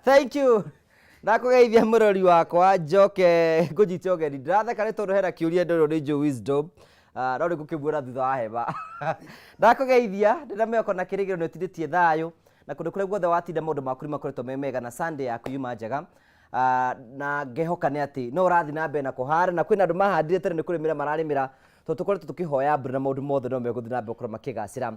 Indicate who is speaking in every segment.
Speaker 1: Thank you. Ndakũgeithia mũrori wakwa, njoke ngũnyite ũgeni. Ndĩratheka nĩ tondũ hena kĩũria ndĩrwo nĩ Joe Wisdom. Ah, no nĩngũkĩmuona thutha wa hema. Ndakũgeithia, ndĩna mĩhoko na kĩrĩgĩrĩro nĩ ũtindĩtie thayũ na kũndũ kũrĩa guothe watinda maũndũ maku nĩ makoretwo me mega na Sunday yaku yuma njega. Ah, na ngehoka nĩ atĩ no ũrathiĩ na mbere na kũhanda na kwĩna andũ mahandire tene nĩ kũrĩmĩra mararĩmĩra tondũ tũkoretwo tũkĩhoya mbura na maũndũ mothe no megũthiĩ na mbere gũkorwo makĩgacĩra.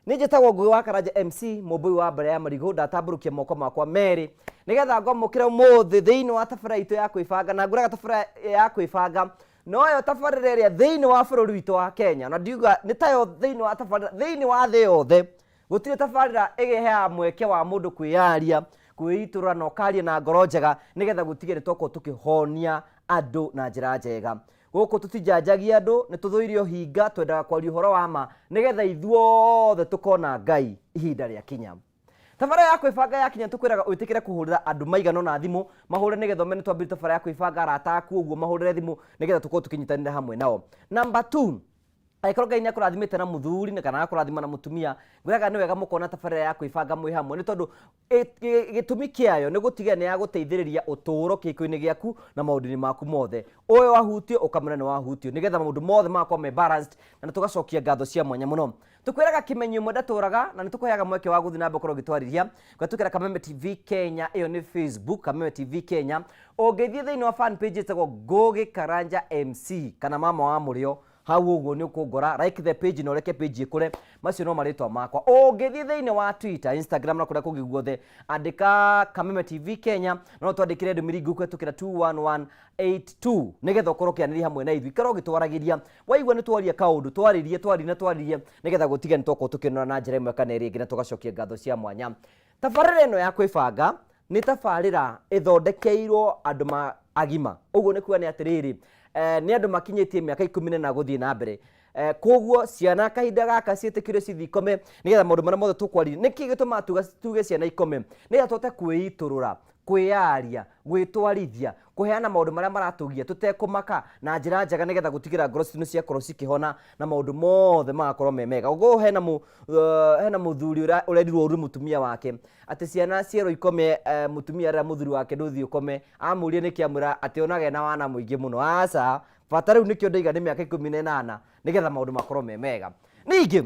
Speaker 1: Nĩ njĩtagwo Ngũgĩ wa Karanja MC, mũmbũi wa mbere ya marigũ, ndatambũrũkia moko makwa merĩ nĩgetha ngwamũkĩre ũmũthĩ thĩinĩ wa tabarĩra itũ ya kwĩbanga, na ngwĩraga tabarĩra ya kwĩbanga noyo tabarĩra ĩrĩa thĩinĩ wa bũrũri witũ wa Kenya, na ndiuga nĩ tayo thĩinĩ wa tabarĩra thĩinĩ wa thĩ yothe, gũtirĩ tabarĩra ĩgĩheaga mweke wa mũndũ kwĩyaria, kwĩitũrũra na ũkaria na ngoro njega nĩgetha gũtige nĩ twakorwo tũkĩhonia andũ na njĩra njega. Gũkũ tũtijanjagia andũ, nĩ tũthũire ũhinga, twendaga kwaria ũhoro wa ma nĩgetha ithuothe tũkona Ngai ihinda rĩakinya. Tabarĩra ya kwĩbanga yakinya tũkwĩraga wĩtĩkĩre kũhũrĩra andũ maigana ũna thimũ, mahũre nĩgetha ũmenye nĩ twambĩrĩria tabarĩra ya kwĩbanga, arata aku ũguo mahũrĩre thimũ nĩgetha tũkorwo tũkĩnyitanĩra hamwe nao. Number two, angĩkorwo Ngai nĩ akũrathimĩte na mũthuri kana agakũrathima na mũtumia, ngwĩraga nĩ wega mũkona tabarĩra ya kwĩbanga mwĩ hamwe nĩ tondũ gĩtũmi kĩayo nĩ gũtigĩrĩra nĩ yagũteithĩrĩria ũtũũro kĩhiko-inĩ gĩaku na maũndũ-inĩ maku mothe. Ũyũ wahutio ũkamwĩra nĩ wahutio nĩgetha maũndũ mothe magakorwo me balanced na nĩ tũgacokia ngatho cia mwanya mũno. Tũkwĩraga kĩmenyi ũmwe ndatũraga na nĩ tũkũheaga mweke wa gũthiĩ na mbere gũkorwo ũgĩtwarĩria kũhetũkĩra Kameme TV Kenya, ĩyo nĩ Facebook Kameme TV Kenya. Ũngĩthiĩ thĩinĩ wa fan page ĩtagwo Ngũgĩ Karanja MC kana Mama wa Mũrĩo, hau ũguo nĩ ũkũngora, like the page na ũreke page ĩkũre. Macio no marĩtwa makwa. Ũngĩthiĩ thĩinĩ wa Twitter, Instagram na kũrĩa kũngĩ guothe, andĩka Kameme TV Kenya, no twandĩkĩre ndũmĩrĩri nguhĩ kũhetũkĩra 21182 nĩgetha ũkorwo ũkĩaranĩria hamwe na ithuĩ. Ikara ũgĩtwaragĩria, waigua nĩ twaria kaũndũ, twarĩrie, twarĩrie na twarĩrie nĩgetha gũtige nĩ twakorwo tũkĩnora na njĩra ĩmwe kana ĩrĩa ĩngĩ na tũgacokia ngatho cia mwanya. Tabarĩra ĩno ya kwĩbanga nĩ tabarĩra ĩthondekeirwo andũ ma agima. Ũguo nĩ kuga nĩ atĩrĩrĩ, eh, nĩ andũ makinyĩtie mĩaka 14 gũthiĩ na mbere. Eh, koguo ciana kahinda gaka ciĩtĩkĩrio cithiĩ ikome nĩgetha maũndũ marĩa mothe tũkwarĩria. Nĩkĩ gĩtũmaga tuge ciana ikome? Nĩgetha tũhote kwĩitũrũra, kwĩyaria, gwĩtwarithia, kũheana maũndũ marĩa maratũgia tũtekũmaka na njĩra njega nĩgetha gũtigĩrĩra ngoro citũ nĩ ciakorwo cikĩhona na maũndũ mothe magakorwo me mega. Ũguo hena mũ, hena mũthuri ũrerirwo ũru nĩ mũtumia wake atĩ ciana cierwo ikome, mũtumia arera mũthuri wake ndũthiĩ ũkome, amũria nĩkĩ amwĩra atĩ onaga ena wana mũingĩ mũno. Aca, bata rĩu nĩkĩo ndaiga nĩ mĩaka 18 nĩgetha maũndũ makorwo me mega. Ningĩ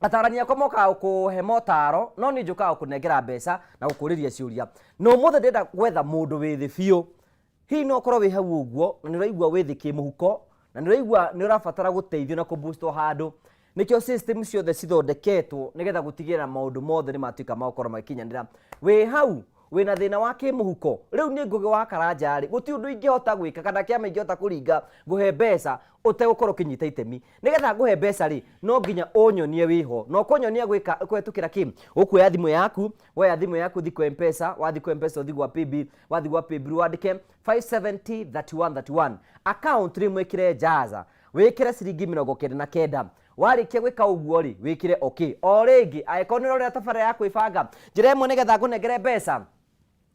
Speaker 1: atarani akwa mokaga gũkũhe motaro no niĩ njũkaga gũkũnengera mbeca na gũkũrĩria ciũria. Na ũmũthĩ ndĩrenda gwetha mũndũ wĩ thĩ biũ. Hihi no ũkorwo wĩ hau ũguo na nĩ ũraigua wĩ thĩ kĩmũhuko na nĩ ũraigua nĩ ũrabatara gũteithio na kũboostwo handũ. Nĩkĩo system ciothe cithondeketwo nĩgetha gũtigĩrĩra maũndũ mothe nĩ matuĩka ma gũkorwo magĩkinyanĩra. Wĩ hau wĩna thĩna wa kĩmũhuko, rĩu niĩ Ngũgĩ wa Karanja rĩ, gũtirĩ ũndũ ingĩhota gwĩka kana kĩama ingĩhota kũringa ngũhe mbeca ũtegũkorwo ũkĩnyita itemi. Nĩgetha ngũhe mbeca rĩ, no nginya ũnyonie wĩho. Na ũkũnyonia gwĩka kũhetũkĩra kĩ? Ũkuoya thimũ yaku, woya thimũ yaku ũthiĩ kwa M-Pesa, wathiĩ kwa M-Pesa ũthiĩ gwa paybill, wathiĩ gwa paybill wandĩke 570 31 31. Account rĩ mwĩkĩre Jaza, wĩkĩre ciringi 99. Warĩkia gwĩka ũguo rĩ, wĩkĩre okay. O rĩngĩ, angĩkorwo nĩ ũrorera tabarĩra ya kwĩbanga, njĩra ĩmwe nĩgetha ngũnengere mbeca,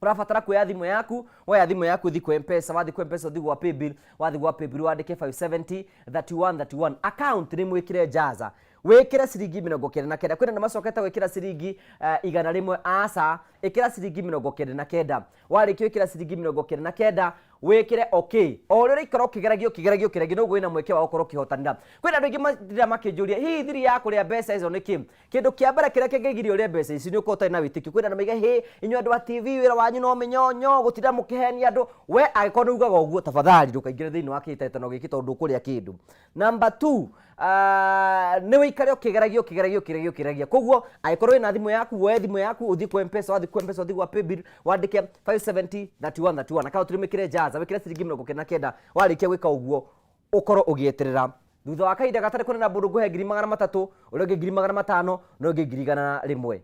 Speaker 1: ũrabatara kuoya thimũ yaku, woya thimũ yaku ũthiĩ kwa M-Pesa, wathiĩ kwa M-Pesa ũthiĩ gwa paybill, wathiĩ gwa paybill wandĩke 570 31 31. Account nĩ mwĩkĩre Jaza, wĩkĩre ciringi 99. Kwĩna andũ macokete gwĩkĩra ciringi 100, aca, ĩkĩra ciringi 99. Warĩkia gwĩkĩra ciringi 99, wĩkĩre okay. O ũrĩa ũraikara ũkĩgeragia ũkĩgeragia ũkĩgeragia noguo wĩna mweke wa gũkorwo ũkĩhotanĩra. Kwĩna andũ aingĩ matindaga makĩnjũria hihi thiri ya kũrĩa mbeca icio nĩ kĩ? Kĩndũ kĩa mbere kĩrĩa kĩngĩgiria ũrĩe mbeca ici nĩ ũkorwo ũtarĩ na wĩtĩkio. Kwĩna andũ maiga hĩ inyuĩ andũ a TV wĩra wanyu no mĩnyonyo gũtinda mũkĩhenia andũ. We angĩkorwo nĩ ugaga ũguo tafadhali ndũkaingĩre thĩinĩ wa kĩhĩtahĩtano gĩkĩ tondũ ndũkũrĩa kĩndũ. Number two, nĩ ũikare ũkĩgeragia ũkĩgeragia ũkĩgeragia ũkĩgeragia. Koguo angĩkorwo wĩna thimũ yaku woe thimũ yaku ũthiĩ kwa M-Pesa, wathiĩ kwa M-Pesa ũthiĩ gwa paybill wandĩke 570 31 31 account wĩkĩre Jaza, wĩkĩre ciringi 99. Warĩkia gwĩka ũguo ũkorwo ũgĩeterera thutha wa kahinda gatarĩ kũnene mũndũ ngũhe 300,000, ũrĩa ũngĩ 500,000 na ũngĩ 100,000.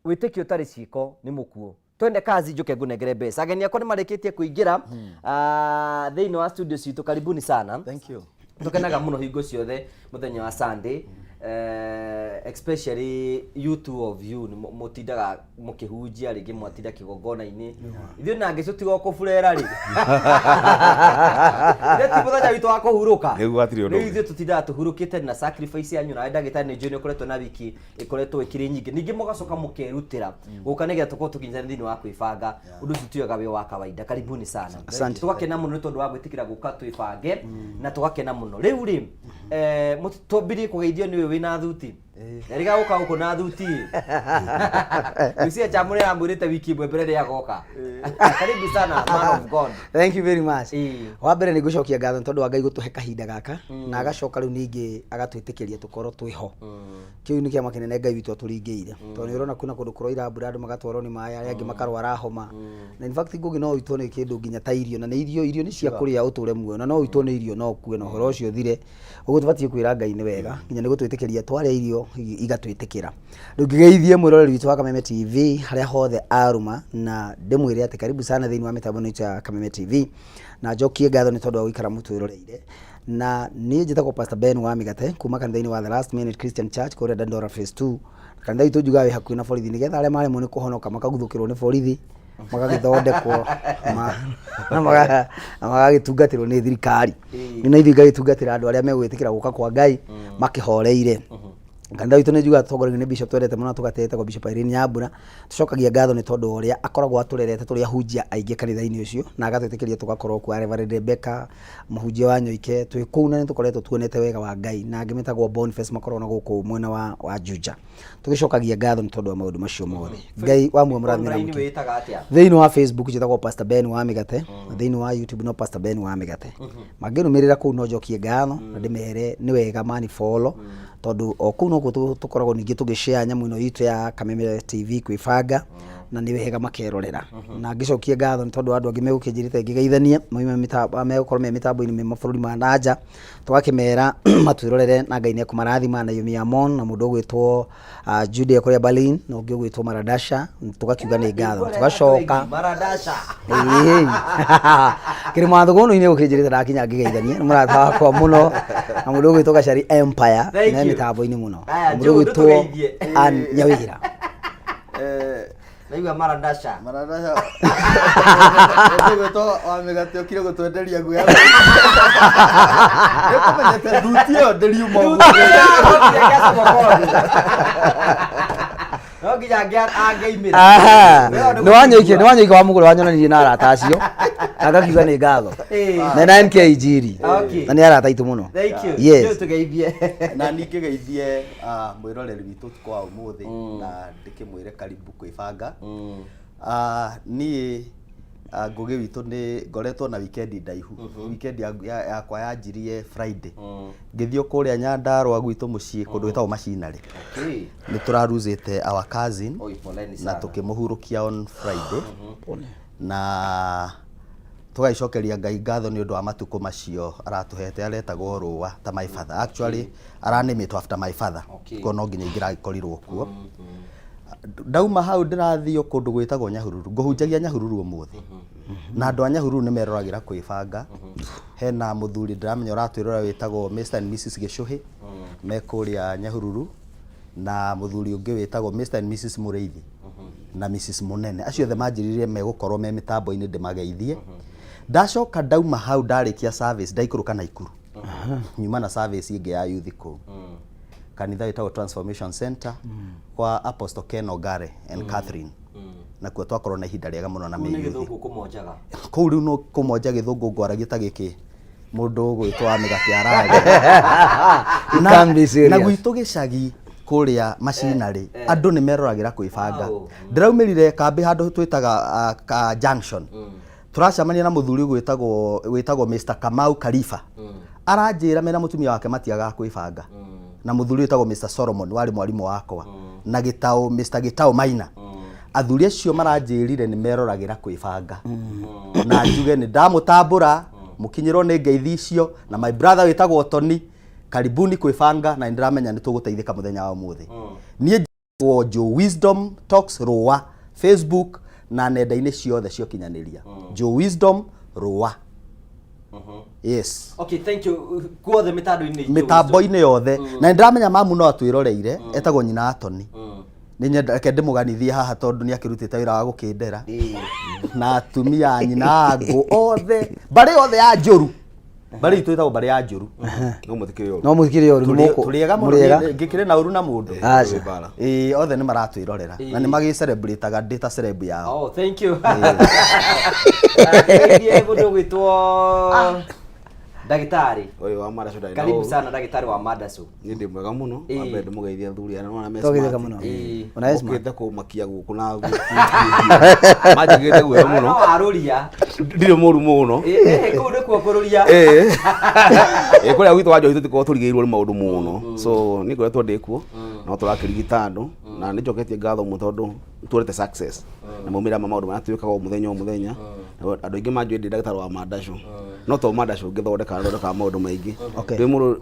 Speaker 1: Wĩtĩkio ũtarĩ ciĩko nĩ mũkuũ. Twende kazi njoke ngũnengere mbeca. Ageni akwa nĩ marĩkĩtie kũingĩra thĩinĩ wa studio citũ. Karibuni sana.
Speaker 2: Thank you.
Speaker 1: Tũkenaga mũno hingo ciothe mũthenya wa Sunday. Especially you two of you nĩ mũtindaga mũkĩhunjia, rĩngĩ mwatinda kĩgongona-inĩ, ithuĩ na ngĩcũ tiga kũburera rĩ, ithuĩ ti mũthenya witũ wa kũhurũka.
Speaker 2: Nĩguo hatirĩ ũndũ
Speaker 1: Rĩu
Speaker 2: ũngĩ.
Speaker 1: Ithuĩ tũtindaga tũhurũkĩte na sacrifice yanyu na ndagĩtarĩ nĩ njũĩ nĩ ũkoretwo na wiki ĩkoretwo ĩkĩrĩ nyingĩ, ningĩ mũgacoka mũkerutĩra gũka nĩgetha tũkorwo tũkinyitanĩra thĩinĩ wa kwĩbanga. Ũndũ ũcio tuoyaga wĩ wa kawaida. Karibuni sana.
Speaker 3: Asante.
Speaker 1: Tũgakena mũno nĩ tondũ wa gwĩtĩkĩra gũka twĩbange na tũgakena mũno. Rĩu rĩ, twambirie kũgeithio nĩ ũyũ wĩna thuti erĩga gũka gũkũ na thuti. Lucia Chamũre amwĩrĩte wiki ĩmwe mbere rĩa agoka. Karibu sana, man of God.
Speaker 3: Thank you very much. Wa mbere nĩ ngũcokia ngatho nĩ tondũ wa Ngai gũtũhe kahinda gaka na agacoka rĩu ningĩ agatwĩtĩkĩria tũkorwo twĩ ho. Kĩu nĩ kĩama kĩnene Ngai witũ atũringĩire, tondũ nĩ ũrona kwĩna kũndũ kũroira mbura, andũ magatwarwo nĩ maĩ, arĩa angĩ makarwara homa, na in fact Ngũgĩ no ũitwo nĩ kĩndũ nginya ta irio, na nĩ irio, irio nĩ cia kũrĩa ũtũre muoyo, na no ũitwo nĩ irio no ũkue na ũhoro ũcio ũthire. Ũguo tũbatiĩ kwĩra Ngai nĩ wega nginya nĩ gũtwĩtĩkĩria twarĩa irio igatwĩtĩkĩra. Rĩu ngĩgeithie mwĩroreri witũ wa Kameme TV harĩa hothe aruma na ndĩmwĩre atĩ karibu sana thĩinĩ wa mĩtambo ĩno itũ ya Kameme TV, na njokie ngatho nĩ tondũ wa gũikara mũtwĩroreire. Na niĩ njĩtagwo Pastor Ben wa Mĩgate kuma kanitha-inĩ wa The Last Minute Christian Church kũrĩa Dandora Phase 2. Kanitha witũ njugaga wĩ hakuhĩ na borithi nĩgetha arĩa maremwo nĩ kũhonoka makaguthũkĩrwo nĩ borithi magagĩthondekwo na magagĩtungatĩrwo nĩ thirikari. Na ithuĩ igagĩtungatĩra andũ arĩa megwĩtĩkĩra gũka kwa Ngai makĩhoreire. Kanitha witũ nĩ njugaga tũtongoragio nĩ bishop twendete mũno tũgatĩte, etagwo Bishop Irene Nyambura. Tũcokagia ngatho nĩ tondũ wa ũrĩa akoragwo atũrerete tũrĩ ahunjia aingĩ kanitha-inĩ ũcio na agatwĩtĩkĩria tũgakorwo kuo. Reverend Rebecca, mũhunjia wa Nyoike, twĩ kũu na nĩ tũkoretwo tuonete wega wa Ngai, na angĩ metagwo Boniface makoragwo na gũkũ mwena wa Juja. Tũgĩcokagia ngatho nĩ tondũ wa maũndũ macio mothe. Ngai wa muoyo mũrathime na
Speaker 1: Online
Speaker 3: mũkĩ.
Speaker 1: Wĩtaga atĩa?
Speaker 3: Thĩinĩ wa Facebook njĩtagwo Pastor Ben wa Mĩgate, na thĩinĩ wa YouTube no Pastor Ben wa Mĩgate. Mangĩnũmĩrĩra kũu no njokie ngatho na ndĩmere nĩ wega mani follow, tondũ o kũu nokuo tũkoragwo ningĩ tũgĩ-share nyamũ ĩno itũ ya Kameme TV kwĩbanga, na nĩ wega makerorera. Na ngĩcokie ngatho nĩ tondũ wa andũ angĩ megũkĩnjĩrĩte ngĩgeithanie mauma megũkorwo me mĩtambo-inĩ me mabũrũri ma nanja, tũgakĩmera matwĩrorere na Ngai nĩ ekũmarathima. Na Yumi Amon na mũndũ ũgwĩtwo Jude kũrĩa Berlin na ũngĩ ũgwĩtwo Maradasha, tũgakiuga nĩ ngatho tũgacoka.
Speaker 1: Maradasha.
Speaker 3: Ĩĩ. Kĩrĩma thũgũnũ-inĩ ũkĩnjĩrĩte ndakinya ngĩgeithanie nĩ mũrata wakwa mũno, na mũndũ ũgwĩtwo Gacari Empire
Speaker 1: Thank
Speaker 3: me
Speaker 1: you.
Speaker 3: mĩtambo-inĩ mũno.
Speaker 1: Aya,
Speaker 3: Na mũndũ
Speaker 1: Joe,
Speaker 3: ũgwĩtwo
Speaker 1: ndũtũgeithie.
Speaker 3: Ann Nyawĩra.
Speaker 1: Naigua Maradasha.
Speaker 4: Maradasha. Ũgwĩtwo wa Mĩgate ũkire gũtwenderia guoya. Nĩũkũmenyete thuti ĩyo ndĩriuma ũguo.
Speaker 1: No nginya angĩaimĩra.
Speaker 3: Aha. Nĩ wanyoike, nĩ wanyoike wa mũgũrũ wanyonanirie na arata acio na ngakiuga nĩ ngatho. Na na MK Injiri.
Speaker 1: Okay.
Speaker 3: Na nĩ arata aitũ mũno.
Speaker 1: Thank you.
Speaker 3: Yes.
Speaker 1: Joe, tũgeithie.
Speaker 4: Na ningĩ geithie mwĩroreri witũ ũtukũ wa ũmũthĩ na ndĩkĩmwĩre karibu kwĩbanga. Niĩ Ngũgĩ witũ nĩ ngoretwo na weekend ndaihu. Weekend yakwa yanjirie Friday. Ngĩthiĩ o kũrĩa Nyandarũa gwitũ mũciĩ kũndũ gwĩtagwo Macinarĩ. Nĩ tũraruzĩte our cousin.
Speaker 1: Oi, poleni
Speaker 4: na
Speaker 1: sana.
Speaker 4: Tũkĩmũhurũkia on Friday na tũgagĩcokeria Ngai ngatho nĩ ũndũ wa matukũ macio aratũhete. Aretagwo Rũa ta my father, actually aranĩmĩtwo after my father. Koguo no nginya ingĩragĩkorirwo kuo. Ndauma hau ndĩrathiĩ o kũndũ gwĩtagwo Nyahururu, ngũhunjagia Nyahururu ũmũthĩ, na andũ a Nyahururu nĩ meroragĩra kwĩbanga. Hena mũthuri ndĩramenya ũratwĩrora wĩtagwo Mr and Mrs Gĩcũhĩ me kũrĩa Nyahururu, na mũthuri ũngĩ wĩtagwo Mr and Mrs Mũrĩithi na Mrs Mũnene. Acio othe manjĩrire megũkorwo me mĩtambo-inĩ ndĩmageithie. Ndacoka ndauma hau, ndarĩkia service ndaikũrũka Naikuru, nyuma na service ĩngĩ ya youth kũu kanitha wĩtagwo Transformation Center kwa Apostle Ken Ogare and Catherine, nakuo twakorwo na ihinda rĩega mũno na
Speaker 1: Kũu nĩ
Speaker 4: mĩyuthi.
Speaker 1: gĩthũngũ kũmonjaga.
Speaker 4: Kũu rĩu no kũmonja gĩthũngũ ngwaragia ta gĩkĩ mũndũ ũgwĩtwo wa Mĩgate araria.
Speaker 3: You can't be serious.
Speaker 4: Na gwitũ gĩcagi kũrĩa macinarĩ andũ nĩ meroragĩra kwĩbanga. Ndĩraumĩrire kambĩ handũ twĩtaga ka junction, tũracemania na mũthuri wĩtagwo Mr Kamau Kalifa, aranjĩra mena mũtumia wake matiagaga kwĩbanga, na mũthuri wĩtagwo Mr Solomon warĩ mwarimũ wakwa, na Gĩtaũ, Mr Gĩtaũ Maina. Athuri acio maranjĩrire nĩ meroragĩra kwĩbanga, na njuge nĩ ndamũtambũra mũkinyĩrwo nĩ ngeithi icio. Na my brother wĩtagwo Tony, karibuni kwĩbanga, na nĩ ndĩramenya nĩ tũgũteithĩka mũthenya wa ũmũthĩ. Niĩ njĩtagwo Joe Wisdom Talks Rũa Facebook na nenda-inĩ ciothe cia ũkinyanĩria, Joe Wisdom Rũa. Yes.
Speaker 1: Okay, thank you. Kuothe mĩtandao-inĩ itũ.
Speaker 4: Mĩtambo-inĩ yothe, na nĩ ndĩramenya mamu no atwĩroreire, etagwo nyina Atoni. Nĩ nyenda reke ndĩmũganithie haha tondũ nĩ akĩrutĩte wĩra wa gũkĩndera na atumia a nyina angũ othe, mbarĩ yothe ya Njũru, mbarĩ itũ ĩtagwo mbarĩ ya Njũru.
Speaker 2: No mũtikĩrĩ ũru.
Speaker 3: No mũtikĩrĩ ũru.
Speaker 4: Tũrĩ ega mũno.
Speaker 3: Mũrĩega.
Speaker 4: Ngĩkĩrĩ na ũru na mũndũ.
Speaker 3: Aca.
Speaker 2: Mbara.
Speaker 4: Ĩĩ, othe nĩ maratwĩrorera na nĩ magĩcelebrataga ndĩ ta celeb yao.
Speaker 1: Oh, thank you. Ngeithie mũndũ ũgwĩtwo ndagĩtarĩ.
Speaker 2: Ũyũ wa Madacu ndarĩ na
Speaker 1: Karibu
Speaker 2: ũru.
Speaker 1: sana ndagĩtarĩ wa Madacu.
Speaker 2: Niĩ ndĩ mwega mũno.
Speaker 1: Ĩĩ.
Speaker 2: Wa mbere ndĩmũgeithie athuri aya nĩwona me
Speaker 3: Twageithĩka
Speaker 2: smart.
Speaker 3: mũno.
Speaker 1: Ĩĩ.
Speaker 3: Ona we smart.
Speaker 2: Mokĩte kũmakia gũkũ na thuti. Manjigĩte guoya mũno.
Speaker 1: No warũria.
Speaker 2: Ndirĩ mũru mũno.
Speaker 1: Ĩ, ĩ, kũu nĩkuo kũrũria.
Speaker 2: Ĩĩ. Ĩĩ, kũrĩa gwitũ wa Njohi tũtikoragwo tũrigĩirwo nĩ maũndũ mũno, so nĩ ngoretwo ndĩ kuo no tũrakĩrigita andũ, na nĩ njoketie ngatho mũno tondũ tuonete success na maumĩrĩra ma maũndũ marĩa twĩkaga o mũthenya o mũthenya. Na andũ aingĩ manjũĩ ndĩ ndagĩtarĩ wa mandacũ, no to mandacũ ngĩthondeka, thondekaga maũndũ maingĩ. Ndĩ mũndũ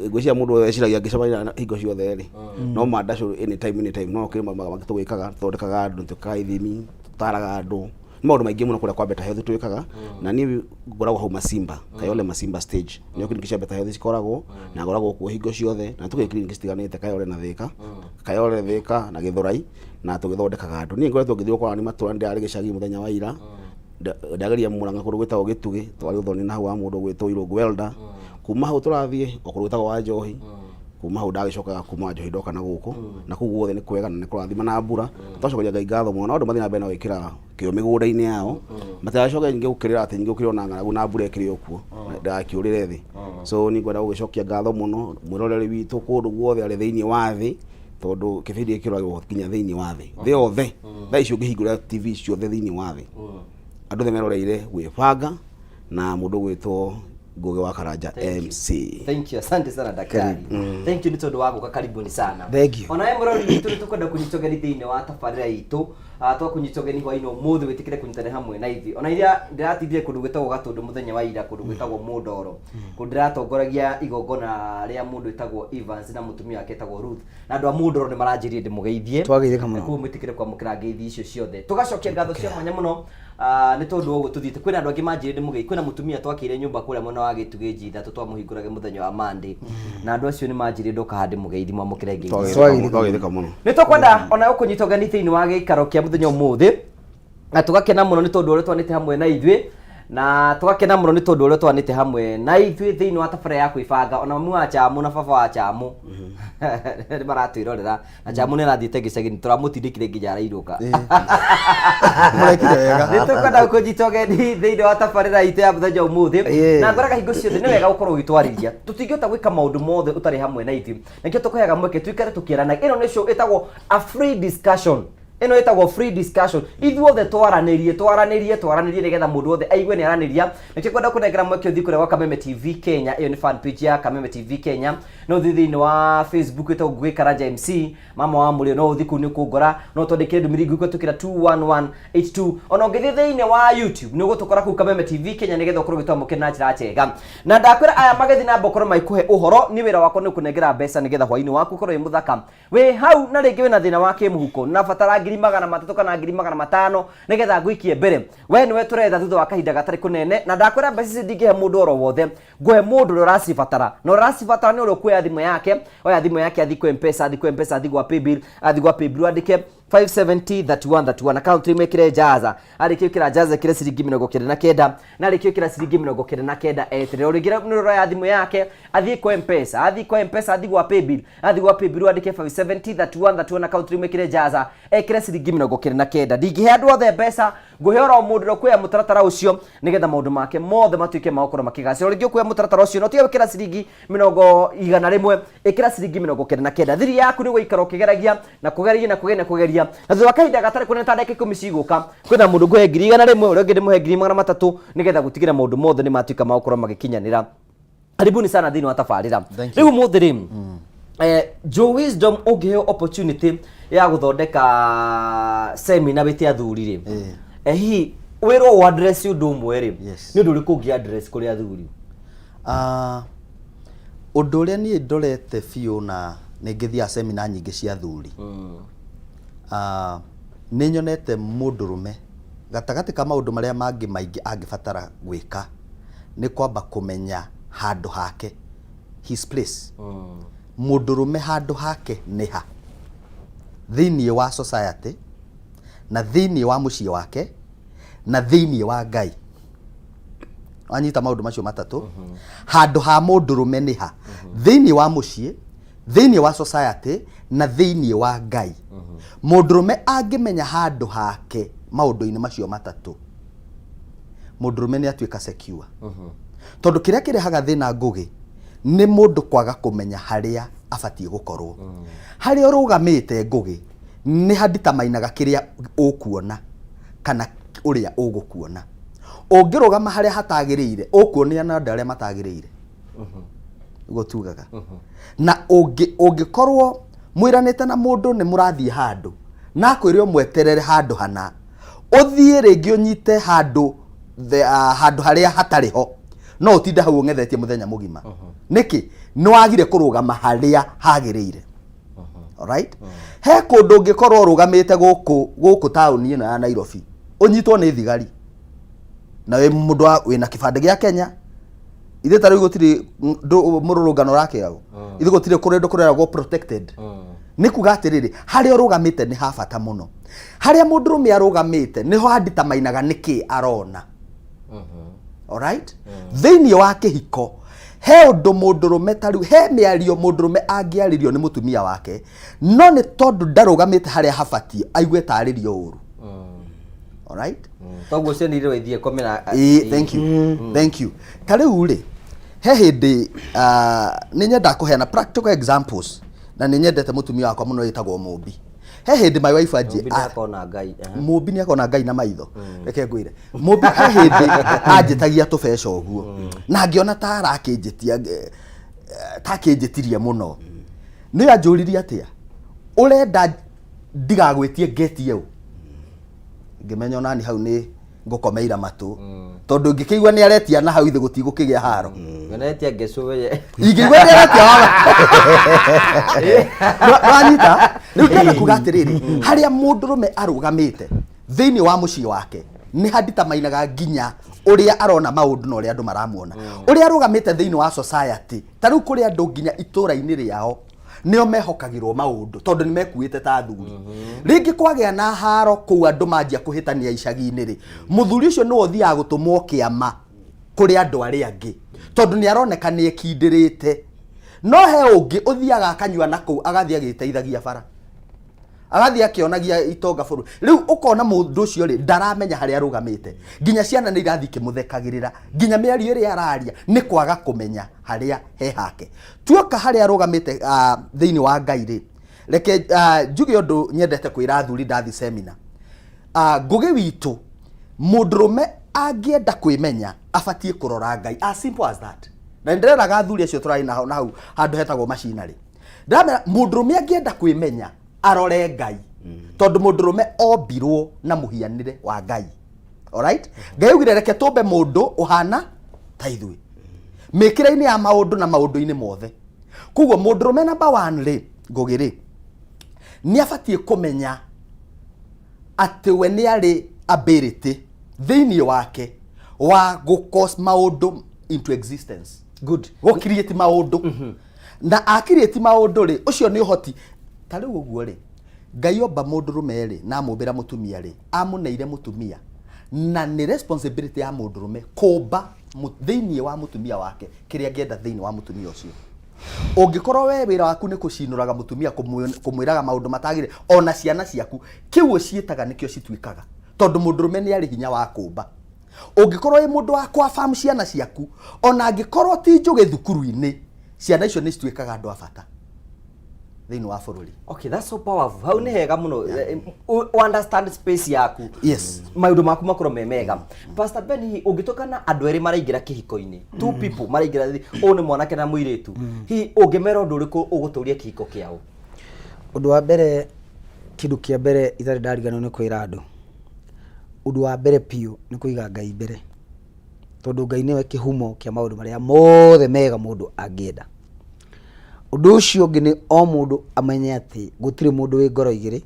Speaker 2: ngwĩciria mũndũ eciragia ngĩcemania na hingo ciothe rĩ, no mandacũ anytime anytime, no kĩrĩ maũndũ mangĩ tũgĩkaga, tũthondekaga andũ, twĩkaga ithimi, tũtaraga andũ, nĩ maũndũ maingĩ mũno kũrĩa kwa Better Health twĩkaga. Na niĩ ngoragwo hau Masimba, Kayole Masimba stage, nĩyo clinic cia Better Health cikoragwo, na ngoragwo kuo hingo ciothe, na tũgĩ clinic citiganĩte Kayole na Thĩka, Kayole Thĩka na Gĩthũrai, na tũgĩthondekaga andũ. Niĩ ngoretwo ngĩthiĩ gũkorana nĩ matũra, ndĩrarĩ gĩcagi mũthenya wa ira, ndageria Mũrang'a kũndũ gwĩtagwo Gĩtugĩ, twarĩ ũthoni na hau wa mũndũ gwĩtwo Irũngũ Welder. Kuma hau tũrathiĩ o kũndũ gwĩtagwo wa Njohi, kuma hau ndagĩcokaga kuma Njohi ndoka na gũkũ, na kũu guothe nĩ kwega na nĩ kũrathima na mbura. Twacokeria Ngai ngatho mũno, na andũ mathiĩ na mbere na gwĩkĩra kĩo mĩgũnda-inĩ yao, matigacoke nyingĩ gũkĩrĩra atĩ nyingĩ gũkĩrĩ ona ng'aragu na mbura ĩkĩrĩ o kuo ndagakĩũrĩre thĩ. So niĩ ngwenda gũgĩcokia ngatho mũno mwĩroreri witũ kũndũ guothe arĩ thĩinĩ wa thĩ, tondũ kĩbindi gĩkĩ kĩroragwo nginya thĩinĩ wa thĩ, thĩ yothe. Thaa ici ũngĩhingũra TV ciothe thĩinĩ wa thĩ, andũ othe meroreire gwĩbanga na mũndũ ũgwĩtwo Ngugi wa Karanja MC.
Speaker 1: Thank you, asante sana daktari. Thank you nĩ tondũ wa gũka, karibuni sana.
Speaker 3: Thank you.
Speaker 1: Ona we mũrori witũ nĩ tũkwenda kũnyita ũgeni thĩinĩ wa tabarĩra itũ. Twakũnyita ũgeni hwainĩ ũmũthĩ wĩtĩkĩre kũnyitana hamwe na ithuĩ. Ona iria ndĩratindire kũndũ gwĩtagwo Gatũndũ mũthenya wa ira, kũndũ gwĩtagwo Mũndoro. Kũndũ ndĩratongoragia igongona rĩa mũndũ wĩtagwo Evans na mũtumia wake wĩtagwo Ruth. Na andũ a Mũndoro nĩ maranjĩrire ndĩmũgeithie.
Speaker 3: Twageithĩka mũno.
Speaker 1: Koguo mwĩtĩkĩre kwamũkĩra ngeithi icio ciothe. Tũgacokia ngatho cia mwanya mũno nĩ tondũ wa ũguo tũthiĩte. Kwĩna andũ angĩ manjĩrire ndĩmũgeithie. Kwĩna mũtumia twakĩire nyũmba kũrĩa mwena wa Gĩtugĩ G ithatũ twamũhingũrage mũthenya wa Monday. Na andũ acio nĩ manjĩrire ndoka haha ndĩmũgeithie, mwamũkĩre ngeithi.
Speaker 2: Twagĩthĩka mũno.
Speaker 1: Nĩ tũkwenda ona gũkũnyita ũgeni thĩinĩ wa gĩikaro kĩa mũthenya ũmũthĩ, na tũgakena mũno nĩ tondũ ũrĩa twanĩte hamwe na ithuĩ, na tũgakena mũno nĩ tondũ ũrĩa twanĩte hamwe na ithuĩ thĩinĩ wa tabarĩra ya kwĩbanga. Ona mami wa Chamu na baba wa Chamu nĩ maratwĩrorera, na Chamu nĩ arathiĩte gĩcagi, tũramũtindĩkire nginya arairũka.
Speaker 4: Mũrekire wega.
Speaker 1: Nĩ tũkwenda gũkũnyita ũgeni thĩinĩ wa tabarĩra itũ ya mũthenya ũmũthĩ. Na ngwĩraga hingo ciothe nĩ wega gũkorwo ũgĩtwarĩria, tũtingĩhota gwĩka maũndũ mothe ũtarĩ hamwe na ithuĩ, nĩkĩo tũkũheaga mweke tuikare tũkĩaranagia. Ĩno nĩ show ĩtagwo a free discussion, ĩno ĩtagwo free discussion, ithuothe twaranĩrie twaranĩrie twaranĩrie nĩgetha mũndũ wothe aigue nĩ aranĩria. Nĩkĩo kwenda kũnengera mweke ũthiĩ kũrĩa gwa Kameme TV Kenya, ĩyo nĩ fan page ya Kameme TV Kenya. No ũthiĩ thĩinĩ wa Facebook ĩtagwo Ngugi Karanja MC, mama wa mũrĩo, no ũthiĩ kũu nĩ ũkũngora, no twandĩkĩre ndũmĩrĩri ngũkũ tũkĩra 21182. Ona ũngĩthiĩ thĩinĩ wa YouTube nĩ ũgũtũkora kũu Kameme TV Kenya, nĩgetha ũkorwo ũgĩtwamũkĩra na njĩra njega. Na ndakwĩra aya magĩthiĩ na mbere gũkorwo magĩkũhe ũhoro, nĩ wĩra wakwa nĩ ũkũnengera mbeca nĩgetha hwainĩ waku ũkorwo wĩ mũthaka wĩ hau. Na rĩngĩ wĩna thĩna wa kĩmũhuko, nabatara 300,000 kana 500,000 nĩgetha ngũikie mbere, we nĩwe tũretha thutha wa kahinda gatarĩ kũnene. Na ndakwĩra mbeca ici ndingĩhe mũndũ oro wothe, ngũhe mũndũ ũrĩa ũracibatara, na ũrĩa ũracibatara nĩ ũrĩa ũkuoya thimũ yake, oya thimũ yake athiĩ kwĩ Mpesa, athiĩ kwĩ Mpesa, athiĩ gwa Paybill, athiĩ gwa Paybill andĩke 570 31 31, account ĩmwe ĩkĩre jaza, arĩkia ĩkĩra jaza ĩkĩre ciringi 99, na arĩkia ĩkĩra ciringi 99 eterere. Ũrĩngĩ nĩ ũroya thimũ yake athiĩ kwa Mpesa, athiĩ kwa Mpesa, athiĩ gwa Paybill, athiĩ gwa Paybill andĩke 570 31 31, account ĩmwe ĩkĩre jaza ekĩre ciringi 99. Ndingĩhe andũ othe mbeca, ngũhe oro mũndũ ũrĩa ũkuoya mũtaratara ũcio nĩgetha maũndũ make mothe matuĩke ma gũkorwo makĩgacĩra. Rĩngĩ ũkuoya mũtaratara ũcio no tiga gwĩkĩra ciringi 100, ĩkĩra ciringi 99. Thiri yaku nĩ gũikara ũkĩgeragia na kũgeria na kũgeria na kũgeria, na thutha wa kahinda gatarĩ kũnene ta ndagĩka 10 cigũka, kwĩna mũndũ ngũhe 100,000, ũrĩa ũngĩ ndĩmũhe 300,000, nĩgetha gũtigĩra maũndũ mothe nĩ matuĩka ma gũkorwo magĩkinyanĩra. Karibuni sana thĩinĩ wa tabarĩra.
Speaker 4: Thank you.
Speaker 1: Rĩu ũmũthĩ rĩ, Joe Wisdom, ũngĩheo opportunity ya gũthondeka seminar wĩte athuri rĩ, hihi wĩrwo ũ address ũndũ ũmwe rĩ, nĩ ũndũ ũrĩkũ ũngĩ address kũrĩ athuri?
Speaker 4: Ũndũ ũrĩa niĩ ndorete biũ, na nĩ ngĩthiaga seminar nyingĩ cia athuri, nĩ nyonete mũndũrũme gatagatĩ ka maũndũ marĩa mangĩ maingĩ angĩbatara gwĩka Nĩ kwamba kũmenya handũ hake, his place. Mũndũrũme handũ hake nĩ ha thĩinĩ wa society na thĩinĩ wa mũciĩ wake na thĩinĩ wa Ngai. Wanyita maũndũ macio matatũ? Handũ ha mũndũrũme nĩ ha thĩinĩ wa mũciĩ, thĩinĩ wa society na thĩinĩ wa Ngai. Mũndũrũme angĩmenya handũ hake maũndũ-inĩ macio matatũ, mũndũrũme nĩ atuĩka secure, tondũ kĩrĩa kĩrehaga thĩna, Ngũgĩ, nĩ mũndũ kwaga kũmenya harĩa abatiĩ gũkorwo. Harĩa ũrũgamĩte, Ngũgĩ, nĩ handitamainaga kĩrĩa ũkuona kana ũrĩa ũgũkuona. Ũngĩrũgama harĩa hatagĩrĩire, ũkuonio na andũ arĩa matagĩrĩire, nĩguo tugaga. Na ũngĩkorwo mwĩranĩte na mũndũ nĩ mũrathiĩ handũ na akwĩre ũmweterere handũ hana, ũthiĩ rĩngĩ ũnyite handũ handũ harĩa hatarĩ ho, no ũtinde hau ũng'ethetie mũthenya mũgima. Nĩkĩ? Nĩ wagire kũrũgama harĩa hagĩrĩire. Alright, he kũndũ ũngĩkorwo ũrũgamĩte gũkũ taũni ĩno ya Nairobi, ũnyitwo nĩ thigari na wĩ mũndũ wĩna kĩbandĩ gĩa Kenya. Ithuĩ ta rĩu gũtirĩ mũrũrũngano ũrakĩragwo, ithuĩ gũtirĩ kũndũ kũreragwo protected. Nĩ kuga atĩrĩrĩ, harĩa ũrũgamĩte nĩ ha bata mũno. Harĩa mũndũrũme arũgamĩte nĩho handitamainaga nĩkĩ arona. Alright, thĩinĩ wa kĩhiko he ũndũ mũndũrũme, ta rĩu he mĩario mũndũrũme angĩarĩrio nĩ mũtumia wake, no nĩ tondũ ndarũgamĩte harĩa habatiĩ, aigue tarĩrio ũru. Alright.
Speaker 1: Toguo cionire wĩthiĩ komera.
Speaker 4: Ĩĩ, thank you, thank you. Ta rĩu rĩ, he hĩndĩ nĩ nyendaga kũheana practical examples, na nĩ nyendete mũtumia wakwa mũno wĩtagwo Mũmbi. He hĩndĩ my wife anjĩ
Speaker 1: Mũmbi nĩakona Ngai, aha.
Speaker 4: Mũmbi nĩ akona Ngai na maitho. Reke ngwĩre, Mũmbi he hĩndĩ anjĩtagia tũbeca ũguo na ngĩona ta arakĩnjĩtia, ta akĩnjĩtirie mũno. Nĩ anjũririe atĩa, "Ũrenda ndigagwĩtie ngetie ũ?" Ngĩmenya onani hau nĩ ngũkomeira matũ, tondũ ngĩkĩigua nĩ aretia na hau ithe gũtigũkĩgĩa haro.
Speaker 1: Yonetia ngecu weye.
Speaker 4: Ingĩigua nĩ aretia wa wanyita. Rĩu ndĩrenda kuga atĩrĩrĩ, harĩa mũndũrũme arũgamĩte thĩinĩ wa mũciĩ wake nĩ handitamainaga nginya ũrĩa arona maũndũ na ũrĩa andũ maramuona, ũrĩa arũgamĩte thĩinĩ wa society. Ta rĩu kũrĩ andũ nginya itũũra-inĩ rĩao nĩo mehokagĩrwo maũndũ tondũ nĩ mekuĩte ta athuri. Rĩngĩ kwagĩa na haro kũu, andũ manjia kũhĩtania icagi-inĩ rĩ, mũthuri ũcio nĩwe ũthiaga gũtũmwo kĩama kũrĩ andũ arĩa angĩ, tondũ nĩ aroneka nĩ ekindĩrĩte. No he ũngĩ ũthiaga akanyua na kũu, agathiĩ agĩteithagia bara, agathiĩ akĩonagia itonga bũrũri. Rĩu ũkona mũndũ ũcio rĩ, ndaramenya harĩa arũgamĩte. Nginya ciana nĩ irathiĩ ikĩmũthekagĩrĩra, nginya mĩario ĩrĩa araria nĩ kwaga kũmenya harĩa he hake. Tuoka harĩa arũgamĩte thĩinĩ wa Ngai rĩ, reke njuge ũndũ nyendete kwĩra athuri ndathi semina. Ngũgĩ witũ, mũndũrũme angĩenda kwĩmenya abatiĩ kũrora Ngai, as simple as that. Na nĩndĩreraga athuri acio tũrarĩ nao na hau handũ hetagwo macinarĩ, ndĩramera mũndũrũme angĩenda kwĩmenya arore Ngai, tondũ mũndũrũme ombirwo na mũhianĩre wa Ngai. Alright, Ngai augire, "Reke tũmbe mũndũ ũhana ta ithuĩ mĩkĩre-inĩ ya maũndũ na maũndũ-inĩ mothe." Koguo mũndũrũme number one rĩ, Ngũgĩ rĩ, nĩ abatiĩ kũmenya atĩ we nĩ arĩ ability thĩinĩ wake wa gũ cause maũndũ into existence.
Speaker 1: Good.
Speaker 4: Gũ create maũndũ, na a create maũndũ rĩ, ũcio nĩ ũhoti. Ta rĩu ũguo rĩ, Ngai omba mũndũrũme rĩ na amũmbĩra mũtumia rĩ, amũneire mũtumia, na nĩ responsibility ya mũndũrũme kũmba thĩinĩ wa mũtumia wake kĩrĩa angĩenda thĩinĩ wa mũtumia ũcio. Ũngĩkorwo we wĩra waku nĩ kũcinũraga mũtumia, kũmwĩraga maũndũ matagĩrĩire, ona ciana ciaku kĩu ũciĩtaga nĩkĩo cituĩkaga, tondũ mũndũrũme nĩ arĩ hinya wa kũmba. Ũngĩkorwo wĩ mũndũ wa kwabamu ciana ciaku, ona angĩkorwo ti njũgĩ thukuru-inĩ, ciana icio nĩ cituĩkaga andũ a bata thĩinĩ wa bũrũri.
Speaker 1: Okay, that's so powerful. Hau nĩ hega mũno. Understand space yaku. Maũndũ maku makorwo me mega. Pastor Ben, hihi ũngĩtũka na andũ erĩ maraingĩra kĩhiko-inĩ, two people maraingĩra, ũyũ nĩ mwanake na mũirĩtu, hihi ũngĩmera ũndũ ũrĩkũ ũgũtũria kĩhiko kĩao?
Speaker 3: Ũndũ wa mbere, kĩndũ kĩa mbere itarĩ ndariganĩrwo nĩ kwĩra andũ, ũndũ wa mbere biũ nĩ kũiga Ngai mbere, tondũ Ngai nĩwe kĩhumo kĩa maũndũ marĩa mothe mega mũndũ angĩenda. Ũndũ ũcio ũngĩ nĩ o mũndũ amenye atĩ gũtirĩ mũndũ wĩ ngoro igĩrĩ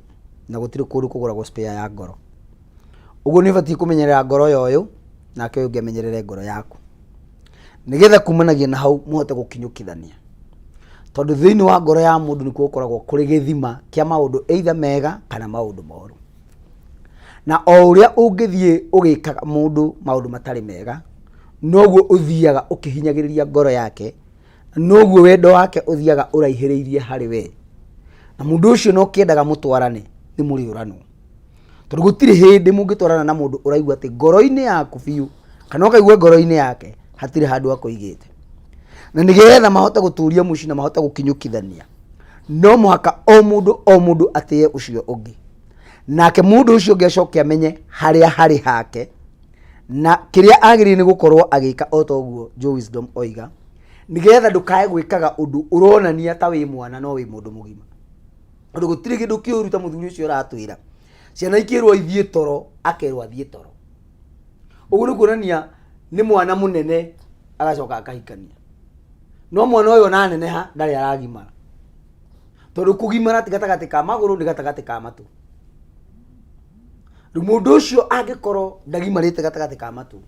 Speaker 3: na gũtirĩ kũndũ kũgũragwo spare ya ngoro. Ũguo nĩ ũbatiĩ kũmenyerera ngoro ya ũyũ, nake ũyũ ũngĩ amenyerere ngoro yaku. Nĩgetha kumanagia na hau mũhote gũkinyũkithania. Tondũ thĩinĩ wa ngoro ya mũndũ nĩkuo gũkoragwo kũrĩ gĩthima kĩa maũndũ either mega kana maũndũ moru. Na o ũrĩa ũngĩthiĩ ũgĩkaga mũndũ maũndũ matarĩ mega, noguo ũthiaga ũkĩhinyagĩrĩria ngoro yake, noguo wendo wake ũthiaga ũraihĩrĩirie harĩ we. Na mũndũ ũcio no kĩendaga mũtwarane, nĩ mũrĩũranwo. Tondũ gũtirĩ hĩndĩ mũngĩtwarana na mũndũ ũraigua atĩ ngoro-inĩ yaku biũ, kana ũkaigua ngoro-inĩ yake hatirĩ handũ akũigĩte. Na nĩgetha mahote gũtũria mũciĩ na mahote gũkinyũkithania, no mũhaka o mũndũ o mũndũ atĩe ũcio ũngĩ. Nake mũndũ ũcio ũngĩ acoke amenye harĩa harĩ hake, na kĩrĩa agĩrĩire nĩ gũkorwo agĩka o ta ũguo Joe Wisdom oiga, nĩgetha ndũkae gwĩkaga ũndũ ũronania ta wĩ mwana no wĩ mũndũ mũgima. Tondũ gũtirĩ kĩndũ kĩũru ta mũthuri ũcio ũratwĩra. Ciana ikĩrwo ithiĩ toro, akerwo athiĩ toro. Ũguo nĩ kuonania nĩ mwana mũnene agacoka akahikania. No mwana ũyũ ona aneneha ndarĩ aragimara. Tondũ kũgimara ti gatagatĩ ka magũrũ nĩ gatagatĩ ka matũ. Rĩu mũndũ ũcio angĩkorwo ndagimarĩte gatagatĩ ka matũ,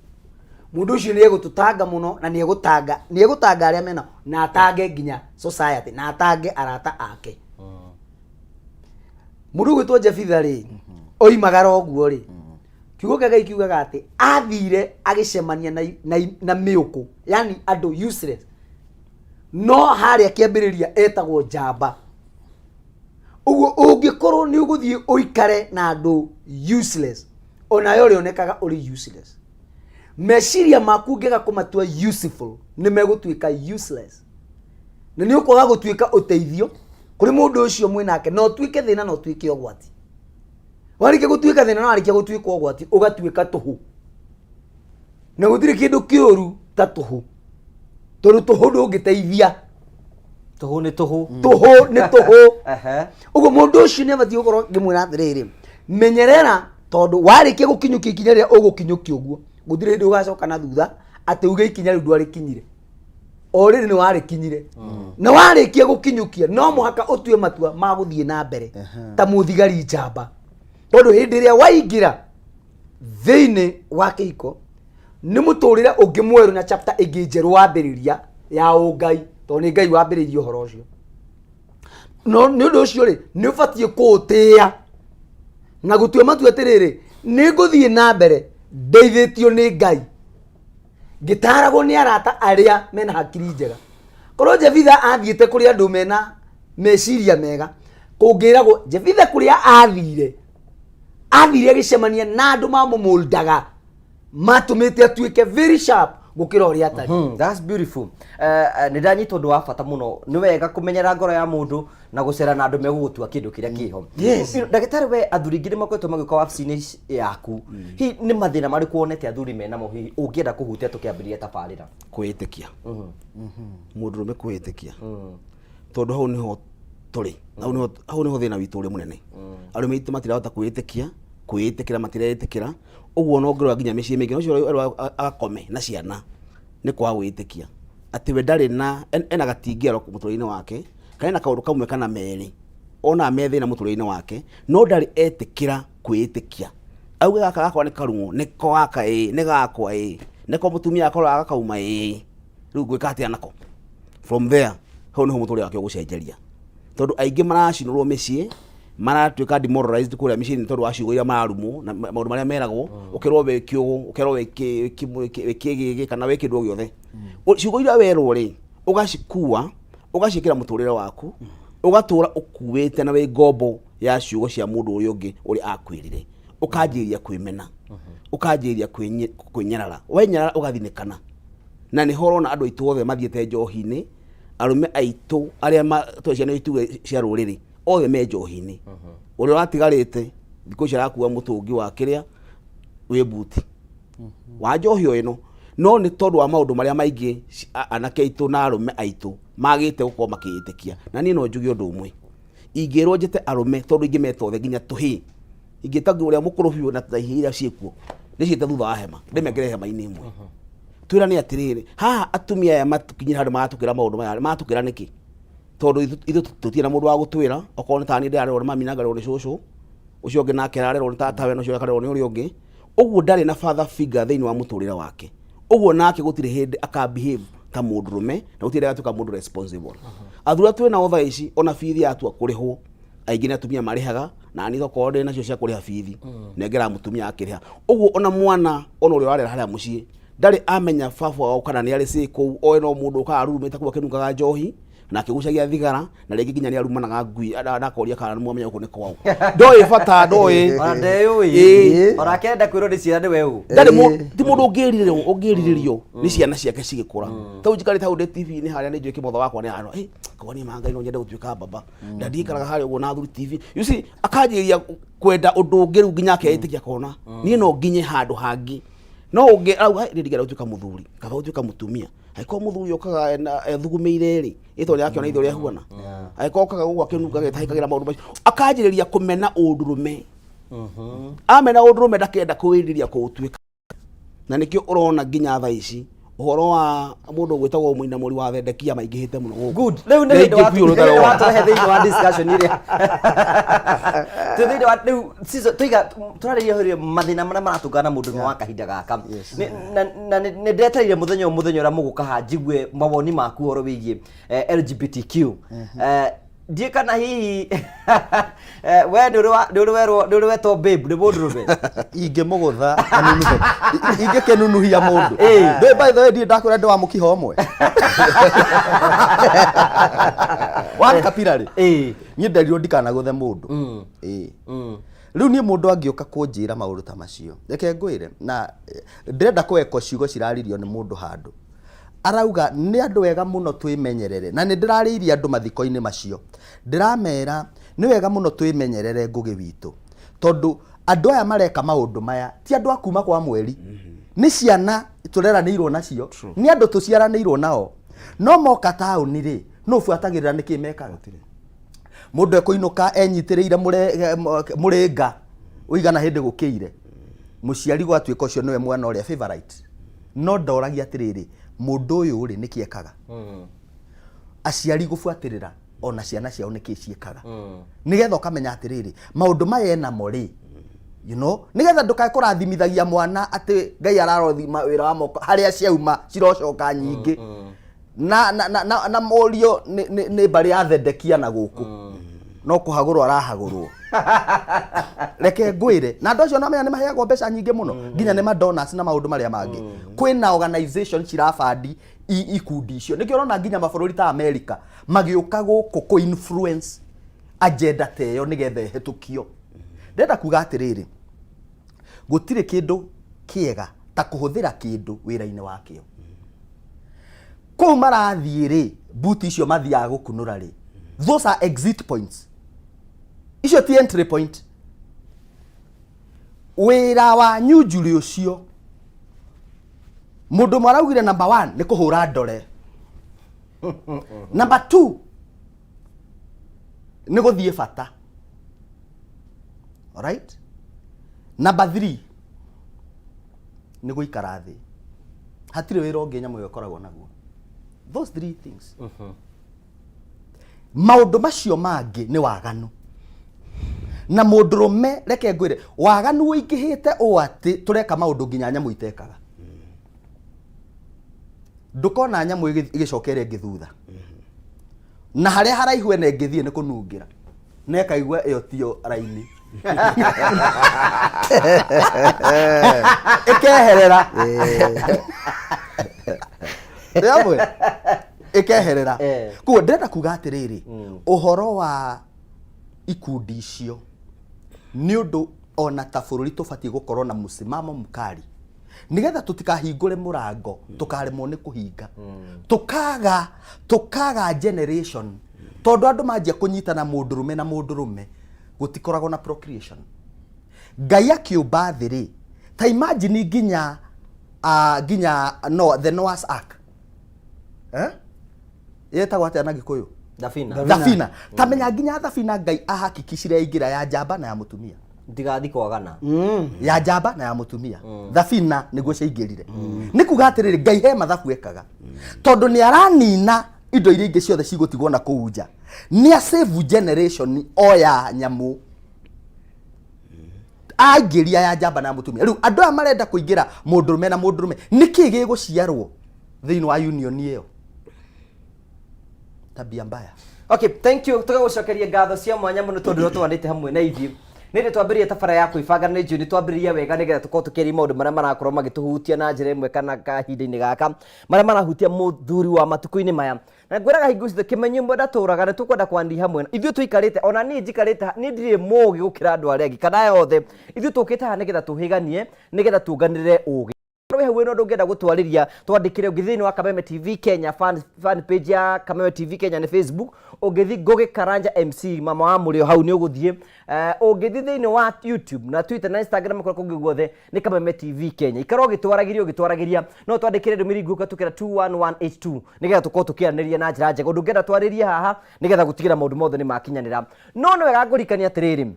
Speaker 3: mũndũ ũcio nĩ egũtũtanga mũno na nĩ egũtanga nĩ egũtanga arĩa mena na atange nginya society na atange arata ake. Mũndũ ũgwĩtwo Jefitha rĩ, oimagara ũguo rĩ, kiugo kĩa Ngai kiugaga atĩ athire agĩcemania na, na, na mĩũkũ, yani andũ useless. No harĩa kĩambĩrĩria etagwo njamba. Ũguo ũngĩkorwo nĩ ũgũthiĩ ũikare na andũ useless, onawe ũrĩonekaga ũrĩ useless. Meciria maku ũngĩaga kũmatua useful, nĩ megũtuĩka useless. Na nĩ ũkwaga gũtuĩka ũteithio kũrĩ mũndũ ũcio mwĩnake, na ũtuĩke thĩna na ũtuĩke ũgwati. Warĩkia gũtuĩka thĩna na warĩkia gũtuĩka ũgwati, ũgatuĩka tũhũ. Na gũtirĩ kĩndũ kĩũru ta tũhũ. Tondũ tũhũ ndũngĩteithia.
Speaker 1: Tũhũ nĩ tũhũ.
Speaker 3: Tũhũ nĩ tũhũ.
Speaker 1: Ehe.
Speaker 3: Ũguo mũndũ ũcio nĩ abatiĩ gũkorwo ngĩmwĩra atĩrĩrĩ, menyerera tondũ warĩkia gũkinyũkia ikinya rĩrĩa ũgũkinyũkia ũguo, gũtirĩ hĩndĩ ũgacoka na thutha atĩ uge ikinya rĩu ndwarĩkinyire. O rĩrĩ nĩ warĩkinyire. Na warĩkia gũkinyũkia no mũhaka ũtue matua ma gũthiĩ na mbere ta mũthigari njamba. Tondũ hĩndĩ ĩrĩa waingĩra thĩinĩ wa kĩhiko nĩ mũtũrĩre ũngĩ mwerũ na chapter ĩngĩ njerũ wambĩrĩria ya ũngai, tondũ nĩ Ngai wambĩrĩirie ũhoro ũcio. No nĩ ũndũ ũcio rĩ, nĩ ũbatiĩ kũũtĩĩa na gũtua matua atĩrĩrĩ, nĩ ngũthiĩ na mbere ndeithĩtio nĩ Ngai, ngĩtaragwo nĩ arata arĩa mena hakiri njega. Korwo Jefitha athiĩte kũrĩ andũ mena meciria mega, kũngĩragwo Jefitha kũrĩa athire, athire agĩcemania na andũ mamũmũldaga, matũmĩte atuĩke very sharp gũkĩra ũrĩa atariĩ.
Speaker 1: That's beautiful. Nĩ ndanyita ũndũ wa bata mũno. Nĩ wega kũmenyera ngoro ya mũndũ na gũcera na andũ megũgũtua kĩndũ kĩrĩa kĩho. Ndagĩtarĩ, we athuri aingĩ nĩ makoretwo magĩũka wabici-inĩ yaku. Hihi nĩ mathĩna marĩkũ wonete athuri menamo hihi ũngĩenda kũhutia tũkĩambĩrĩria tabarĩra?
Speaker 2: Kwĩĩtĩkia. Mũndũrũme kwĩĩtĩkia. Tondũ hau nĩho tũrĩ. Hau nĩho hau nĩho thĩna witũ ũrĩ mũnene. Arũme aitũ matirahota kwĩĩtĩkia, kwĩĩtĩkĩra matireĩtĩkĩra. Ũguo no ngĩrora nginya mĩciĩ mĩingĩ, ũcio erwo akome na ciana nĩ kwaga gwĩtĩkia. Atĩ we ndarĩ na ena gatingĩaro mũtũrĩre-inĩ wake, kana ena kaũndũ kamwe kana merĩ onaga me thĩna mũtũrĩre-inĩ wake, no ndarĩ etĩkĩra kwĩĩtĩkia. Auge gaka gakwa nĩ karung'o, nĩko gaka ĩĩ, nĩ gakwa ĩĩ, nĩko mũtumia akoraga gakauma ĩĩ, rĩu ngwĩka atĩa nako? From there, hau nĩho mũtũrĩre wake ũgũcenjeria. Tondũ aingĩ maracinũrwo mĩciĩ, maratuĩka demoralized kũrĩa mĩciĩ-inĩ tondũ wa ciugo iria mararumwo na maũndũ marĩa meragwo, ũkerwo wĩ kĩũgũ, ũkerwo wĩ kĩgĩgĩ kana wĩ kĩndũ o gĩothe. Ciugo iria werwo rĩ, ũgacikua, ũgaciĩkĩra mũtũrĩre waku, ũgatũra ũkuĩte na wĩ ngombo ya ciugo cia mũndũ ũrĩa ũngĩ ũrĩa akwĩrire. Ũkanjĩrĩria kwĩmena, ũkanjĩrĩria kwĩnyarara, wenyarara ũgathinĩkana. Na nĩho ũrona andũ aitũ othe mathiĩte njohi-inĩ, arũme aitũ arĩa tũrĩ ciana ituge cia rũrĩrĩ, othe me njohi-inĩ. Ũrĩa ũratigarĩte thikũ ici arakua mũtũngi wa kĩrĩa wĩ mbuti wa njohi o ĩno, no nĩ tondũ wa maũndũ marĩa maingĩ anake aitũ na arũme aitũ magĩte gũkorwo makĩĩtĩkia. Na niĩ no njuge ũndũ ũmwe, ingĩrwo njĩte arũme tondũ ingĩmeta othe nginya tũhĩĩ, ingĩta ũrĩa mũkũrũ biũ na ihĩĩ iria ciĩkuo, ndĩciĩte thutha wa hema, ndĩmekĩre hema-inĩ ĩmwe. Twĩrane atĩrĩrĩ, haha atumia aya matũkinyire handũ maratũkĩra maũndũ maya, maratũkĩra nĩkĩ? Tondũ ithuĩ tũtirĩ na mũndũ wa gũtwĩra, okorwo nĩ ta niĩ ndĩrarerwo nĩ mami na ngarerwo nĩ cũcũ, ũcio ũngĩ nake ararerwo nĩ tatawe na ũcio akarerwo nĩ ũrĩa ũngĩ. Ũguo ndarĩ na father figure thĩinĩ wa mũtũrĩre wake. Ũguo nake gũtirĩ hĩndĩ aka behave ta mũndũrũme na gũtirĩ hĩndĩ agatuĩka mũndũ responsible. Athuri arĩa twĩ nao thaa ici ona bithi yatua kũrĩhwo aingĩ nĩ atumia marĩhaga na niĩ tokorwo ndĩ nacio cia kũrĩha bithi nengeraga mũtumia akĩrĩha. Ũguo ona mwana ona ũrĩa ũrarera harĩa mũciĩ ndarĩ amenya baba wao kana nĩ arĩ cĩ kũu oĩ no mũndũ ũkaga arurumĩte kũu akĩnungaga njohi na akĩgucagia thigara na rĩngĩ nginya nĩ arumanaga ngui na akoria kana nĩ mwamenya gũkũ nĩ kwao. Ndoĩ bata ndoĩ.
Speaker 1: Ona ndeyũĩ.
Speaker 2: Ĩĩ.
Speaker 1: Ona akĩenda kwĩrwo nĩ ciana nĩwe ũ.
Speaker 2: Ndarĩ ti mũndũ ũngĩrirĩrio ũngĩrirĩrio nĩ ciana ciake cigĩkũra. Tau njikarĩte hau ndĩ TV-inĩ harĩa nĩ njũĩ kĩmotho wakwa nĩ ararora, "Ĩ, korwo niĩ ma Ngai no nyende gũtuĩka baba." Na ndiikaraga harĩa ũguo na athuri TV. You see, akanjĩrĩria kwenda ũndũ ũngĩ rĩu nginya akeĩtĩkia akona niĩ no nginye handũ hangĩ. No ũngĩ arauga, "Niĩ ndingĩenda gũtuĩka mũthuri, kaba gũtuĩka mũtumia." Angĩkorwo mũthuri okaga ethugumĩire rĩ, ĩ tondũ akĩona ithe ũrĩa ahuana. Angĩkorwo okaga gũkũ akĩnungaga ĩtahĩkagĩra maũndũ macio, akanjĩrĩria kũmena ũndũrũme. Amena ũndũrũme ndakenda kwĩrirĩria kũũtuĩka. Na nĩkĩo ũrona nginya thaa ici ũhoro wa mũndũ ũgwĩtagwo mũinamũri wa Thedekia maingĩhĩte mũno gũkũ.
Speaker 1: Good. Rĩu nĩ
Speaker 2: Nĩ
Speaker 1: hĩndĩ
Speaker 2: aingĩ biũ rũtare
Speaker 1: wa
Speaker 2: wona.
Speaker 1: tũrehe thĩinĩ wa discussion ĩrĩa twĩ thĩinĩ wa rĩu season- tũiga tũrarĩria ũhoro mathĩna marĩa maratũngana na mũndũ wa kahinda gaka. Na nĩ ndetereire mũthenya ũyũ mũthenya ũrĩa mũgũka haha njigue mawoni maku ũhoro wĩgiĩ LGBTQ. Ndiĩ kana hihi we nĩ ũrĩ nĩ ũrĩ werwo nĩ ũrĩ wetwo babe nĩ mũndũrũme?
Speaker 4: Ingĩmũgũtha anunuhe, ingĩkĩnunuhia mũndũ.
Speaker 1: Ĩĩ.
Speaker 4: Ndũĩ, by the way, ndirĩ ndakwĩra ndĩ wa mũkiha ũmwe wa kapira rĩ. Niĩ nderirwo ndikanagũthe mũndũ. Ĩĩ. Rĩu niĩ mũndũ angĩũka kũnjĩra maũndũ ta macio, reke ngwĩre na ndĩrenda kũeko ciugo ciraririo nĩ mũndũ handũ arauga nĩ andũ wega mũno twĩmenyerere, na nĩ ndĩrarĩirie andũ mathiko-inĩ macio, ndĩramera nĩ wega mũno twĩmenyerere Ngũgĩ witũ, tondũ andũ aya mareka maũndũ maya ti andũ a kuma kwa mweri, nĩ ciana tũreranĩirwo nacio, nĩ andũ tũciaranĩirwo nao, no moka taũni rĩ, nũ ũbuatagĩrĩra nĩkĩ mekaga? Mũndũ ekũinũka enyitĩrĩire mũrĩnga ũigana hĩndĩ gũkĩire, mũciari gwatuĩka ũcio nĩwe mwana ũrĩa favorite, no ndoragia atĩrĩrĩ, mũndũ ũyũ rĩ nĩkĩ ekaga? Aciari gũbuatĩrĩra ona ciana ciao nĩkĩ ciĩkaga, nĩgetha ũkamenya atĩrĩrĩ, maũndũ maya enamo rĩ, nĩgetha ndũkae kũrathimithagia mwana atĩ Ngai ararothima wĩra wa moko harĩa ciauma cirocoka nyingĩ. Na mũriũ nĩ mbarĩ ya Thedekia na gũkũ no kũhagũrwo arahagũrwo. Reke ngwĩre, na andũ acio namenya nĩ maheagwo mbeca nyingĩ mũno, nginya nĩ madonors na maũndũ marĩa mangĩ. Kwĩna organization cirabandi ikundi icio, nĩkĩo ũrona nginya mabũrũri ta America magĩũka gũkũ kũ influence agenda ta ĩyo nĩgetha ĩhetũkio. Ndĩrenda kuga atĩrĩrĩ, gũtirĩ kĩndũ kĩega ta kũhũthĩra kĩndũ wĩra-inĩ wakĩo. Kũu marathiĩ rĩ, mbuti icio mathiaga gũkunũra rĩ, those are exit points, icio ti entry point. Wĩra wa nyunjurĩ ũcio, mũndũ ũmwe araugire number 1 nĩ kũhũra ndore, number 2 nĩ gũthiĩ bata, alright, number 3 nĩ gũikara thĩ, hatirĩ wĩra ũngĩ nyamũ ĩyo ĩkoragwo naguo. Those three things. Maũndũ macio mangĩ nĩ waganu na mũndũrũme. Reke ngwĩre, waganu ũingĩhĩte ũũ atĩ tũreka maũndũ nginya nyamũ itekaga. Ndũkona nyamũ ĩgĩcoka ĩrĩa ĩngĩ thutha, na harĩa haraihu ene ĩngĩthiĩ nĩ kũnungĩra na ĩkaigua ĩyo tiyo raini, ĩkeherera rĩamwe ĩkeherera. Koguo ndĩrenda kuga atĩrĩrĩ, ũhoro wa ikundi icio nĩ ũndũ ona ta bũrũri tũbatiĩ gũkorwo na msimamo mkali nigetha tũtikahingũre mũrango tũkaremwo nĩ kũhinga, tũkaga generation, tondũ andũ manjia kũnyitana mũndũrũme na mũndũrũme gũtikoragwo na procreation. Ngai akĩũmba thĩ rĩ, ta imagine nginya nginya no, the Noah's Ark, eh? Yetagwo atĩa na Gĩkũyũ?
Speaker 1: Thabina.
Speaker 4: Thabina. Ta menya nginya thabina Ngai ahakikicire yaingĩra ya njamba na ya mũtumia.
Speaker 1: Ndigathi kwagana.
Speaker 4: Ya njamba na ya mũtumia, thabina nĩguo ciaingĩrire. Nĩ kuga atĩrĩrĩ, Ngai he mathabu ekaga, tondũ nĩ aranina indo iria ingĩ ciothe cigũtigwo na kũu nja, nĩ a save generation o ya nyamũ. Aingĩria ya njamba na mũtumia. Rĩu andũ aya marenda kũingĩra mũndũrũme na mũndũrũme, nĩkĩ gĩgũciarwo thĩinĩ wa union ĩyo? Tabia mbaya.
Speaker 1: Okay, thank you. Tũgagũcokeria ngatho cia mwanya mũno tondũ nĩ twanĩte hamwe na ithuĩ. Nĩ ndĩ twambĩrĩria tabara ya kwĩbanga, nĩ njũĩ nĩ twambĩrĩria wega nĩgetha tũkorwo tũkĩaria maũndũ marĩa marakorwo magĩtũhutia na njĩra ĩmwe kana kahinda-inĩ gaka, marĩa marahutia mũthuri wa matukũ-inĩ maya. Na ngwĩraga hingo ciothe, kĩmenyi ũmwe ndatũraga, nĩ tũkwenda kwaranĩria hamwe. Ithuĩ tũikarĩte, ona niĩ njikarĩte niĩ ndirĩ mũgĩ gũkĩra andũ arĩa angĩ kana aya othe. Ithuĩ tũkĩte haha nĩgetha tũhĩganie, nĩgetha tuonganĩrĩre ũgĩ. Wĩ hau wĩna ũndũ ũngĩenda gũtwarĩria, twandĩkĩre. Ũngĩthiĩ thĩinĩ wa Kameme TV Kenya fan page ya Kameme TV Kenya nĩ Facebook, ũngĩthiĩ Ngũgĩ Karanja MC mama wa mũrĩo, hau nĩ ũgũthiĩ. Ũngĩthiĩ thĩinĩ wa YouTube na Twitter na Instagram, kũrĩa kũngĩ guothe nĩ Kameme TV Kenya. Ikara ũgĩtwaragĩria, ũgĩtwaragĩria, no twandĩkĩre ndũmĩrĩri nguhĩ ũkatũkĩra 21182 nĩgetha tũkorwo tũkĩaranĩria na njĩra njega ũndũ ũngĩenda twarĩrie haha, nĩgetha gũtigĩra maũndũ mothe nĩ makinyanĩra. No nĩ wega ngũrikania atĩrĩrĩ,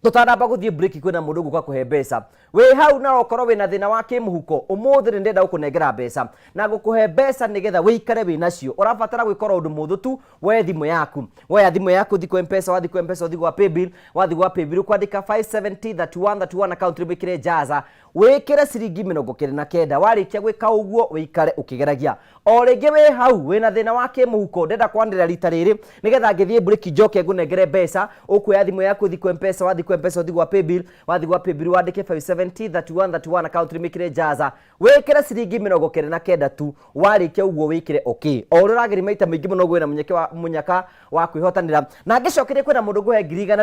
Speaker 1: tũtanamba gũthiĩ break, kwĩna mũndũ ũgũka kũhe mbeca. Wĩ hau na ũkorwo wĩna thĩna wa kĩmũhuko, ũmũthĩ nĩ ndĩrenda gũkũnengera mbeca na gũkũhe mbeca nĩgetha wĩikare wĩ nacio. Ũrabatara gwĩkora ũndũ mũhũthũ tu. Woe thimũ yaku, woya thimũ yaku, ũthiĩ kwa Mpesa, wathiĩ kwa Mpesa, ũthiĩ gwa Paybill, wathiĩ gwa Paybill, ũkwandĩka 570 31 31, account name wĩkĩre Jaza, wĩkĩre ciringi 99. Warĩkia gwĩka ũguo, wĩikare ũkĩgeragia o rĩngĩ. Wĩ hau wĩna thĩna wa kĩmũhuko, ndenda kwanĩrĩra rita rĩrĩ nĩgetha ngĩthiĩ break njoke ngũnengere mbeca. Ũkuoya thimũ yaku, ũthiĩ kwa Mpesa, wathiĩ kwa Mpesa, ũthiĩ gwa Paybill, wathiĩ gwa Paybill, wandĩke 570 31 31, account name wĩkĩre Jaza, wĩkĩre ciringi 99 tu. Warĩkia ũguo, wĩkĩre okay. O ũrĩa ũrageria maita maingĩ mũno, ũguo wĩna mũnyeke wa mũnyaka wa kwĩhotanĩra. Na ngĩcokeria, kwĩna mũndũ ngũhe 100,000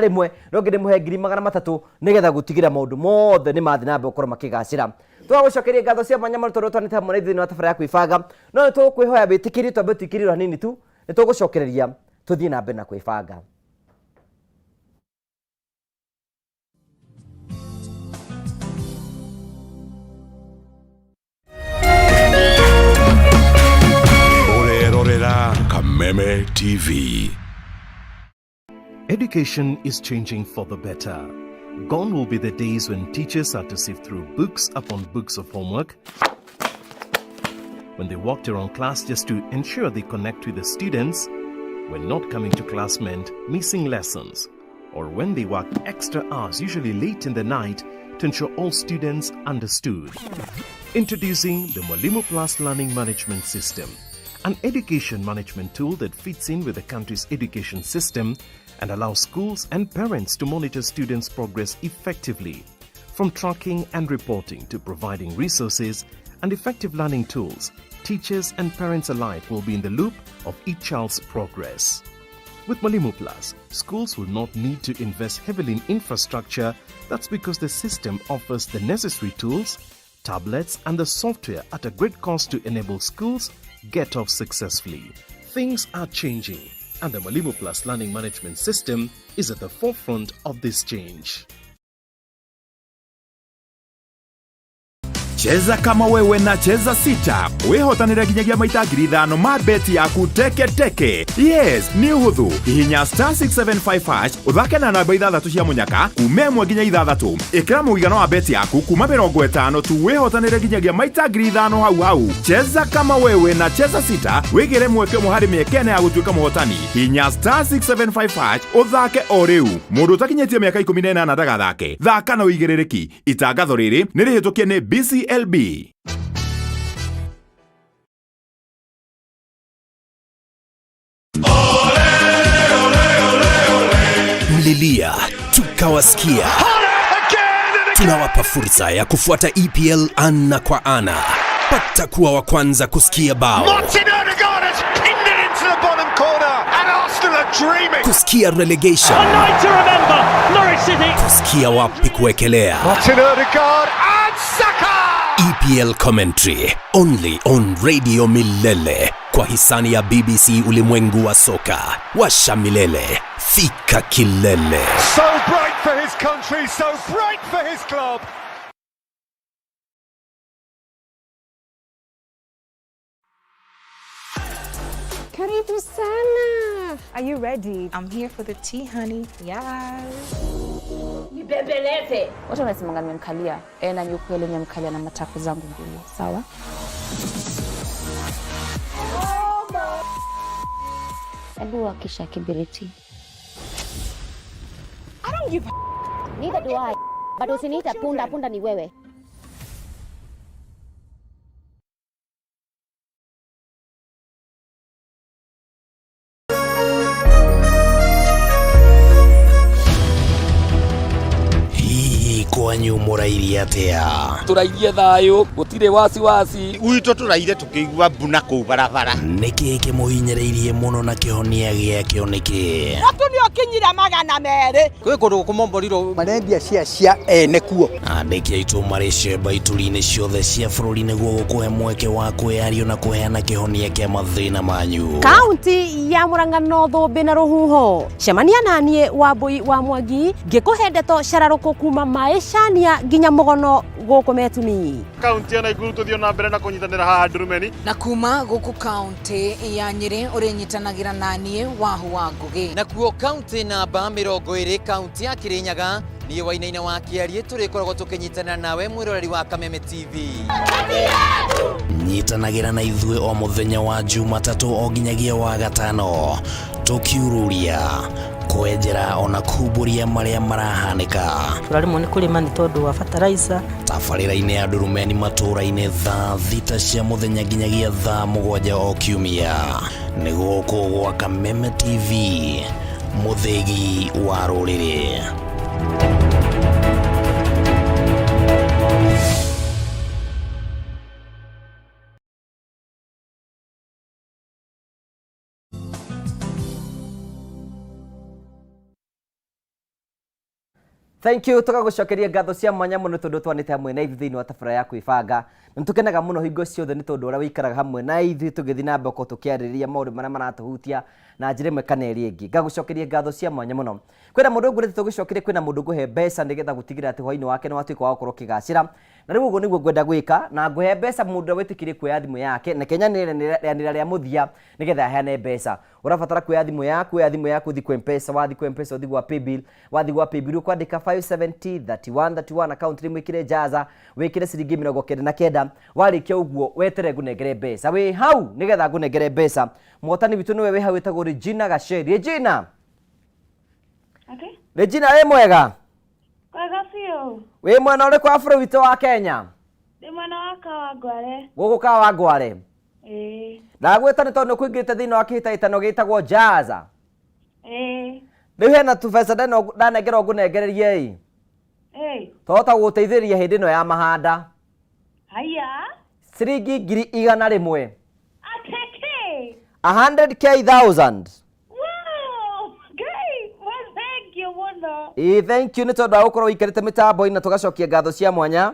Speaker 1: na ũngĩ ndĩmũhe 300,000, nĩgetha gũtigĩra maũndũ mothe nĩ mathiĩ na mbere gũkorwo makĩgacĩra. Tũgagũcokeria ngatho cia mwanya mũno tondũ twanĩte hamwe na ithuĩ thĩinĩ wa tabara ya kwĩbanga. No nĩ tũkwĩhoya wĩtĩkĩrie twambe tũikĩrĩrwo hanini tu, nĩ tũgũcokereria tũthiĩ na mbere na kwĩbanga.
Speaker 5: Ũrerorera Kameme TV.
Speaker 6: Education is changing for the better. Gone will be the days when teachers had to sift through books upon books of homework, when they walked around class just to ensure they connect with the students, when not coming to class meant missing lessons, or when they worked extra hours, usually late in the night, to ensure all students understood. Introducing the Mwalimu Plus Learning Management System, an education management tool that fits in with the country's education system and allows schools and parents to monitor students' progress effectively. From tracking and reporting to providing resources and effective learning tools, teachers and parents alike will be in the loop of each child's progress. With Mwalimu Plus, schools will not need to invest heavily in infrastructure. That's because the system offers the necessary tools, tablets, and the software at a great cost to enable schools get off successfully. Things are changing, and the Mwalimu Plus Learning Management System is at the forefront of this change.
Speaker 5: Cheza kama wewe na Cheza Sita, wĩhotanĩre nginyagia maita 5,000 ma beti yaku teke teke. Yes, nĩ ũhũthũ. Hihinya *675# ũthake na namba ithathatũ cia mũnyaka kuma 1 nginya 6. Ĩkĩra mũigana wa beti yaku kuma 50 tu, wĩhotanĩre nginyagia maita 5,000 hau hau. Cheza kama wewe na Cheza Sita, wĩgĩre mweke ũmwe harĩ mĩeke 4 ya gũtuĩka mũhotani. Hihinya *675# ũthake o rĩu. Mũndũ ũtakinyĩtie mĩaka 18 ndagathake. Thaka na ũigĩrĩrĩki. Itangatho rĩrĩ nĩ rĩhĩtũkie nĩ BCLB.
Speaker 7: Mlilia tukawasikia. Tunawapa fursa ya kufuata EPL ana kwa ana. Pata kuwa wa kwanza kusikia bao,
Speaker 8: Martin Odegaard has pinned it into the bottom corner, and Arsenal are dreaming.
Speaker 7: Kusikia relegation,
Speaker 9: A night to remember. Norwich City.
Speaker 7: Kusikia wapi kuwekelea.
Speaker 8: Martin Odegaard and Saka!
Speaker 7: EPL commentary only on Radio Milele kwa hisani ya BBC Ulimwengu wa Soka. Washa milele, fika kilele.
Speaker 8: So bright for his country, so bright for his club.
Speaker 10: Karibu sana. Are you ready?
Speaker 11: I'm here for the tea, honey. Yes.
Speaker 12: Nibembeleze.
Speaker 11: Watu wanasemanga nimemkalia. Eh, na ni ukweli nimemkalia na matako zangu mbili. Sawa? Hebu wakisha kibiriti.
Speaker 10: I don't give a
Speaker 12: Neither do I. But usiniite punda, punda ni wewe.
Speaker 7: Hihi kwanyu mũrairie atĩa?
Speaker 13: Tũrairie thayũ, gũtirĩ wasiwasi.
Speaker 14: Gwitũ tũraire tũkĩigua mbu na kũu barabara.
Speaker 7: Nĩkĩ kĩmũhinyĩrĩirie mũno na kĩhonia gĩakĩo nĩkĩ?
Speaker 15: Mũtu nĩ ũkinyire 200.
Speaker 16: Kwĩ kũndũ gũkũmomborirwo marendia cia cia ene kuo.
Speaker 7: Andĩki aitũ marĩ cemba ituri-inĩ ciothe cia bũrũri nĩguo gũkũhe mweke wa kwĩyario na kũheana kĩhonia kĩa mathĩna manyu.
Speaker 17: Kaunti ya Murang'a no thũmbĩ na rũhuho. Cemania naniĩ Wambũi wa Mwangi ngĩkũhe ndeto cararũkũ kuma maĩcania nginya mũgono gũkũ Metuni.
Speaker 18: Kaunti ya Nakuru tuthiĩ na mbere na kũnyitanĩra haha Ndurumeni.
Speaker 19: Na kuma gũkũ kaunti ya Nyĩrĩ ũrĩnyitanagĩra naniĩ Wahu wa Ngũgĩ.
Speaker 20: Nakuo kaunti namba 20 kaunti ya Kirinyaga niĩ Wainaina wa Kĩariĩ tũrĩkoragwo tũkĩnyitanĩra nawe mwĩroreri wa Kameme TV.
Speaker 7: Nyitanagĩra na ithuĩ o mũthenya wa Jumatatũ o nginyagia wa gatano tũkiururia kwenjera ona kumbũria marĩa marahanĩka.
Speaker 21: Tũraremwo nĩ kũrĩma nĩ tondũ wa fertilizer.
Speaker 7: Tabarĩra-inĩ ya Ndurumeni matũũra-inĩ thaa 6 cia mũthenya nginyagia thaa 7 o kiumia. Nĩ gũkũ gwa Kameme TV, mũthĩgi wa rũrĩrĩ.
Speaker 1: Thank you tũgagũcokeria ngatho cia mwanya mũno tondũ twanĩte hamwe na ithuĩ thĩinĩ wa tabarĩra ya kwĩbanga. Na nĩtũkenaga mũno hingo ciothe nĩ tondũ ũrĩa wĩikaraga hamwe na ithuĩ tũgĩthiĩ na mbere gũkorwo tũkĩarĩrĩria maũndũ marĩa maratũhutia na njĩra ĩmwe kana ĩrĩa ĩngĩ. Ngagũcokeria ngatho cia mwanya mũno. Kwĩna mũndũ ngwĩrĩte tũgũcokerie, kwĩna mũndũ ngũhe mbeca nĩgetha gũtigĩrĩra atĩ hwainĩ wake nĩ watuĩka wa gũkorwo ũkĩgacĩra. Na rĩu ũguo nĩguo ngwenda gwĩka, na ngũhe mbeca mũndũ ũrĩa wĩtĩkĩrie kuoya thimũ yake, na Kenya nĩ rĩanĩrĩra rĩa mũthia nĩgetha aheane mbeca. Ũrabatara kuoya thimũ yaku, oya thimũ yaku ũthiĩ kwa M-Pesa, wathiĩ kwa M-Pesa ũthiĩ gwa Paybill, wathiĩ gwa Paybill ũkwandĩka 570 31 31 account name wĩkĩre Jaza, wĩkĩre ciringi 99, warĩkia ũguo weterere ngũnengere mbeca. Wĩ hau nĩgetha ngũnengere mbeca. Mũhotani witũ nĩwe wĩ hau wĩtagwo Regina Gacheri. Regina!
Speaker 22: Atĩ?
Speaker 1: Regina wĩ mwega?
Speaker 22: Kwega biũ.
Speaker 1: Wĩ mwena ũrĩkũ wa bũrũri witũ wa Kenya?
Speaker 22: Ndĩ mwena wa Kawangware.
Speaker 1: Gũkũ Kawangware.
Speaker 22: Ĩĩ.
Speaker 1: Ndagwĩta nĩ tondũ nĩ ũkũingĩrĩte thĩinĩ wa kĩhĩtahĩtano gĩtagwo Jaza.
Speaker 22: Ĩĩ.
Speaker 1: Rĩu hena tũbeca ndanengerwo ngũnengererie ĩ.
Speaker 22: Ĩĩ.
Speaker 1: Twahota gũgũteithĩrĩria hĩndĩ ĩno ya mahanda.
Speaker 22: Haiya.
Speaker 1: Ciringi 100,000.
Speaker 22: Atĩ kĩ?
Speaker 1: 100K thousand.
Speaker 22: Wow! Ngai, well, thank you mũno.
Speaker 1: Ĩĩ thank you nĩ tondũ wa gũkorwo ũikarĩte mĩtambo-inĩ na tũgacokia ngatho cia mwanya.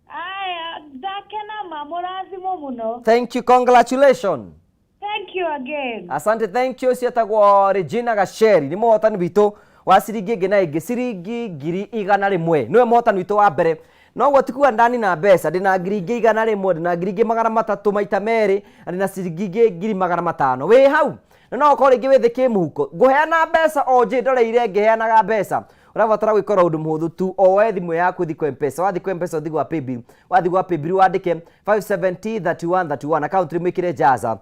Speaker 22: Aya, ndakena ma, mũrathimwo mũno.
Speaker 1: Thank you, congratulations.
Speaker 22: Thank you again.
Speaker 1: Asante, thank you. Cietagwo Regina Gacheri nĩ mũhotani witũ wa ciringi ĩngĩ na ĩngĩ ciringi 100,000 nĩwe mũhotani witũ wa mbere. Noguo ti kuga ndanina mbeca, ndĩna 100,000, ndĩna 300,000 maita merĩ, na ndĩna ciringi ingĩ 500,000. Wĩ hau na no ũkorwo rĩngĩ wĩ thĩ kĩmũhuko. Ngũheana mbeca o njĩ ndoreire ngĩheanaga mbeca. Ũrabatara gwĩka ũndũ mũhũthũ tu, o woe thimũ yaku ũthiĩ kwa M-Pesa, wathiĩ kwa M-Pesa ũthiĩ gwa Paybill, wathiĩ gwa Paybill wandĩke 570 31 31 account name wĩkĩre Jaza,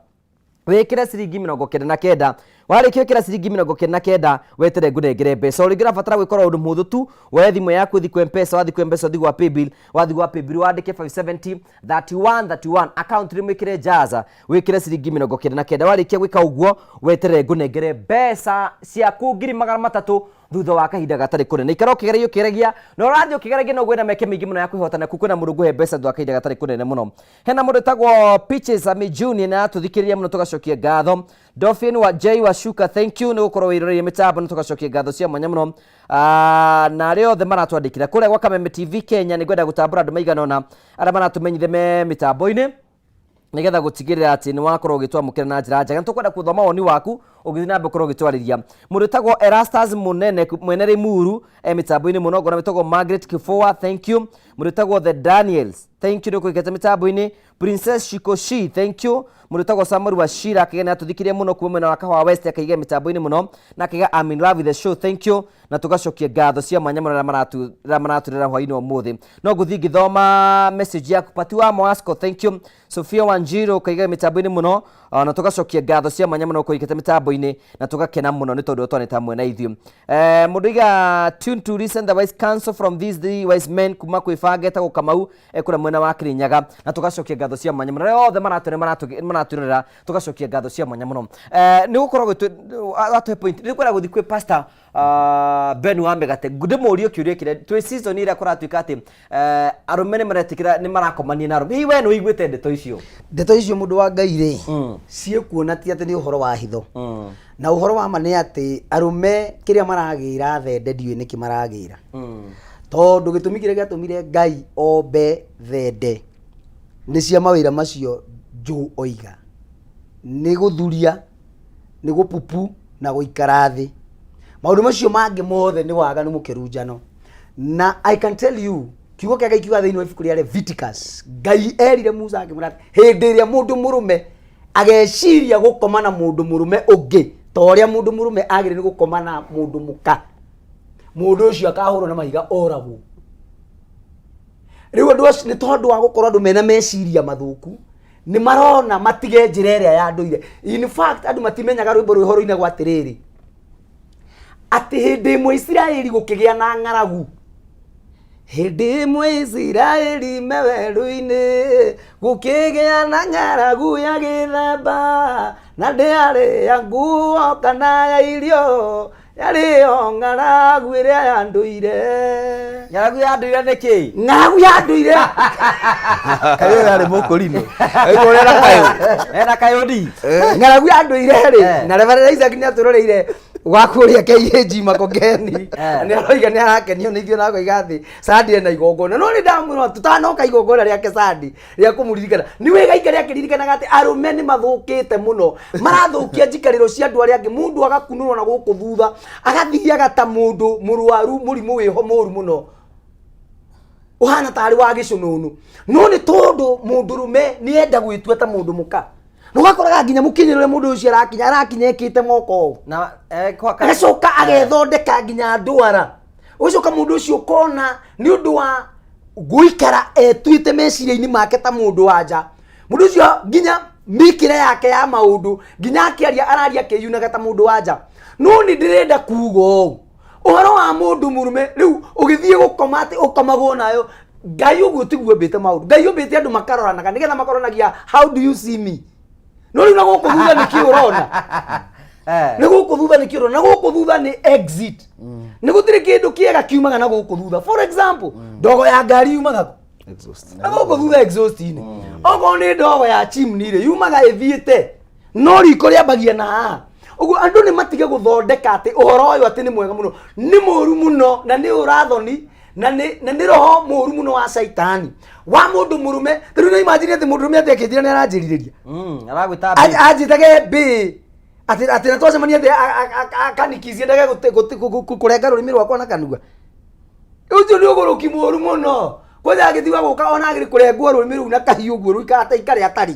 Speaker 1: wĩkĩre ciringi 99, warĩkia gwĩkĩra ciringi 99 weterere ngũnengere mbeca. O rĩngĩ ũrabatara gwĩka ũndũ mũhũthũ tu, woe thimũ yaku ũthiĩ kwa M-Pesa, wathiĩ kwa M-Pesa ũthiĩ gwa Paybill, wathiĩ gwa Paybill wandĩke 570 31 31 account name wĩkĩre Jaza, wĩkĩre ciringi 99, warĩkia gwĩka ũguo weterere ngũnengere mbeca ciaku 300,000 thutha wa kahinda gatarĩ kũnene. Ikara ũkĩgeria ũkĩgeragia, na ũrathiĩ ũkĩgeragia no gwĩna mĩeke mĩingĩ mũno ya kwĩhota, na kwĩna mũndũ ngũhe mbeca thutha wa kahinda gatarĩ kũnene mũno. Hena mũndũ wĩtagwo Peaches Ami Junior na atũthikĩrĩria mũno tũgacokia ngatho. Dolphin wa J wa Shuka, thank you nĩ gũkorwo wĩroreire mĩtambo na tũgacokia ngatho cia mwanya mũno. Na arĩa othe maratwandĩkĩra kũrĩa gwa Kameme TV Kenya, nĩ ngwenda gũtambũra andũ maigana ũna arĩa maratũmenyithia me mĩtambo-inĩ nĩgetha gũtigĩrĩra atĩ nĩ wakorwo ũgĩtwamũkĩra na njĩra njega. Nĩ tũkwenda gũthoma woni waku ũgĩthiĩ na mbere gũkorwo ũgĩtwarĩria. Mũndũ wĩtagwo Erastus Mũnene mwene Limuru e mĩtambo-inĩ mũno, ngona wĩtagwo Margaret Kĩbũa, thank you. Mũndũ wĩtagwo The Daniels Thank you nĩ kũingĩte mĩtambo-inĩ. Princess Shikoshi, thank you. Mũndũ wĩtagwo Samuel Wachira akĩgĩa nĩ atũthikirie mũno kuma mwena wa Kahawa West akĩiga mĩtambo-inĩ mũno na akĩiga I'm in love with the show, thank you. Na tũgacokia ngatho cia mwanya mũno rĩrĩa maratũrera hwainĩ wa ũmũthĩ. No ngũthiĩ ngĩthoma message yaku. Pati wa Moasco, thank you. Sophia Wanjiru ũkaiga mĩtambo-inĩ mũno na tũgacokia ngatho cia mwanya mũno kũingĩte mĩtambo-inĩ na tũgakena mũno nĩ tondũ twanĩte hamwe na ithuĩ. Mũndũ iga tune to listen the wise counsel from these three wise men kuma kwĩ banga etagwo Kamau kũrĩa mwena wa Kirinyaga na tũgacokia ngatho cia mwanya mũno arĩa othe maratwĩrorera tũgacokia ngatho cia mwanya mũno. Nĩ gũkorwo watũhe point nĩ kwenda gũthiĩ kwĩ pastor Ben wa Mĩgate ndĩmũrie kĩũria kĩrĩa twĩ season ĩrĩa kũratuĩka atĩ arũme nĩ maretĩkĩra nĩ marakomania na arũme. Hihi we nĩ ũiguĩte ndeto icio?
Speaker 2: Ndeto icio mũndũ wa Ngai rĩ, ciĩkuona ti atĩ nĩ ũhoro wa hitho. Na ũhoro wa ma nĩ atĩ arũme kĩrĩa maragĩra thende ndiũĩ nĩkĩ maragĩra. Tondũ gĩtũmi kĩrĩa gĩatũmire Ngai ombe thende nĩ cia mawĩra macio Joe oiga. Nĩ gũthuria, nĩ gũpupu na gũikara thĩ. Maũndũ macio mangĩ mothe nĩ waganu mũkĩru njano. Na I can tell you, kiugo kĩa Ngai kiugaga thĩinĩ wa ibuku rĩa Leviticus, Ngai erire Musa akĩmwĩra atĩ hĩndĩ ĩrĩa mũndũ mũrũme ageciria gũkoma na mũndũ mũrũme ũngĩ ta ũrĩa mũndũ mũrũme agĩrĩire nĩ gũkoma na mũndũ mũka, mũndũ ũcio akahũrwo na mahiga oragwo. Rĩu andũ acio nĩ tondũ wa gũkorwo andũ mena meciria mathũku, nĩ marona matige njĩra ĩrĩa ya ndũire. In fact, andũ matimenyaga rwĩmbo rwĩho rũinagwo atĩrĩrĩ, atĩ hĩndĩ ĩmwe Isiraeli gũkĩgĩa na ng'aragu. Hĩndĩ ĩmwe Isiraeli me werũ-inĩ gũkĩgĩa na ng'aragu ya gĩthemba, na ndĩarĩ ya nguo kana ya irio, yarĩ o ng'aragu ĩrĩa ya ndũire.
Speaker 1: Ng'aragu ya ndũire nĩ kĩ?
Speaker 2: Ng'aragu ya ndũire.
Speaker 4: Kayũ yarĩ mũkũrinũ. Aigua ũrĩa na kayũ.
Speaker 1: Ena kayũ ndi.
Speaker 2: Ng'aragu ya ndũire rĩ, na Reverend Isaac nĩ atũroreire wa kũrĩa KAG Makongeni. Nĩ aroiga nĩ arakenio nĩ ithuĩ na akoiga atĩ Sandi ena igongona. No nĩ ndamwĩra tũtanoka igongona rĩake Sandi rĩa kũmũririkana. Nĩ wega aikare akĩririkanaga atĩ arũme nĩ mathũkĩte mũno. Marathũkia njikarĩro cia andũ arĩa angĩ. Mũndũ agakunũrwo na gũkũ thutha, agathiaga ta mũndũ mũrwaru mũrimũ wĩho mũru mũno. Ũhana tarĩ wa gĩcũnũnũ. No nĩ tondũ mũndũrũme nĩ enda gwĩtua ta mũndũ mũka. Na ũgakoraga nginya mũkinyĩre ũrĩa mũndũ ũcio arakinya, arakinya ekĩte moko ũũ.
Speaker 1: Na, kwa ka-
Speaker 2: Agacoka agethondeka nginya ndwara. Ũgacoka mũndũ ũcio ũkona nĩ ũndũ wa gũikara etuĩte meciria-inĩ make ta mũndũ wa nja. Mũndũ ũcio nginya mĩkĩre yake ya maũndũ, nginya akĩaria araria akĩyunaga ta mũndũ wa nja. No nĩ ndĩrenda kuga ũũ, ũhoro wa mũndũ mũrũme rĩu ũgĩthiĩ gũkoma atĩ ũkomagwo nayo, Ngai ũguo tiguo ombĩte maũndũ. Ngai ombĩte andũ makaroranaga nĩgetha makoranagia how do you see me. No rĩu na gũkũ thutha nĩkĩ ũrona? Nĩ gũkũ thutha nĩkĩ ũrona? Na gũkũ thutha nĩ exit. Nĩ gũtirĩ kĩndũ kĩega kiumaga na gũkũ thutha. For example, ndogo ya ngari yumaga kũ? Na gũkũ thutha exhaust-inĩ. Okorwo nĩ ndogo ya chimney rĩ, yumaga ĩthiĩte. No riko rĩambagia na haha. Ũguo andũ nĩ matige gũthondeka atĩ ũhoro ũyũ atĩ nĩ mwega mũno. Nĩ mũru mũno na nĩ ũrathoni na nĩ roho mũru mũno wa caitani wa mũndũ mũrũme. Rĩu nĩ imagine atĩ mũndũ mũrũme atĩ akĩnjĩra nĩ aranjĩrirĩria.
Speaker 1: Aragwĩta mbĩ.
Speaker 2: Anjĩtage mbĩ. Atĩ na twacemania atĩ akanikicie ndage kũrenga rũrĩmĩ rwakwa na kanua. Ũcio nĩ ũgũrũki mũru mũno. Kwanja agĩtiga gũka ona agĩrĩ kũrengwo rũrĩmĩ rũu na kahiũ ũguo rũikara ta ikare atarĩ.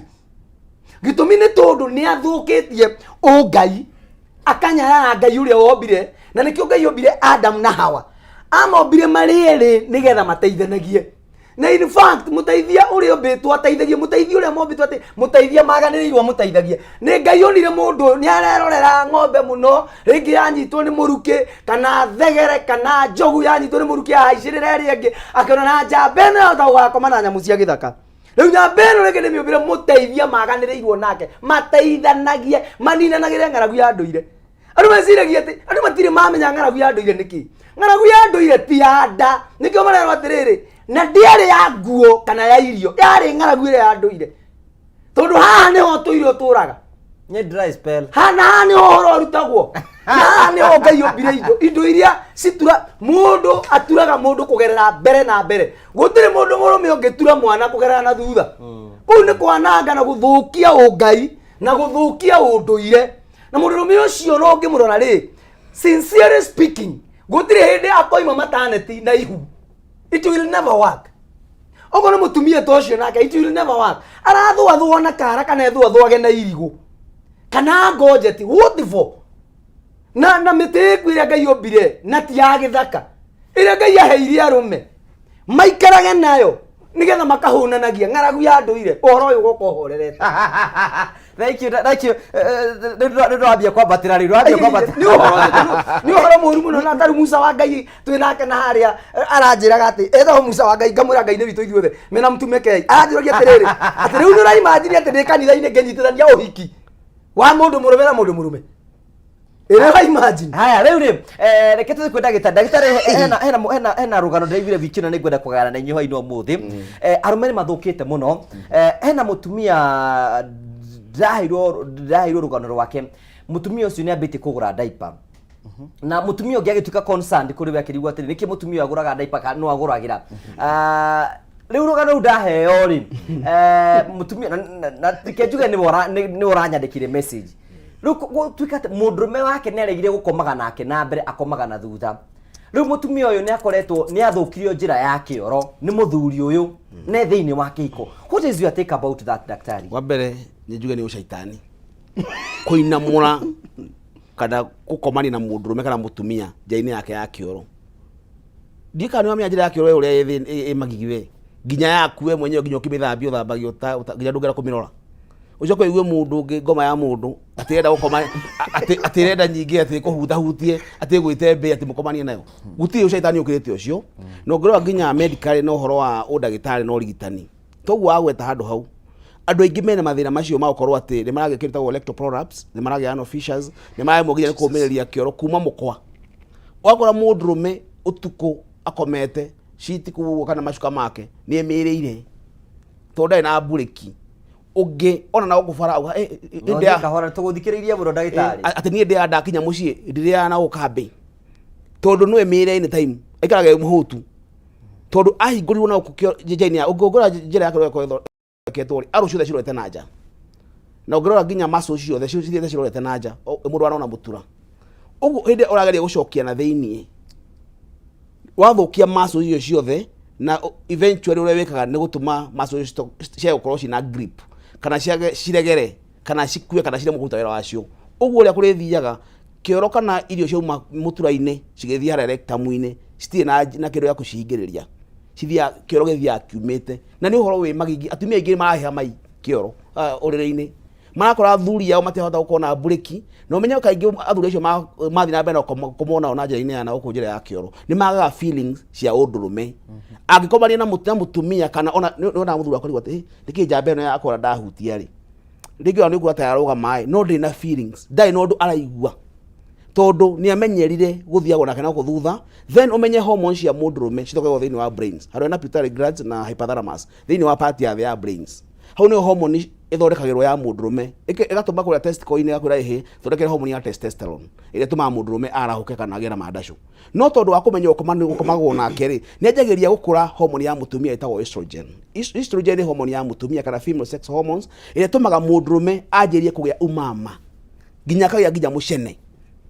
Speaker 2: Gĩtũmi nĩ tondũ nĩ athũkĩtie ũngai, akanyarara Ngai ũrĩa wombire, na nĩkĩo Ngai ombire Adam na Hawa. Amombire marĩ erĩ nĩgetha mateithanagie. Na in fact, mũteithia ũrĩa ũmbĩtwo ateithagie, mũteithia ũrĩa mombĩtwo atĩ mũteithia maganĩrĩirwo amũteithagie. Nĩ Ngai onire mũndũ ũyũ nĩ arerorera ng'ombe mũno, rĩngĩ yanyitwo nĩ mũrukĩ, kana thegere, kana njogu yanyitwo nĩ mũrukĩ yahaicĩrĩra ĩrĩa ĩngĩ, akĩona na njamba ĩno yahota gũgakoma na nyamũ cia gĩthaka. Rĩu nyamba ĩno rĩngĩ nĩmĩũmbĩre mũteithia maganĩrĩirwo nake, mateithanagie, maninanagĩre ng'aragu ya ndũire. Andũ meciragia atĩ andũ matirĩ mamenya ng'aragu ya ndũire nĩkĩ. Ng'aragu ya ndũire ti ya nda, nĩkĩo marerwo atĩrĩrĩ, na ndĩarĩ ya nguo kana ya irio, yarĩ ng'aragu ĩrĩa ya ndũire. Tondũ haha nĩho ũtũire ũtũraga.
Speaker 1: Nĩ dry spell.
Speaker 2: Haha na haha nĩho ũhoro ũrutagwo. Na haha nĩho Ngai ombire indo. Indo iria citura, mũndũ aturaga mũndũ kũgerera mbere na mbere. Gũtirĩ mũndũ mũrũme ũngĩtura mwana kũgerera na thutha. Kũu nĩ kwananga na gũthũkia ũngai na gũthũkia ũndũire. Na mũndũrũme ũcio no ũngĩmũrora rĩ, sincerely speaking, gũtirĩ hĩndĩ akoima maternity na ihu. It will never work. Okorwo nĩ mũtumia ta ũcio nake, it will never work. Arathũathũa na kara kana ethũathũage na irigũ kana ngonjeti, what for? Na mĩtĩ ĩku ĩrĩa Ngai ombire na ti ya gĩthaka, ĩrĩa Ngai aheire arũme maikarage nayo nĩgetha makahũnanagia ng'aragu ya ndũire, ũhoro ũyũ ũgoka ũhorerete.
Speaker 1: Thank you, thank you. Nĩ ndwambia kwambatĩra rĩu, ndwambia kwambatĩra.
Speaker 2: Nĩ ũhoro mũru mũno. Na tarĩu Musa wa Ngai twĩ nake na harĩa aranjĩraga atĩ etagwo Musa wa Ngai, ngamwĩra Ngai nĩ witũ ithuothe mena mtume kei. Aranjũragia atĩrĩrĩ, atĩ rĩu nĩ ũraimagine atĩ ndĩ kanitha-inĩ ngĩnyitithania ũhiki wa mũndũ mũrũme na mũndũ mũrũme? Ĩrĩ imagine.
Speaker 1: Haya, rĩu rĩ, reke tũthiĩ kwĩ ndagĩtarĩ. Ndagĩtarĩ, hena rũgano ndĩraiguire wiki ĩno, nĩ ngwenda kũgayana na inyuĩ hwainĩ ũmũthĩ. Arũme nĩ mathũkĩte mũno. Hena mũtumia ndĩraheirwo rũgano rwake. Mũtumia ũcio nĩ ambĩtie kũgũra diaper, na mũtumia ũngĩ agĩtuĩka concerned kũrĩ we, akĩrigwo atĩrĩ, nĩkĩ mũtumia ũyũ agũraga diaper kana no agũragĩra? Ah, rĩu rũgano rũu ndaheo rĩ, mũtumia na reke njuge nĩwe ũranyandĩkire message. Rĩu gũtuĩka atĩ mũndũrũme wake nĩ aregire gũkomaga nake na mbere, akomaga na thutha. Rĩu mũtumia ũyũ nĩ akoretwo nĩ athũkirio njĩra ya kĩoro nĩ mũthuri ũyũ ne thĩinĩ wa kĩhiko. What is your take about that, daktari?
Speaker 3: Wa mbere nĩ njuge nĩ ũcaitani kũinamũra kana gũkomania na mũndũrũme kana mũtumia njĩra-inĩ yake ya kĩoro. Ndiĩ kana nĩ wamenya njĩra ya kĩoro ũrĩa ĩ magigi we, nginya yaku we mwenyewe, nginya ũkĩmĩthambia ũthambagio nginya ndũngĩenda kũmĩrora. Ũcoke ũigue mũndũ ũngĩ, ngoma ya mũndũ atĩ ĩrenda gũkoma, atĩ ĩrenda nyingĩ, atĩ ĩkũhutahutie, atĩ ĩgwĩte mbĩ, atĩ mũkomanie nayo. Gũtirĩ ũcaitani ũkĩrĩte ũcio. Na ũngĩrora nginya medically na ũhoro wa ũndagĩtarĩ na ũrigitani, toguo wagweta handũ hau, andũ aingĩ mena mathĩna macio ma gũkorwo atĩ nĩ maragĩa kĩndũ gĩtagwo rectal prolapse, nĩ maragĩa anal fissures, nĩ maremwo nginya nĩ kũũmĩrĩria kĩoro kuma mũkwa. Ũgakora mũndũrũme ũtukũ akomete citi kũu kana macuka make nĩ emĩrĩire tondũ ndarĩ na mburĩki. Ũngĩ ona na gũkũ bara auga, "Eh,
Speaker 1: No, kahora, tũgũthikĩrĩirie mũno, ndagĩtarĩ.
Speaker 3: Atĩ niĩ ndĩaga ndakinya mũciĩ ndĩrĩaga na gũkũ kambĩ tondũ no emĩre anytime, aikaraga e mũhũtu tondũ ahingũrirwo na gũkũ njĩra-inĩ ya ũngĩhingũra njĩra yake ĩrĩa ĩthondeketwo rĩ, arũ ciothe cirorete na nja, na ũngĩrora nginya muscles ciothe cithiĩte cirorete na nja. Mũndũ arona mũtura ũguo hĩndĩ ĩrĩa ũrageria gũcokia na thĩiniĩ, wathũkia muscles icio ciothe, na eventually ũrĩa wĩkaga nĩ gũtũma muscles icio ciage gũkorwo ciĩna grip kana ciage ciregere kana cikue kana ciremwo kũruta wĩra wacio. Ũguo ũrĩa kũrĩthiaga kĩoro kana irio ciauma mũtura-inĩ cigĩthiĩ harĩa rectum-inĩ, citirĩ na kĩndũ gĩa kũcihingĩrĩria, cithiaga kĩoro gĩthiaga kiumĩte, na nĩ ũhoro wĩ magigi. Atumia aingĩ marahĩha mai kĩoro ũrĩrĩ-inĩ, marakora athuri ao matirahota gũkorwo na mburĩki. Na ũmenye kaingĩ athuri acio mathiĩ na mbere na gũkoma nao na njĩra-inĩ ya na gũkũ njĩra ya kĩoro, nĩ magaga feelings cia ũndũrũme angĩkomania na mũtumia kana ona nĩ onaga mũthuri wakwa atĩ, "Eh, nĩkĩ njamba ĩno yakora ndahutia rĩ?" Rĩngĩ ona nĩ ũkuona ta yarũgama ĩ, no ndĩrĩ na feelings, ndarĩ na ũndũ araigua tondũ nĩ amenyerire gũthiagwo nake na gũkũ thutha. Then ũmenye hormones cia mũndũrũme cithondekagwo thĩinĩ wa brains harĩa na pituitary glands na hypothalamus, thĩinĩ wa part ya thĩ ya brains. Hau nĩho hormone ĩthondekagĩrwo ya mũndũrũme, ĩgatũma kũrĩa testicle-inĩ, ĩgakwĩra, "Ĩhĩ, thondekere hormone ya testosterone ĩrĩa ĩtũmaga mũndũrũme arahũke kana agĩe na mandacũ." No tondũ wa kũmenya gũkomagwo nake rĩ, nĩ anjagĩrĩria gũkũra hormone ya mũtumia ĩtagwo estrogen. Estrogen nĩ hormone ya mũtumia kana female sex hormones ĩrĩa ĩtũmaga mũndũrũme anjĩrĩrie kũgĩa umama nginya akagĩa nginya mũcene.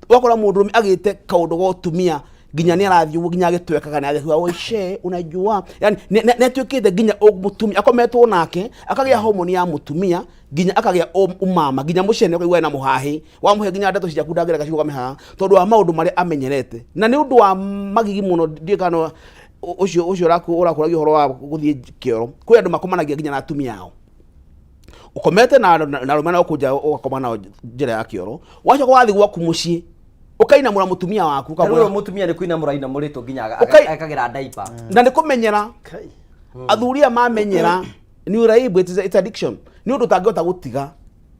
Speaker 3: Ũgakora mũndũrũme agĩte kaũndũ ga ũtumia, nginya nĩ arathiĩ ũguo nginya agĩtwekaga na agĩkiuga, "Oishe, unajua." Yani nĩ atuĩkĩte nginya mũtumia akometwo nake, akagĩa hormone ya mũtumia, nginya akagĩa umama, nginya mũcene, ũkaigua ena mũhahĩ wamũhe nginya ndeto ciaku ndangĩreka cirũgame haha tondũ wa maũndũ marĩa amenyerete. Na nĩ ũndũ wa magigi mũno. Ndiũĩ kana ũcio ũrakũragia ũhoro wa gũthiĩ kĩoro. Kwĩ andũ makomanagia nginya na atumia ao. Ũkomete na arũme na gũkũ nja, ũgakoma nao njĩra ya kĩoro, wacoka wathiĩ gwaku mũciĩ ũkainamũra mũtumia waku.
Speaker 1: Rĩu
Speaker 3: ũkamwĩra
Speaker 1: mũtumia nĩ kũinamũra inamũrĩtwo nginya akagĩra diaper.
Speaker 3: Na nĩ kũmenyera athuri aya mamenyera, nĩ ũraibu. It's addiction, nĩ ũndũ ũtangĩhota gũtiga.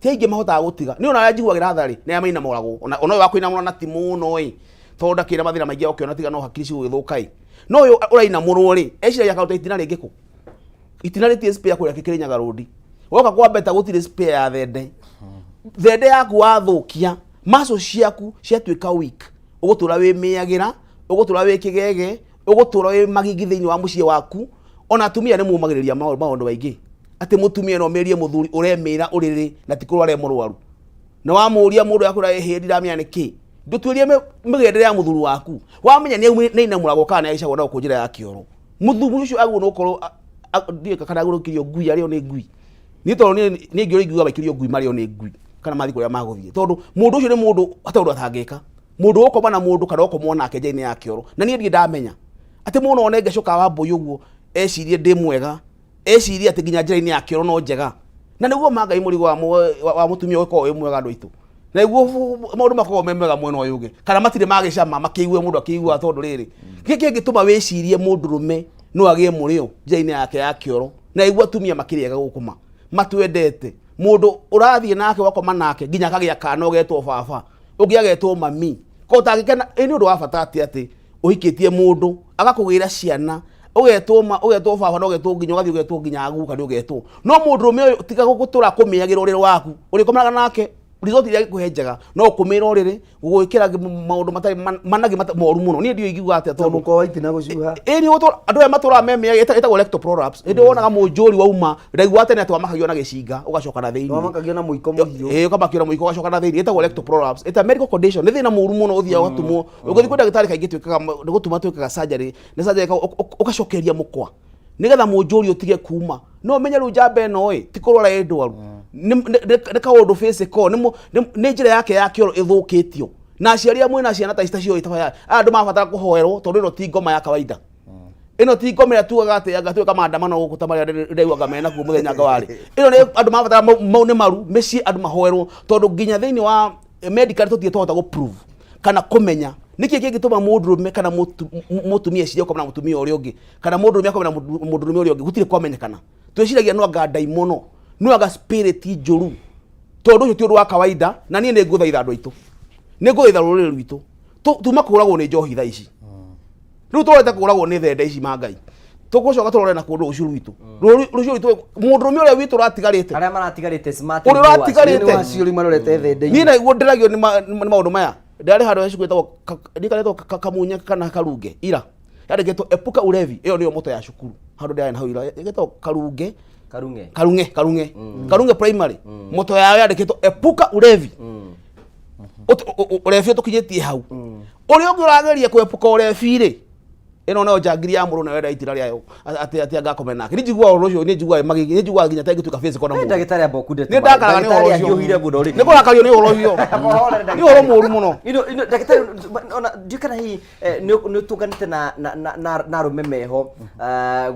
Speaker 3: Ti aingĩ mahotaga gũtiga. Nĩ ona arĩa njiguagĩra tha rĩ, nĩ arĩa mainamũragwo. Ona ũyũ wa kũinamũra na ti mũno ĩ, tondũ ndakĩrĩ na mathĩna maingĩ ũkĩona tiga no hakiri cigũgĩthũka ĩ. No ũyũ ũrainamũrwo rĩ, eciragia akaruta itina rĩngĩ kũ. Itina rĩtirĩ spare kũrĩa Kĩrĩnyaga road. Woka kwa beta gũtirĩ spare ya thende. Thende yaku wathũkia, muscle ciaku ciatuĩka weak, ũgũtũra wĩmĩagĩra, ũgũtũra wĩ kĩgege, ũgũtũra wĩ magigi thĩinĩ wa mũciĩ waku. Ona atumia nĩ mũmagĩrĩria maũndũ maingĩ, atĩ mũtumia no mĩrie mũthuri ũremĩra ũrĩrĩ na ti kũrwara e mũrwaru, na wamũria mũndũ akwĩra, "Ĩhĩ, ndiramenya nĩkĩ." Ndũtuĩrie mĩgendere ya mũthuri waku. Wamenya nĩ ainamũragwo kana nĩ aicagwo na gũkũ njĩra ya kĩoro, mũthuri ũcio agĩrĩirwo nĩ gũkorwo Ndiũĩ kana agũrũkirio ngui arĩo nĩ ngui. Niĩ tondũ niĩ niĩ ingĩũria ingiuga maikĩrio ngui marĩo nĩ ngui kana mathiĩ kũrĩa magũthiĩ, tondũ mũndũ ũcio nĩ mũndũ hatarĩ ũndũ atangĩka. Mũndũ ũgũkoma na mũndũ kana ũkomwo nake njĩra-inĩ ya kĩoro. Na niĩ ndirĩ ndamenya atĩ mũndũ no one ngĩcoka wa mbũi ũguo ecirie ndĩ mwega, ecirie atĩ nginya njĩra-inĩ ya kĩoro no njega. Na nĩguo ma Ngai mũrigo wa mũtumia ũgĩkoragwo wĩ mwega andũ aitũ. Na nĩguo maũndũ makoragwo me mega mwena ũyũ ũngĩ, kana matirĩ magĩcama makĩigue mũndũ akĩigua tondũ rĩrĩ, kĩĩ kĩngĩtũma wĩcirie mũndũrũme no agĩe mũrĩo njĩra-inĩ yake ya kĩoro? Na nĩguo atumia makĩrĩ ega gũkũ ma matwendete. Mũndũ ũrathiĩ nake ũgakoma nake nginya akagĩa kana ũgetwo baba, ũngĩ agetwo mami. Ko ũtangĩkena, ĩ nĩ ũndũ wa bata atĩa atĩ ũhikĩtie mũndũ agakũgĩra ciana, ũgetwo ma, ũgetwo baba na ũgetwo nginya ũgathiĩ ũgetwo nginya guka nĩ ũgetwo. No mũndũrũme ũyũ tiga gũtũra kũmĩagĩra ũrĩrĩ waku, ũrĩkomaga nake result iria angĩkũhe njega no ũkũmĩra ũrĩrĩ, gũgwĩkĩra maũndũ matarĩ managĩ moru mũno. Niĩ ndiũĩ ingiuga atĩa tondũ
Speaker 2: Mũkwa wa itina gũcuha.
Speaker 3: Ĩ nĩ ũtũra, andũ aya matũraga memĩaga, ĩtagwo rectal prolapse. Hĩndĩ wonaga mũnjũri wauma, ndaiguaga tene atĩ wamakagio na gĩcinga ũgacoka na thĩinĩ.
Speaker 2: Wamakagio na mũiko mũhiũ.
Speaker 3: Ĩ, ũkamakio na mũiko ũgacoka na thĩinĩ. Ĩtagwo rectal prolapse. It's a medical condition. Nĩ thĩna mũru mũno ũthiaga ũgatumwo. Ũgĩthiĩ kwĩ ndagĩtarĩ kaingĩ twĩkaga nĩ gũtuma twĩkaga surgery. Nĩ surgery ũgacokeria mũkwa nĩgetha mũnjũri ũtige kuma. No ũmenye rĩu njamba ĩno ĩ ti kũrwara ĩ ndwaru, nĩ kaũndũ physical, nĩ njĩra yake ya kĩoro ĩthũkĩtio. Na aciari amwe na ciana ta ici tacio ĩtaba aya andũ marabatara kũhoerwo tondũ ĩno ti ngoma ya kawaida. Ĩno ti ngoma ĩrĩa tugaga atĩ anga twĩka maandamano gũkũ ta marĩa ndĩraiguaga mena kuo mũthenya anga warĩ. Ĩno nĩ andũ marabatara maune maru mĩciĩ andũ mahoerwo tondũ nginya thĩinĩ wa medical tũtirĩ twahota gũ prove kana kũmenya nĩkĩ kĩngĩtũma mũndũrũme kana mũtumia ecirie gũkoma na mũtumia ũrĩa ũngĩ kana mũndũrũme akome na mũndũrũme ũrĩa ũngĩ, gũtirĩ kwamenyekana. Twĩciragia no anga ndaimono, no anga spirit njũru, tondũ ũcio ti ũndũ wa kawaida. Na niĩ nĩ ngũthaitha andũ aitũ, nĩ ngũthaitha rũrĩrĩ rwitũ, tuma kũragwo nĩ njohi thaa ici. Rĩu tũrorete kũragwo nĩ thende ici ma Ngai, tũgũcoka tũrore na kũndũ rũciũ rwitũ. Rũciũ rwitũ, mũndũrũme ũrĩa witũ ũratigarĩte,
Speaker 1: arĩa maratigarĩte smart
Speaker 3: ũrĩa
Speaker 1: viewers.
Speaker 3: ũratigarĩte.
Speaker 2: Nĩ wacio rĩu marorete thende-inĩ.
Speaker 3: Niĩ naiguo ndĩragio nĩ maũndũ maya. Ndarĩ handũ he cukuru ĩtagwo ndikaretwo Kamunye kana Karunge ira, yandĩkĩtwo epuka ulevi. Ĩyo nĩyo motto ya cukuru handũ ndĩrarĩ na hau ira, ĩgetwo Karunge,
Speaker 1: Karunge,
Speaker 3: Karunge, Karunge, Karunge primary. Motto yao yandĩkĩtwo epuka ulevi. Ulevi ũtũkinyĩtie hau. Ũrĩa ũngĩ ũrageria kwepuka ulevi rĩ, ĩno nayo njangiri ya mũrũ nayo enda itira rĩayo atĩ angakome nake. Niĩ njiguaga ũhoro ũcio, niĩ njiguaga magigi, niĩ njiguaga nginya ta ingĩtuĩka physical na mũndũ.
Speaker 1: Ndagĩtarĩ amba ũkunde
Speaker 3: Nĩ ndakaraga nĩ ũhoro ũcio.
Speaker 1: Ahiũhire mũno rĩ.
Speaker 3: Nĩ kũrakario nĩ ũhoro ũcio. Nĩ ũhoro mũru mũno.
Speaker 1: Ino ndagĩtarĩ, ona ndiũĩ kana hihi nĩ ũtũnganĩte na arũme meho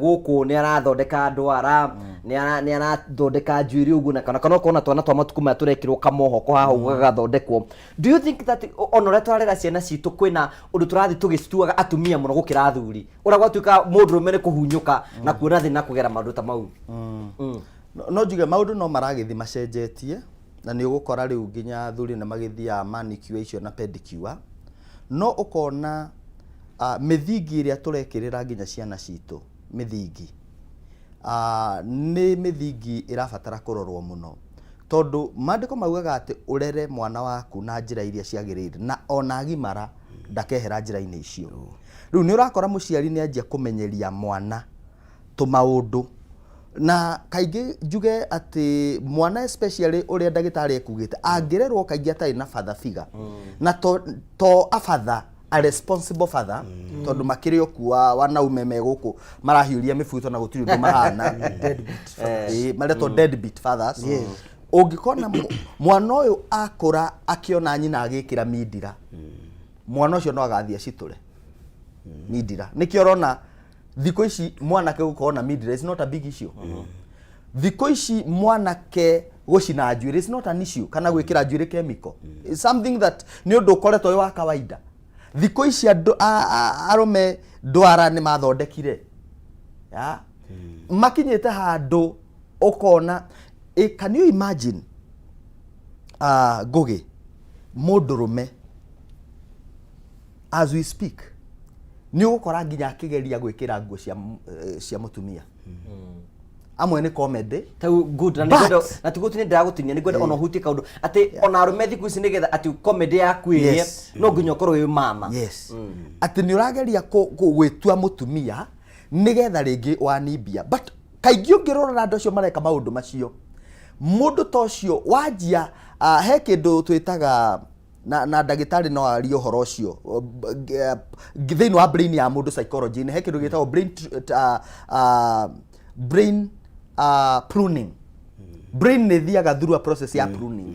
Speaker 1: gũkũ, nĩ arathondeka ndwara, nĩ arathondeka njuĩrĩ ũguo, na kana ũkona twana twa matukũ maya tũrekĩrwo kamohoko haha ũguo gagathondekwo. Do you think that ona ũrĩa tũrarera ciana citũ kwĩna ũndũ tũrathiĩ tũgĩcituaga atumia mũno gũkĩra athuri, ũrĩa gwatuĩka mũndũrũme nĩ kũhunyũka na kuona thĩna kũgera maũndũ ta mau?
Speaker 4: No njuge maũndũ no maragĩthiĩ macenjetie, na nĩ ũgũkora rĩu nginya athuri nĩ magĩthiaga manicure icio na pedicure, no ũkona mĩthingi ĩrĩa tũrekĩrĩra nginya ciana citũ, mĩthingi nĩ mĩthingi ĩrabatara kũrorwo mũno, tondũ maandĩko maugaga atĩ ũrere mwana waku na njĩra iria ciagĩrĩire na ona agimara ndakehera njĩra-inĩ icio. Rĩu nĩ ũrakora mũciari nĩ anjia kũmenyeria mwana tũmaũndũ, na kaingĩ njuge atĩ mwana especially ũrĩa ndagĩtarĩ ekugĩte angĩrerwo kaingĩ atarĩ na father figure, na to a father, a responsible father, tondũ makĩrĩ o kuo wanaume me gũkũ marahiũria mĩbuto na gũtirĩ ũndũ mahana. Ĩĩ, maretwo deadbeat fathers. Ũngĩkona mwana ũyũ akũra akĩona nyina agĩkĩra mindira, mwana ũcio no agathiĩ acitũre mindira. Nĩkĩo ũrona thikũ ici mwanake gũkorwo na mindira is not a big issue. Thikũ ici mwanake gũcina njuĩrĩ is not an issue, kana gwĩkĩra njuĩrĩ chemical. It's something that nĩ ũndũ ũkoretwo wĩ wa kawaida. Thikũ ici andũ arũme ndwara nĩ mathondekire. Ya? Makinyĩte handũ ũkona, can you imagine, Ngũgĩ, mũndũrũme as we speak nĩ ũgũkora nginya akĩgeria gwĩkĩra nguo cia mũtumia. Amwe nĩ comedy.
Speaker 1: Tau good, na
Speaker 4: But
Speaker 1: nĩngwenda, na tiguo tu nĩndĩragũtinia, nĩngwenda ona ũhutie kaũndũ atĩ ona arũme thikũ ici nĩgetha atĩ comedy yaku ĩrĩe, no nginya ũkorwo wĩ mama.
Speaker 4: Yes. Atĩ nĩ ũrageria gwĩtua mũtumia nĩgetha rĩngĩ wanimbia. But kaingĩ ũngĩrora andũ acio mareka maũndũ macio, mũndũ ta ũcio wanjia, he kĩndũ twĩtaga na ndagĩtarĩ no arie ũhoro ũcio thĩinĩ wa brain ya mũndũ psychology-inĩ, he kĩndũ gĩtagwo brain Brain pruning. Brain nĩ ĩthiaga through a process ya pruning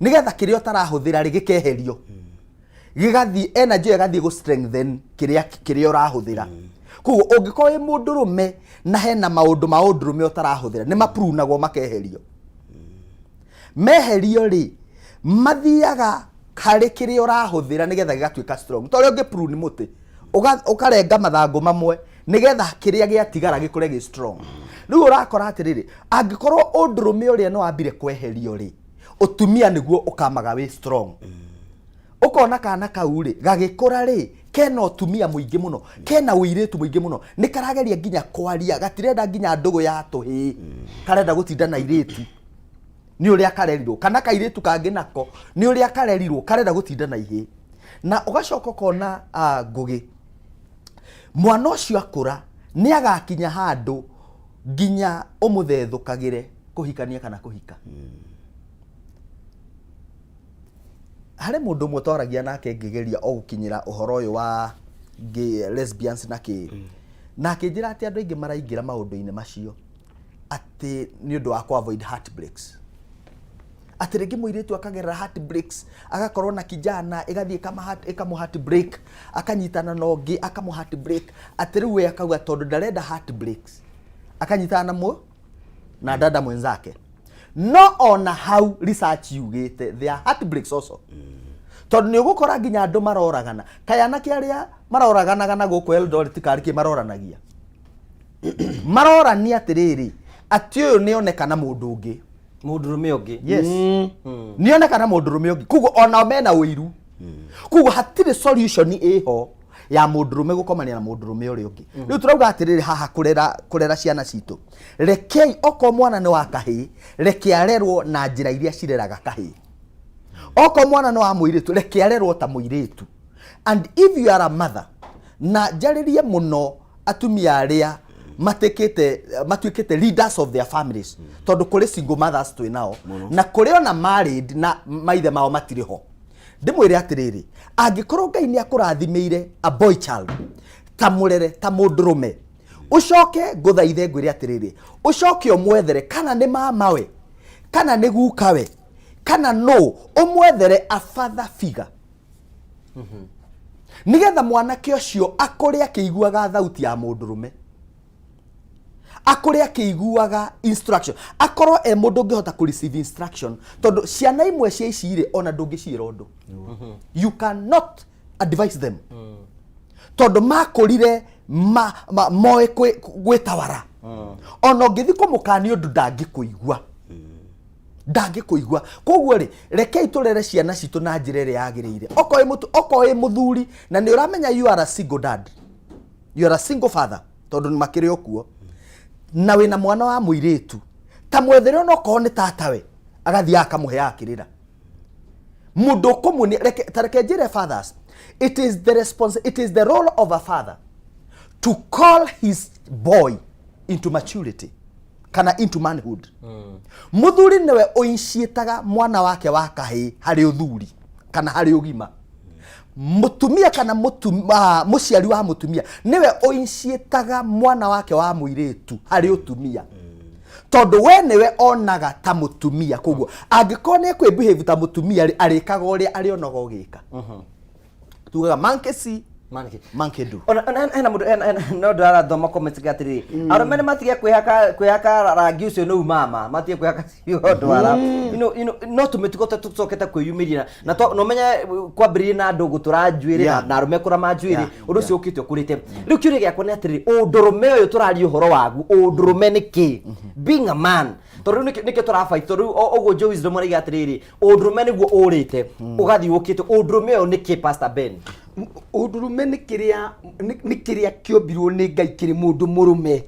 Speaker 4: nĩgetha kĩrĩa ũtarahũthĩra rĩ gĩkeherio, gĩgathiĩ energy ĩyo ĩgathiĩ gũ strengthen kĩrĩa kĩrĩa ũrahũthĩra. Koguo ũngĩkorwo wĩ mũndũrũme na hena maũndũ ma ũndũrũme ũtarahũthĩra, nĩ maprunagwo makeherio. Meherio rĩ, mathiaga harĩ kĩrĩa ũrahũthĩra nĩgetha gĩgatuĩka strong. Ta ũrĩa ũngĩ prune mũtĩ, ũkarenga mathangũ mamwe nĩgetha kĩrĩa gĩatigara gĩkũre gĩ strong. Rĩu ũrakora atĩrĩrĩ, angĩkorwo ũndũrũme ũrĩa nĩ wambire kweherio rĩ, ũtumia nĩguo ũkamaga wĩ strong. Ũkona kana kau rĩ gagĩkũra rĩ, kena ũtumia mũingĩ mũno, kena ũirĩtu mũingĩ mũno, nĩ karageria nginya kwaria, gatirenda nginya ndũgũ ya tũhĩĩ, karenda gũtinda na irĩtu nĩ ũrĩa karerirwo, kana kairĩtu kangĩ nako nĩ ũrĩa karerirwo karenda gũtinda na ihĩĩ. Na ũgacoka ũkona Ngũgĩ, mwana ũcio akũra nĩ agakinya handũ nginya ũmũthethũkagĩre kũhikania kana kũhika. Harĩ mũndũ ũmwe twaragia nake ngĩgeria o gũkinyĩra ũhoro ũyũ wa gay, lesbians na kĩ, na akĩnjĩra atĩ andũ aingĩ maraingĩra maũndũ-inĩ macio atĩ nĩ ũndũ wa kũ avoid heartbreaks, atĩ rĩngĩ mũirĩtu akagerera heartbreaks, agakorwo na kijana ĩgathiĩ ĩkamũ heartbreak, akanyitana na ũngĩ akamũ heartbreak, atĩ rĩu we akauga tondũ ndarenda heartbreaks akanyitana na mũ na dada mwenzake. No ona hau research yugĩte there are heartbreaks also, tondũ nĩ ũgũkora nginya andũ maroragana. Kaĩ anake arĩa maroraganaga na gũkũ Eldoret karĩ kĩ maroranagia? Marorania atĩrĩrĩ, atĩ ũyũ nĩ oneka na mũndũ ũngĩ.
Speaker 1: Mũndũrũme ũngĩ.
Speaker 4: Yes, nĩ oneka na mũndũrũme ũngĩ, koguo onao mena ũiru. Koguo hatirĩ solution ĩho ya mũndũrũme gũkomania na mũndũrũme ũrĩa ũngĩ. Rĩu tũrauga atĩrĩrĩ haha, kũrera ciana citũ, rekei okorwo mwana nĩ wa kahĩĩ, reke arerwo na njĩra iria cireraga kahĩĩ. Okorwo mwana nĩ wa mũirĩtu, reke arerwo ta mũirĩtu. And if you are a mother, na njarĩrie mũno atumia arĩa matikĩte matuĩkĩte leaders of their families, tondũ kũrĩ single mothers twĩ nao na kũrĩ ona married na maithe mao matirĩ ho, ndĩmwĩre atĩrĩrĩ, angĩkorwo Ngai nĩ akũrathimĩire a boy child, ta mũrere ta mũndũrũme, ũcoke ngũthaithe ngwĩre atĩrĩrĩ, ũcoke ũmwethere kana nĩ mamawe kana nĩ gukawe kana no ũmwethere a father figure, nigetha mwanake ũcio akũre akĩiguaga thauti ya mũndũrũme, akũre akĩiguaga instruction, akorwo e mũndũ ũngĩhota kũ receive instruction, tondũ ciana imwe cia ici rĩ, ona ndũngĩciĩra ũndũ, you cannot advise them, tondũ makũrire moĩ gwĩtawara. Ona ũngĩthiĩ kũmũkania ũndũ, ndangĩkũigua, ndangĩkũigua. Koguo rĩ, rekei tũrere ciana citũ na njĩra ĩrĩa yagĩrĩire. Okorwo wĩ mũthuri na nĩ ũramenya you are a single dad, you are a single father, tondũ nĩ makĩrĩ o kuo, na wĩna mwana wa mũirĩtu, ta mwethere ona okorwo nĩ tatawe, agathiĩ akamũheaga kĩrĩra mũndũ ũkũmuonia. Reke ta reke njĩre fathers, it is the role of a father to call his boy into maturity kana into manhood. Mũthuri nĩwe ũiniciĩtaga mwana wake wa kahĩĩ harĩ ũthuri kana harĩ ũgima. Mũtumia kana mũciari wa mũtumia nĩwe ũiniciĩtaga mwana wake wa mũirĩtu harĩ ũtumia, tondũ we nĩwe onaga ta mũtumia. Koguo angĩkorwo nĩ ekwĩ behave ta mũtumia rĩ, arĩkaga ũrĩa arĩonaga ũgĩka. Tugaga monkey see, monkey do.
Speaker 1: Ona hena mũndũ no ndĩrathoma comments ga atĩrĩrĩ, arũme nĩ matige kwĩhaka rangi ũcio nĩ umama, matige kwĩhaka ciugo ndwara. No tũmĩtugo ta tũcokete kwĩyumĩria na no menye kwambĩrĩria na andũ gũtũra njuĩrĩ na arũme kũrama njuĩrĩ. Ũndũ ũcio ũkĩte ũkũrĩte. Rĩu kĩũria gĩakwa nĩ atĩrĩrĩ, ũndũrũme ũyũ tũraria ũhoro waguo, ũndũrũme nĩ kĩ? Being a man, tondũ rĩu nĩkĩo tũrabaita. Tondũ rĩu ũguo Joe Wisdom araiga atĩrĩrĩ, ũndũrũme nĩguo ũrĩte ũgathiĩ ũkĩte. Ũndũrũme ũyũ nĩ kĩ, Pastor Ben?
Speaker 2: Ũndũrũme nĩ kĩrĩa kĩombirwo nĩ Ngai kĩrĩ mũndũ mũrũme.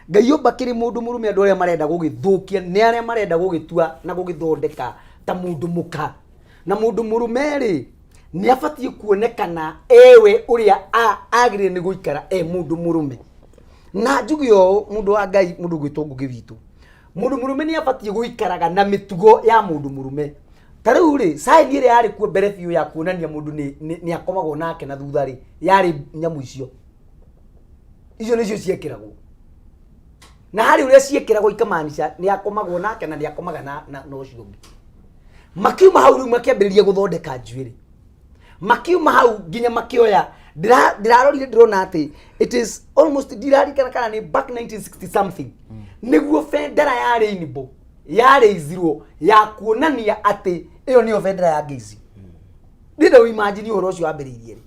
Speaker 2: Ngai omba kĩrĩ mũndũ mũrũme. Andũ arĩa marenda gũgĩthũkia nĩ arĩa marenda gũgĩtua na gũgĩthondeka ta mũndũ mũka. Na mũndũ mũrũme rĩ, nĩ abatiĩ kuonekana ewe ũrĩa agĩrĩire nĩ gũikara e mũndũ mũrũme. Na njuge ũũ, mũndũ wa Ngai, mũndũ ũgwĩtwo Ngũgĩ witũ, mũndũ mũrũme nĩ abatiĩ gũikaraga na mĩtugo ya mũndũ mũrũme. Ta rĩu rĩ, sign ĩrĩa yarĩ kuo mbere biũ ya kuonania mũndũ nĩ akomagwo nake na thutha rĩ, yarĩ nyamũ icio. Icio nĩcio ciekĩragwo. Na harĩ ũrĩa ciĩkĩragwo ikamaanisha nĩ akomagwo nake na nĩ akomaga na na na ũcio ũngĩ. Makiuma hau rĩu makĩambĩrĩria gũthondeka njuĩrĩ. Makiuma hau nginya makĩoya ndĩrarorire ndĩrona atĩ it is almost ndirarikana kana nĩ back 1960 something nĩguo bendera ya rainbow yarĩizirwo ya kuonania atĩ ĩyo nĩyo bendera ya ngeici. Ndĩrenda ũimagine ũhoro ũcio wambĩrĩirie rĩ.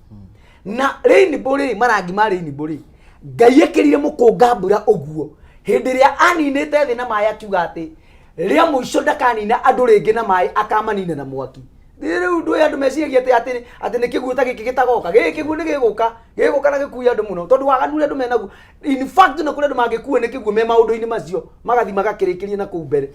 Speaker 2: Na rainbow rĩ, marangi ma rainbow rĩ, Ngai ekĩrire mũkũnga mbura ũguo hĩndĩ ĩrĩa aninĩte thĩ na maĩ akiuga atĩ rĩa mũico ndakanina andũ rĩngĩ na maĩ akamanina na mwaki. Rĩu ndũĩ andũ meciragia atĩ atĩ atĩ nĩ kĩguũ ta gĩkĩ gĩtagoka. Gĩkĩ kĩguũ nĩ gĩgũka, gĩgũka na gĩkue andũ mũno tondũ waganu ũrĩa andũ menaguo. In fact na kũrĩ andũ mangĩkuo nĩ kĩguũ me maũndũ-inĩ macio magathiĩ magakĩrĩkĩria na kũu mbere.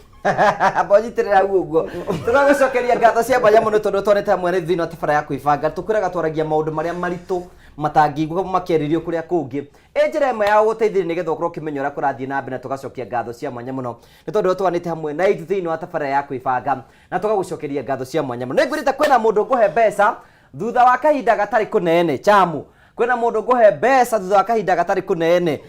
Speaker 1: Mbonyitĩrĩra hau ũguo. Tũragũcokeria ngatho cia mwanya mũno tondũ twanĩte hamwe nĩ thĩinĩ wa tabara ya kwĩbanga. Tũkwĩraga twaragia maũndũ marĩa maritũ matangĩiguĩka makĩarĩrio kũrĩa kũngĩ. Ĩ njĩra ĩmwe ya gũgũteithĩrĩria nĩgetha ũkorwo ũkĩmenya ũrĩa kũrathiĩ na mbere na tũgacokia ngatho cia mwanya mũno nĩ tondũ twanĩte hamwe na ithuĩ thĩinĩ wa tabara ya kwĩbanga na tũgagũcokeria ngatho cia mwanya mũno. Nĩngwĩrĩte kwĩna mũndũ ngũhe mbeca thutha wa kahinda gatarĩ kũnene chamu kwĩna mũndũ ngũhe mbeca thutha wa kahinda gatarĩ kũnene.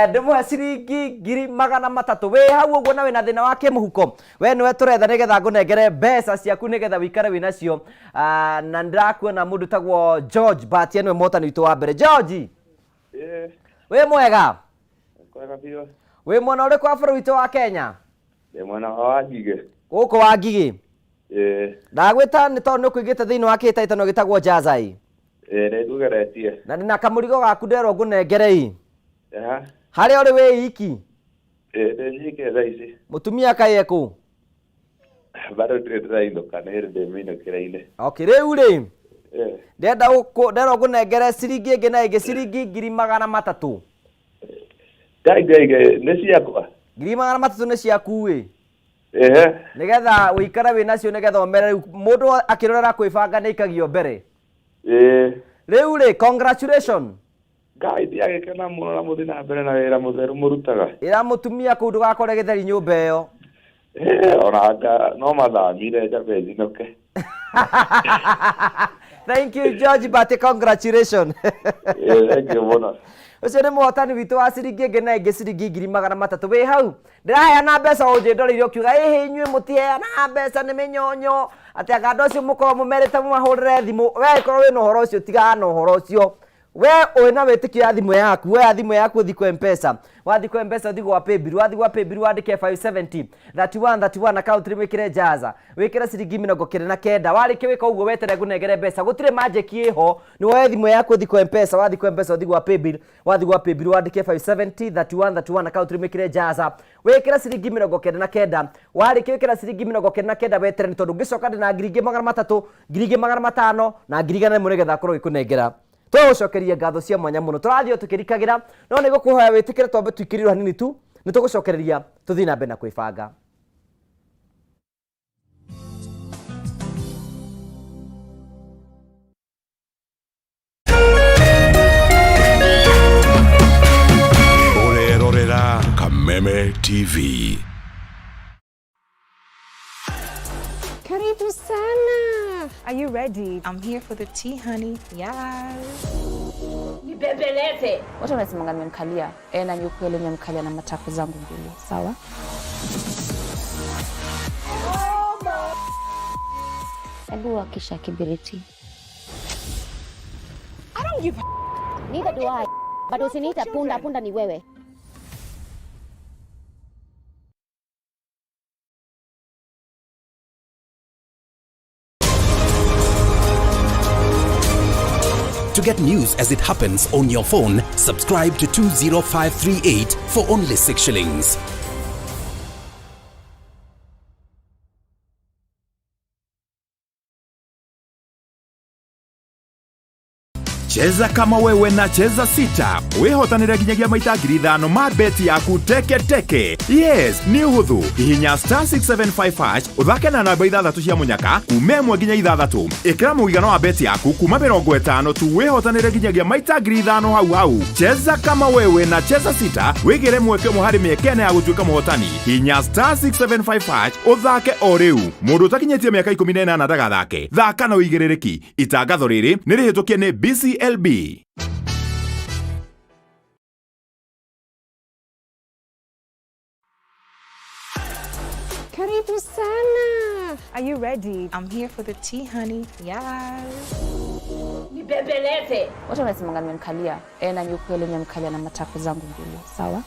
Speaker 1: Ndĩmũhe ciringi 300,000 wĩ hau ũguo na wĩna thĩna wa kĩmũhuko, we nĩwe tũretha nĩgetha ngũnengere mbeca ciaku nĩgetha wĩikare wĩ nacio. Na nĩndĩrakuona mũndũ tagwo George Batia nĩwe mũhotani witũ wa mbere. George, wĩ mwega?
Speaker 5: Kwega biũ.
Speaker 1: Wĩ mwena ũrĩkũ wa bũrũri witũ wa Kenya?
Speaker 5: Ndĩ mwena wa Wangigĩ.
Speaker 1: Gũkũ Wangigĩ?
Speaker 5: Ĩĩ.
Speaker 1: Ndagwĩta nĩ tondũ nĩ ũkũingĩte thĩinĩ wa kĩhĩtahĩtano gĩtagwo Jazai.
Speaker 5: Ĩĩ nĩ ngũgeretie.
Speaker 1: Na ndĩna kamũrigo gaku nderwo ngũnengere ĩ.
Speaker 5: Aha.
Speaker 1: Harĩa ũrĩ wĩ iki?
Speaker 5: Ĩĩ ndĩ nyike thaa ici.
Speaker 1: Mũtumia kaĩ ekũ?
Speaker 5: Bado ndirĩ ndĩrainũka, nĩ hĩndĩ ndĩ mĩinũkĩre-inĩ.
Speaker 1: Okay, rĩu rĩ,
Speaker 5: Ĩĩ.
Speaker 1: ndĩrenda nderwo ngũnengere ciringi ĩngĩ na ĩngĩ ciringi 300,000.
Speaker 5: Ngai ngai ngai, nĩ ciakwa?
Speaker 1: 300,000 nĩ ciaku ĩ.
Speaker 5: Ehe.
Speaker 1: Nĩgetha ũikare wĩ nacio nĩgetha ũmere rĩu mũndũ akĩrorera kwĩbanga nĩ aikagio mbere.
Speaker 5: Ĩĩ.
Speaker 1: Rĩu rĩ, congratulation.
Speaker 5: Ngai ndiagĩkena mũno na mũthiĩ na mbere na wĩra mũtheru mũrutaga.
Speaker 1: Ĩra mũtumia kũu ndũgakore gĩtheri nyũmba ĩyo.
Speaker 5: Ona anga no mathamire njambe njinũke.
Speaker 1: Thank you George, but congratulations.
Speaker 5: Ĩĩ, thank you mũno.
Speaker 1: Ũcio nĩ mũhotani witũ wa ciringi ĩngĩ na ĩngĩ ciringi 300,000. Wĩ hau ndĩraheana mbeca ũnjĩndoreire ũkiuga ĩhĩ inyuĩ mũtiheanaga mbeca nĩ mĩnyonyo atĩ anga andũ acio mũkorwo mũmerĩte mũmahũrĩre thimũ. We korwo wĩna ũhoro ũcio tigana na ũhoro ũcio. We wĩna wĩtĩkio ya thimũ yaku, woya thimũ yaku ũthiĩ kwa M-Pesa, wathiĩ kwa M-Pesa ũthiĩ gwa Paybill, wathiĩ gwa Paybill wandĩke 570 31 31 account name wĩkĩre Jaza, wĩkĩre ciringi 99, warĩkia gwĩka ũguo weterere ngũnengere mbeca, gũtirĩ magic ĩho, nĩ woe thimũ yaku ũthiĩ kwa M-Pesa, wathiĩ kwa M-Pesa ũthiĩ gwa Paybill, wathiĩ gwa Paybill wandĩke 570 31 31 account name wĩkĩre Jaza, wĩkĩre ciringi 99, warĩkia gwĩkĩra ciringi 99 weterere nĩ tondũ ngĩcoka ndĩna 300,000, 500,000 na 100,000 nĩgetha ngorwo ngĩkũnengera. Tũgũcokeria ngatho cia mwanya mũno. Tũrathiĩ o tũkĩrikagĩra, no nĩ ngũkũhoya wĩtĩkĩre twambe tũikĩrĩrwo hanini tu, nĩ tũgũcokereria tũthiĩ na mbere na kwĩbanga.
Speaker 6: Ũrerorera Kameme TV.
Speaker 10: Karibu sana. Are you ready?
Speaker 11: I'm here for the tea, honey. Yes.
Speaker 12: Nibembeleze.
Speaker 11: Watu wanasemanga nimemkalia. Na ni ukweli nimemkalia na matako zangu mbili. Sawa?
Speaker 12: Hebu wakisha kibiriti.
Speaker 10: I don't give a
Speaker 12: Neither do I. But usiniita punda, punda ni wewe.
Speaker 7: To get news as it happens on your phone, subscribe to 20538 for only 6 shillings.
Speaker 23: Cheza kama wewe na Cheza Sita wihotanire nginyagia maita 5,000 ma beti yaku teke teke. Yes, nĩ ũhũthũ. Hihinya star 675 hash ũthake na namba ithathatũ cia mũnyaka kuma ĩmwe nginya ithathatũ. Ĩkĩra mũigana wa beti yaku kuma 50 tu wihotanire nginyagia maita 5,000 hau hau. Cheza kama wewe na Cheza Sita wĩgĩre mweke ũmwe harĩ mĩeke ĩna ya gũtuĩka mũhotani. Hihinya star 675 hash ũthake o rĩu. Mũndũ ũtakinyĩtie mĩaka 18 ndagathake. Thaka na ũigĩrĩrĩki. Itangatho rĩrĩ nĩ rĩhĩtũkie nĩ BCLB.
Speaker 10: Karibu sana. Are you ready? I'm here for the tea, honey. Yes.
Speaker 12: Nibembeleze.
Speaker 11: Watu wanasemanga nimemkalia. Eh, na ni ukweli nimemkalia na matako zangu mbili. Sawa?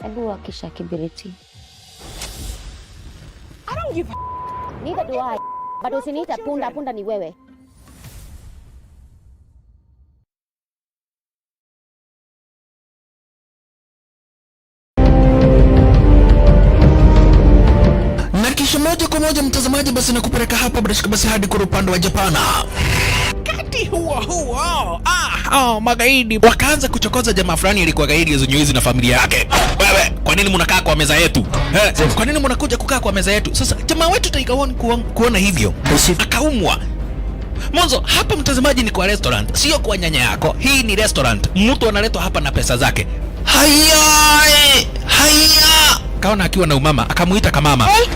Speaker 12: Hebu wakisha kibiriti.
Speaker 10: I don't give a
Speaker 12: Neither do I. But usiniite punda, punda ni wewe.
Speaker 7: Na kisha moja kwa moja mtazamaji, basi nakupeleka hapa bila shaka basi hadi kwa upande wa Japana. Wakati huo huo, oh, magaidi wakaanza kuchokoza jamaa fulani alikuwa gaidi zenye na familia yake. Wewe, kwa nini mnakaa kwa meza yetu? Eh, kwa nini mnakuja kukaa kwa meza yetu? Sasa jamaa wetu Tiger One kuona hivyo akaumwa. Mwanzo hapa mtazamaji, ni kwa restaurant, sio kwa nyanya yako. Hii ni restaurant, mtu analetwa hapa na pesa zake. Haya, haya, kaona akiwa na umama, akamuita kamama.
Speaker 12: Hey.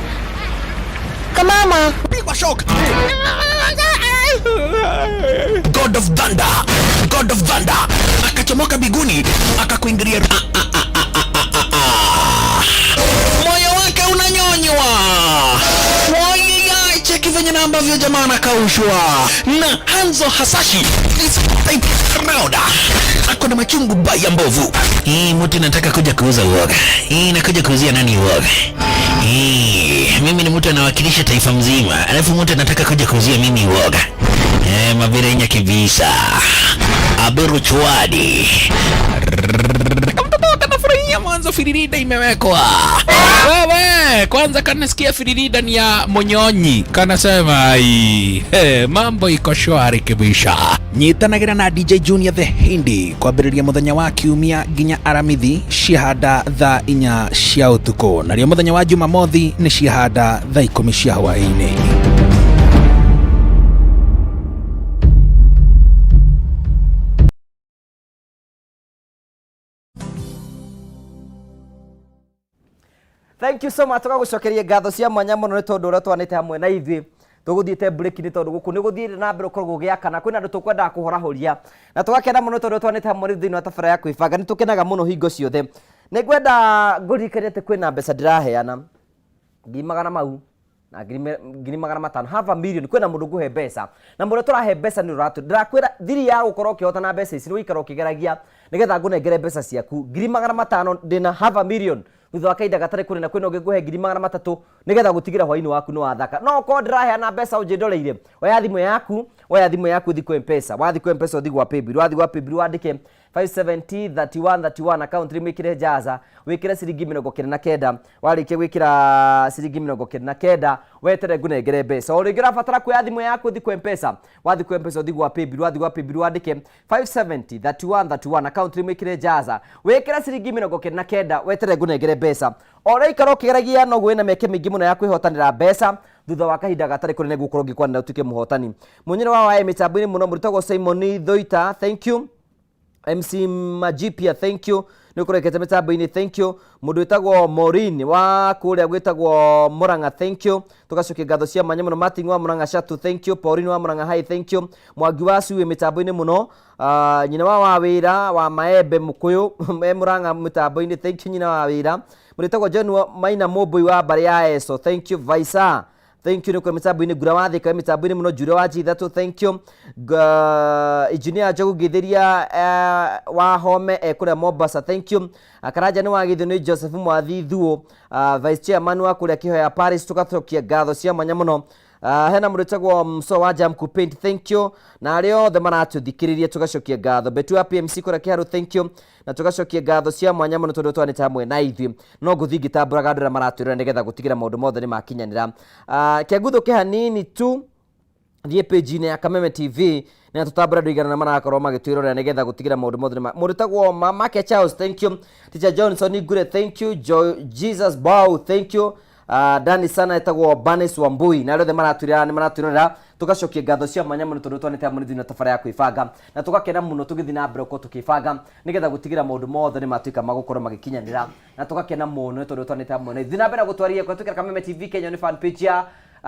Speaker 12: Kamama.
Speaker 7: Pigwa shock. God of Thunder, God of Thunder akachomoka biguni akakuingilia. Moyo wake unanyonywa. Wai, cheki venye na ambavyo jamaa anakaushwa na Hanzo Hasashi this type round ako na machungu baya mbovu. Hii mtu nataka kuja kuuza uoga. Hii nakuja kuuzia nani uoga? Hii mimi ni mtu anawakilisha taifa mzima, alafu mtu anataka kuja kuuzia mimi uoga. Eh, mabirenya kibisa. Aberu chwadi. Kamtoto kanafurahia mwanzo firirida imewekwa. Wewe kwanza kanasikia firirida ni ya monyonyi, kanasema ai, hey, mambo iko shwari kibisha. Nyitanagira na DJ Junior the Hindi kwambĩrĩria mũthenya wa kiumia nginya aramithi ciahanda thaa 4 cia ũtukũ, narĩo mũthenya wa Jumamothi nĩ ciahanda thaa 10 cia hwaĩ-inĩ.
Speaker 1: Thank you so much tũgagũcokeria ngatho cia mwanya mũno nĩ tondũ ũrĩa twanĩte hamwe na ithuĩ tũgũthiĩte break nĩ tondũ gũkũ nĩ gũthiĩte na mbere gũkorwo gũgĩakana kwĩna andũ tũkwendaga kũhorahũria na tũgakena mũno tondũ twanĩte hamwe rĩu thĩinĩ wa tabarĩra ya kwĩbanga nĩ tũkenaga mũno hingo ciothe. Nĩ ngwenda ngũririkanie atĩ kwĩna mbeca ndĩraheana ngiri magana mau na 500,000, half a million. Kwĩna mũndũ ngũhe mbeca na mũrĩa tũrahe mbeca nĩ ũratũ ndĩrakwĩra thiri ya gũkorwo ũkĩhotana mbeca ici nĩ gũikara ũkĩgeragia nĩgetha ngũnengere mbeca ciaku 500,000 ndĩna half a million thutha wa kahinda gatarĩ kũrĩ na kwĩna ũngĩ ngũhe 300,000 nĩgetha gũtigĩra hwainĩ waku nĩ wathaka. No okorwo ndĩraheana mbeca ũnjĩndoreire, oya thimũ yaku, oya thimũ yaku ũthiĩ kwĩ M-Pesa, wathiĩ kwĩ M-Pesa ũthiĩ gwa Paybill, wathiĩ gwa Paybill wandĩke 570 31 31 account rĩmwe wĩkĩre jaza wĩkĩre ciringi 99, warĩkia gwĩkĩra ciringi 99 wetere ngũnengere mbeca. O rĩngĩ ũrabatara kuoya thimũ yaku ũthiĩ kwĩ M-Pesa, wathiĩ kwĩ M-Pesa ũthiĩ gwa Paybill, wathiĩ gwa Paybill wandĩke 570 31 31 account rĩmwe wĩkĩre jaza wĩkĩre ciringi 99 wetere ngũnengere mbeca. O ũraikara ũkĩgeragia noguo wĩna mĩeke mĩingĩ mũno ya kwĩhotanĩra mbeca thutha wa kahinda gatarĩ kũnene gũkorwo ngĩkwanĩra ũtuĩke mũhotani. Mũnyĩrĩ wa waĩ mĩtambo-inĩ mũno mũrutagwo Simon Thoita, thank you. MC Majipia, thank you nä å kå rekete mä tambo-inä, thank you. Må ndå wä Maureen wa kå rä a gwä tagwo Murang'a, thank you. Tũgacokia ngatho cia mwanya mũno Martin wa Murang'a Shatu, thank you. Pauline wa Murang'a High, thank you. Mwangi wa Cui mĩtambo-inĩ mũno, nyina wa wĩra wa Maembe Mũkũyũ e Murang'a mĩtambo-inĩ, thank you nyina wa wĩra. Mũrĩtagwo John Maina Mũmbũi wa mbarĩ ya Eso, thank you. Vaisa, thank you nä kå mĩtambo-inĩ. Ngura wa Thika mĩtambo-inĩ mũno. Njure wa G3, thank you. Engineer Njogu Ngĩthĩria wa Home e kũrĩa Mombasa, thank you. Karanja nĩ wagithio nĩ Joseph Mwathi Thuo, vice chairman wa kũrĩa Kĩhoya Paris, tũgacokia ngatho cia mwanya mũno. Hena mũndũ wĩtagwo Mso wa Jam Kupaint, thank you. Na arĩa othe maratũthikĩrĩria tũgacokia ngatho. Betu wa PMC kũrĩa Kĩharũ, thank you. Na tũgacokia ngatho cia mwanya mũno tondũ twanĩte hamwe na ithuĩ. No ngũthiĩ ngĩtambũraga andũ arĩa maratwĩrora nĩgetha gũtigĩra maũndũ mothe nĩ makinyanĩra. Kĩanguthu hanini tu thiĩ page-inĩ ya Kameme TV na tũtambũra andũ igana marakorwo magĩtwĩrorera nĩgetha gũtigĩra maũndũ mothe nĩ mũndũ wĩtagwo Mamake Charles, thank you. Teacher Johnson Ngure, thank you. Jesus Bow, thank you. Dani sana etagwo Banis Wambui na arĩa othe maratwĩrora nĩ maratwĩrorera tũgacokia ngatho cia mwanya mũno tondũ twanĩte hamwe thĩinĩ wa tabarĩra ya kwĩbanga na tũgakena mũno tũgĩthiĩ na mbere gũkorwo tũkĩbanga nĩgetha gũtigĩra maũndũ mothe nĩ matuĩka ma gũkorwo magĩkinyanĩra na tũgakena mũno tondũ twanĩte hamwe na ithuĩ. Na mbere gũtwaria kũhetũkĩra Kameme TV Kenya nĩ fan page ya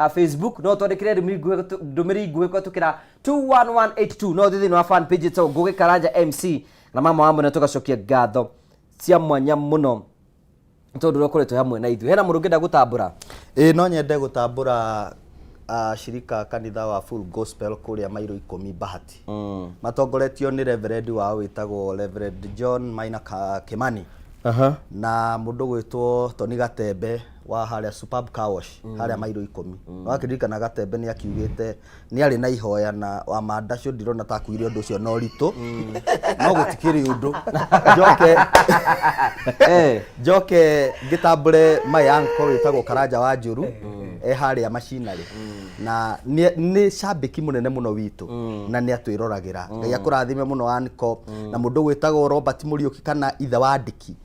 Speaker 1: Facebook, no twandĩkĩre ndũmĩrĩri nguhĩ kũhetũkĩra 21182, no ũthiĩ thĩinĩ wa fan page ĩtagwo Ngũgĩ Karanja MC na mama wa mũno tũgacokia ngatho Cia mwanya mũno tondũ ũrĩa ũkoretwo hamwe na ithuĩ. Hena mũndũ ũngĩenda gũtambũra?
Speaker 4: Ĩĩ, no nyende gũtambũra ashirika kanitha wa Full Gospel kũrĩa mairo 10 Bahati. Matongoretio nĩ reverend wao wĩtagwo Reverend John Maina Kimani. Na mũndũ gwĩtwo Tony Gatembe wa harĩa Superb Car Wash harĩa mairo 10. Wakĩririkana Gatembe nĩ akiugĩte nĩ arĩ na ihoya na wa mandacio ndirona ta akuire ũndũ ũcio na ũritũ, no gũtikĩrĩ ũndũ. Njoke njoke ngĩtambũre my uncle wĩtagwo Karanja wa Njũru e harĩa macinarĩ, na nĩ cambĩki mũnene mũno witũ na nĩ atwĩroragĩra. Ngai akũrathime mũno uncle. Na mũndũ gwĩtagwo Robert Mũriũki kana ithe wa Ndiki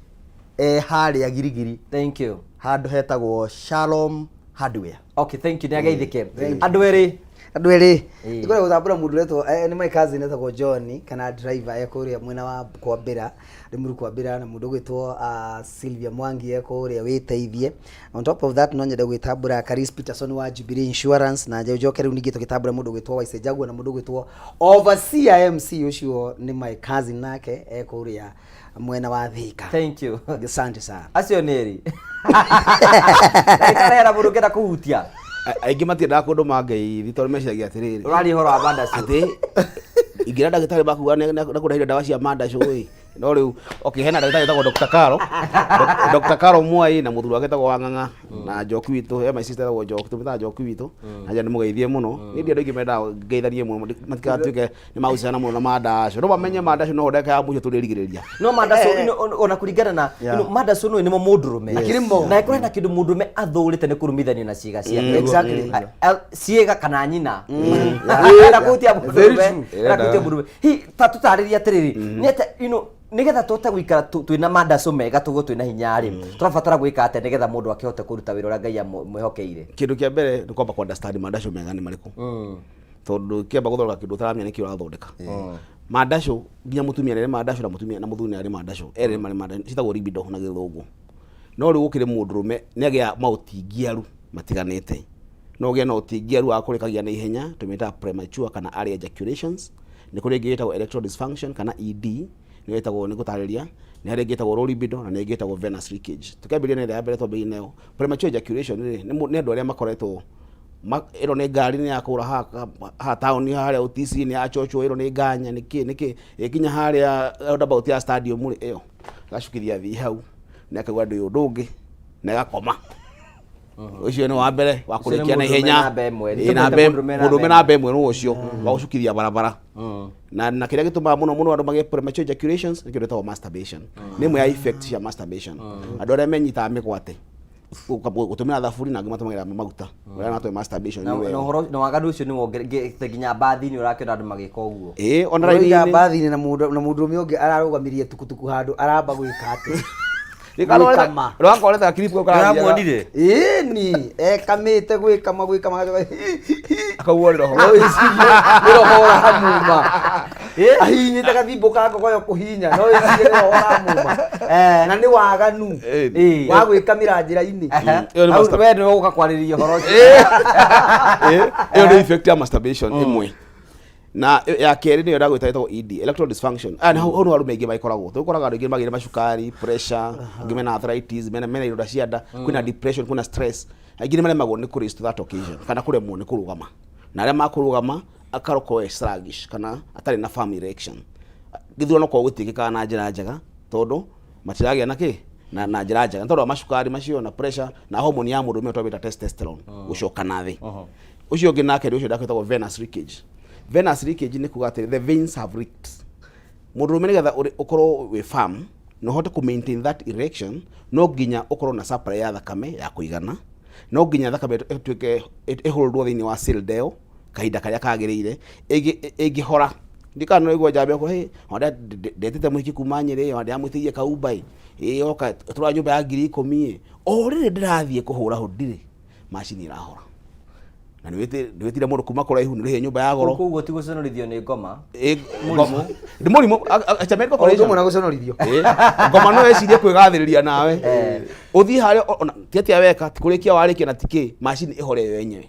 Speaker 4: e harĩa Girigiri.
Speaker 1: Thank you.
Speaker 4: Handũ hetagwo Shalom Hardware.
Speaker 1: Okay, thank you. Nĩ ageithĩke andũ erĩ.
Speaker 2: Andũ erĩ ikwenda gũtambũra mũndũ ũretwo nĩ my cousin etagwo John kana driver e kũrĩa mwena wa Kwambĩra, Limuru Kwambĩra, na mũndũ ũgwĩtwo Sylvia Mwangi e kũrĩa wĩteithie. On top of that, no nyende gwĩtambũra Caris Peterson wa Jubilee Insurance, na njoke rĩu ningĩ tũgĩtambũra mũndũ ũgwĩtwo Waise Jaguar na mũndũ ũgwĩtwo Overseer MC, ũcio nĩ my cousin nake e kũrĩa mwena wa Thika.
Speaker 1: Thank you.
Speaker 2: Asante sana.
Speaker 1: Acio nĩ erĩ. Ndagĩtarĩ, hena mũndũ ũngĩenda kũhutia?
Speaker 3: Aingĩ matiendaga kũndũ mangeithi tondũ meciragia atĩrĩrĩ,
Speaker 1: Ũraria ũhoro wa mandacu.
Speaker 3: Atĩ ingĩra ndagĩtarĩ makuga nĩkũrehire ndawa cia mandacu ĩ, no rĩu okay, hena ndagĩtarĩ wĩtagwo Dr. Caro, Dr. Caro Mwai na mũthuri wake wĩtagwo Wang'ang'a na Njoki witũ, he my sister wĩtagwo Njoki, tũmĩtaga Njoki witũ, na nja ndĩmũgeithie mũno. Niĩ ndi andũ aingĩ mendaga ngeithanie mũno matigatuĩke nĩ magucana mũno na mandacu, no mamenye mandacu no ndagĩka ya mũico tũrĩrigĩrĩria.
Speaker 1: No mandacu ona kũringana na mandacu no nĩmo mũndũrũme.
Speaker 2: Akĩrĩ mo.
Speaker 1: Na ĩkorwo hena kĩndũ mũndũrũme athũrĩte nĩ kũrumithanio na ciĩga ciake. Ciĩga kana nyina. Enda kũhutia mũndũrũme. Enda kũhutia mũndũrũme. Hi ta tũtarĩrie atĩrĩrĩ, nĩ atĩa nĩgetha tũhote gũikara twĩna mandacu mega tũguo twĩna hinya rĩ, tũrabatara gwĩka atĩa nĩgetha mũndũ akĩhote kũruta wĩra ũrĩa Ngai amwĩhokeire?
Speaker 3: Kĩndũ kĩa mbere nĩ kwamba ku understand mandacu mega nĩ marĩkũ, tondũ kĩamba gũthondeka kĩndũ ũtaramenya nĩkĩ ũrathondeka. Mandacu nginya mũtumia nĩ arĩ mandacu na mũtumia na mũthuri nĩ arĩ mandacu, erĩ nĩ marĩ mandacu, ciĩtagwo libido na gĩthũngũ. No rĩu gũkĩrĩ mũndũrũme nĩ agĩa maũtingiaru matiganĩte. No ũgĩe na ũtingiaru wa kũrĩkagia na ihenya, tũmĩtaga premature kana early ejaculations. Nĩ kũrĩ ĩngĩ ĩtagwo erectile dysfunction kana ED, nĩyo ĩtagwo nĩ gũtarĩria. Nĩ harĩ ĩngĩ ĩtagwo low libido na nĩ ĩngĩ ĩtagwo venous leakage. Tũkĩambĩrĩria na ĩrĩa ya mbere twambĩrĩrie nayo, premature ejaculation rĩ, nĩ andũ arĩa makoretwo ĩno nĩ ngari nĩ yakũra haha taũni harĩa OTC nĩ yachochwo, ĩno nĩ nganya nĩ kĩ nĩ kĩ, ĩkinya harĩa roundabout ya stadium rĩ, ĩyo gacukithia thiĩ hau nĩ akaigua ndĩ ũndũ ũngĩ na ĩgakoma. Ũcio nĩ wa mbere wa
Speaker 1: Ũcio nĩ
Speaker 3: kũrĩkia na
Speaker 1: mũndũrũme
Speaker 3: ihenya.
Speaker 1: namba ĩmwe.
Speaker 3: Ĩĩ,
Speaker 1: Nĩtũmĩte mũndũrũme namba
Speaker 3: mũndũrũme
Speaker 1: ĩmwe.
Speaker 3: namba ĩmwe nĩ ũcio wa gũcukithia barabara. Na kĩrĩa gĩtũmaga mũno mũno andũ magĩe premature ejaculations nĩ kĩndũ gĩtagwo masturbation. Nĩ ĩmwe ya effect cia masturbation. Andũ arĩa menyitaga mĩgwate gũtũmĩra thaburi na angĩ matũmagĩra maguta, ũrĩa natwe masturbation
Speaker 1: Na
Speaker 3: nĩ wega.
Speaker 1: Na ũhoro na waganu ũcio nĩ wongererekete nginya mbathi-inĩ ũrakĩona andũ magĩka ũguo.
Speaker 3: Ĩĩ, ona
Speaker 2: Ũroiga
Speaker 3: raini-inĩ.
Speaker 2: mbathi-inĩ na mũndũ na mũndũrũme ũngĩ ararũgamirie tukutuku handũ aramba gwĩka atĩ
Speaker 3: Gwĩkama. Rwakorete gakiribu kau karathiaga.
Speaker 1: Ndĩramuonire?
Speaker 2: Ĩni ekamĩte gwĩkama gwĩkama agacoka
Speaker 3: Akaugwo nĩ roho.
Speaker 2: No wĩcirie nĩ roho ũramuma, ahihinyĩte gathimbo ka ngogoyo kũhinya, no wĩcirie nĩ roho ũramuma na nĩ waganu wa gwĩkamĩra njĩra-inĩ.
Speaker 3: Ĩyo nĩ
Speaker 1: Hau we nĩwe ũgũka kwarĩrĩria ũhoro ũcio.
Speaker 3: Ĩĩ, ĩyo nĩ effect ya masturbation ĩmwe. Na ya kerĩ nĩyo ndagwĩta ĩtagwo ED, erectile dysfunction. Ah, na hau nĩho arũme aingĩ magĩkoragwo. Tũkoraga andũ aingĩ magĩre macukari, pressure, angĩ mena arthritis, mena ironda cia nda, kwĩna depression, kwĩna stress. Aingĩ nĩ maremagwo nĩ kũ raise to that occasion kana kũremwo nĩ kũrũgama. Na arĩa makũrũgama akarokwo e sluggish kana atarĩ na firm erection. Gĩthurano kwao gũtiĩkĩkaga na njĩra njega tondũ matiragĩa na kĩ na njĩra njega nĩ tondũ wa macukari macio na pressure na hormone ya mũndũrũme twamĩta testosterone gũcoka na thĩ. Ũcio ũngĩ nake nĩ ũcio ndakwĩtagwo venous leakage. Venous leakage nĩ kuga atĩ the veins have leaked. Mũndũrũme nĩgetha ũkorwo wĩ firm na ũhote kũ maintain that erection, no nginya ũkorwo na supply ya thakame ya kũigana, no nginya thakame ĩtuĩke ĩhũrwo thĩinĩ wa cylinder ĩyo kahinda karĩa kagĩrĩire. Ĩngĩhora ndikana no igua njambia kwa hey, ona ndetĩte mũhiki kuma Nyĩrĩ, ona ndĩramwĩtĩirie kaumba ĩ, ĩ oka tũra nyũmba ya 10,000 ĩ, o rĩrĩ ndĩrathiĩ kũhũra hau ndirĩ macini ĩrahora na nĩwĩtire mũndũ kuma kũraihu, nĩũrĩhire nyũmba ya goro.
Speaker 1: Koguo ti gũconorithio nĩ ngoma.
Speaker 3: Ĩ, ngoma nĩ mũrimũ it's a medical
Speaker 2: O ũndũ
Speaker 3: condition.
Speaker 2: ũmwe na gũconorithio.
Speaker 3: Ĩ, ngoma no ecirie kwĩgathĩrĩria nawe ũthiĩ harĩa ona ti atĩa weka, ti kũrĩkia warĩkia na tikĩ macini ĩhore yo yenyewe,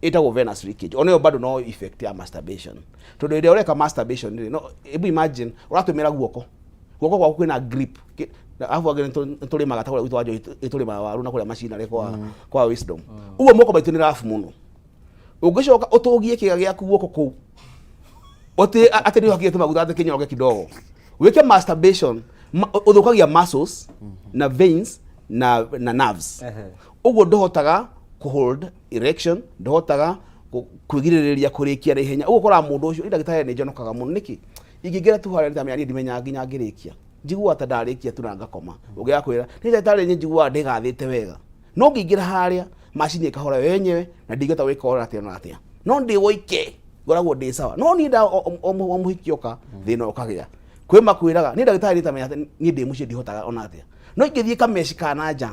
Speaker 3: ĩtagwo venous leakage. Ona ĩyo bado no effect ya masturbation, tondũ hĩndĩ ĩrĩa ũreka masturbation rĩ, no hebu imagine ũratũmĩra guoko, guoko gwaku kwĩna grip. Arabu angĩ nĩ tũrĩmaga ta kũrĩa gwitũ wa Njohi, tũrĩmaga waru na kũrĩa macinarĩ kwa Wisdom. Ũguo moko maitũ nĩ rabu mũno. Ũngĩcoka ũtũgie kĩga gĩaku guoko kũu, ũtĩ atĩ nĩ ũhakire tũmaguta atĩ kĩnyoroke kidogo, wĩke masturbation, ũthũkagia muscles na veins na nerves. Ũguo ndũhotaga kũ hold erection, ndũhotaga kwĩgirĩrĩria kũrĩkia na ihenya. Ũguo ũkoraga mũndũ ũcio, ndagĩtarĩ, nĩ njonokaga mũno. Nĩkĩ ingĩingĩra tu harĩa nĩtamenya niĩ ndimenyaga nginya ngĩrĩkia, njiguaga ta ndarĩkia tu na ngakoma. Ũngĩ akwĩra nĩ ndagĩtarĩ, niĩ njiguaga ndĩgathĩte wega, no ngĩingĩra harĩa macini ĩkahora yo yenyewe na ndingĩhota gwĩka ũrĩa atĩa na atĩa, no ndĩ woike ngoragwo ndĩ sawa. No niĩ nda o mũhiki oka, thĩna ũkagĩa kwĩ makwĩraga niĩ ndagĩtarĩ nĩtamenya atĩ niĩ ndĩ mũciĩ ndihotaga ona atĩa, no ingĩthiĩ kameci kana nja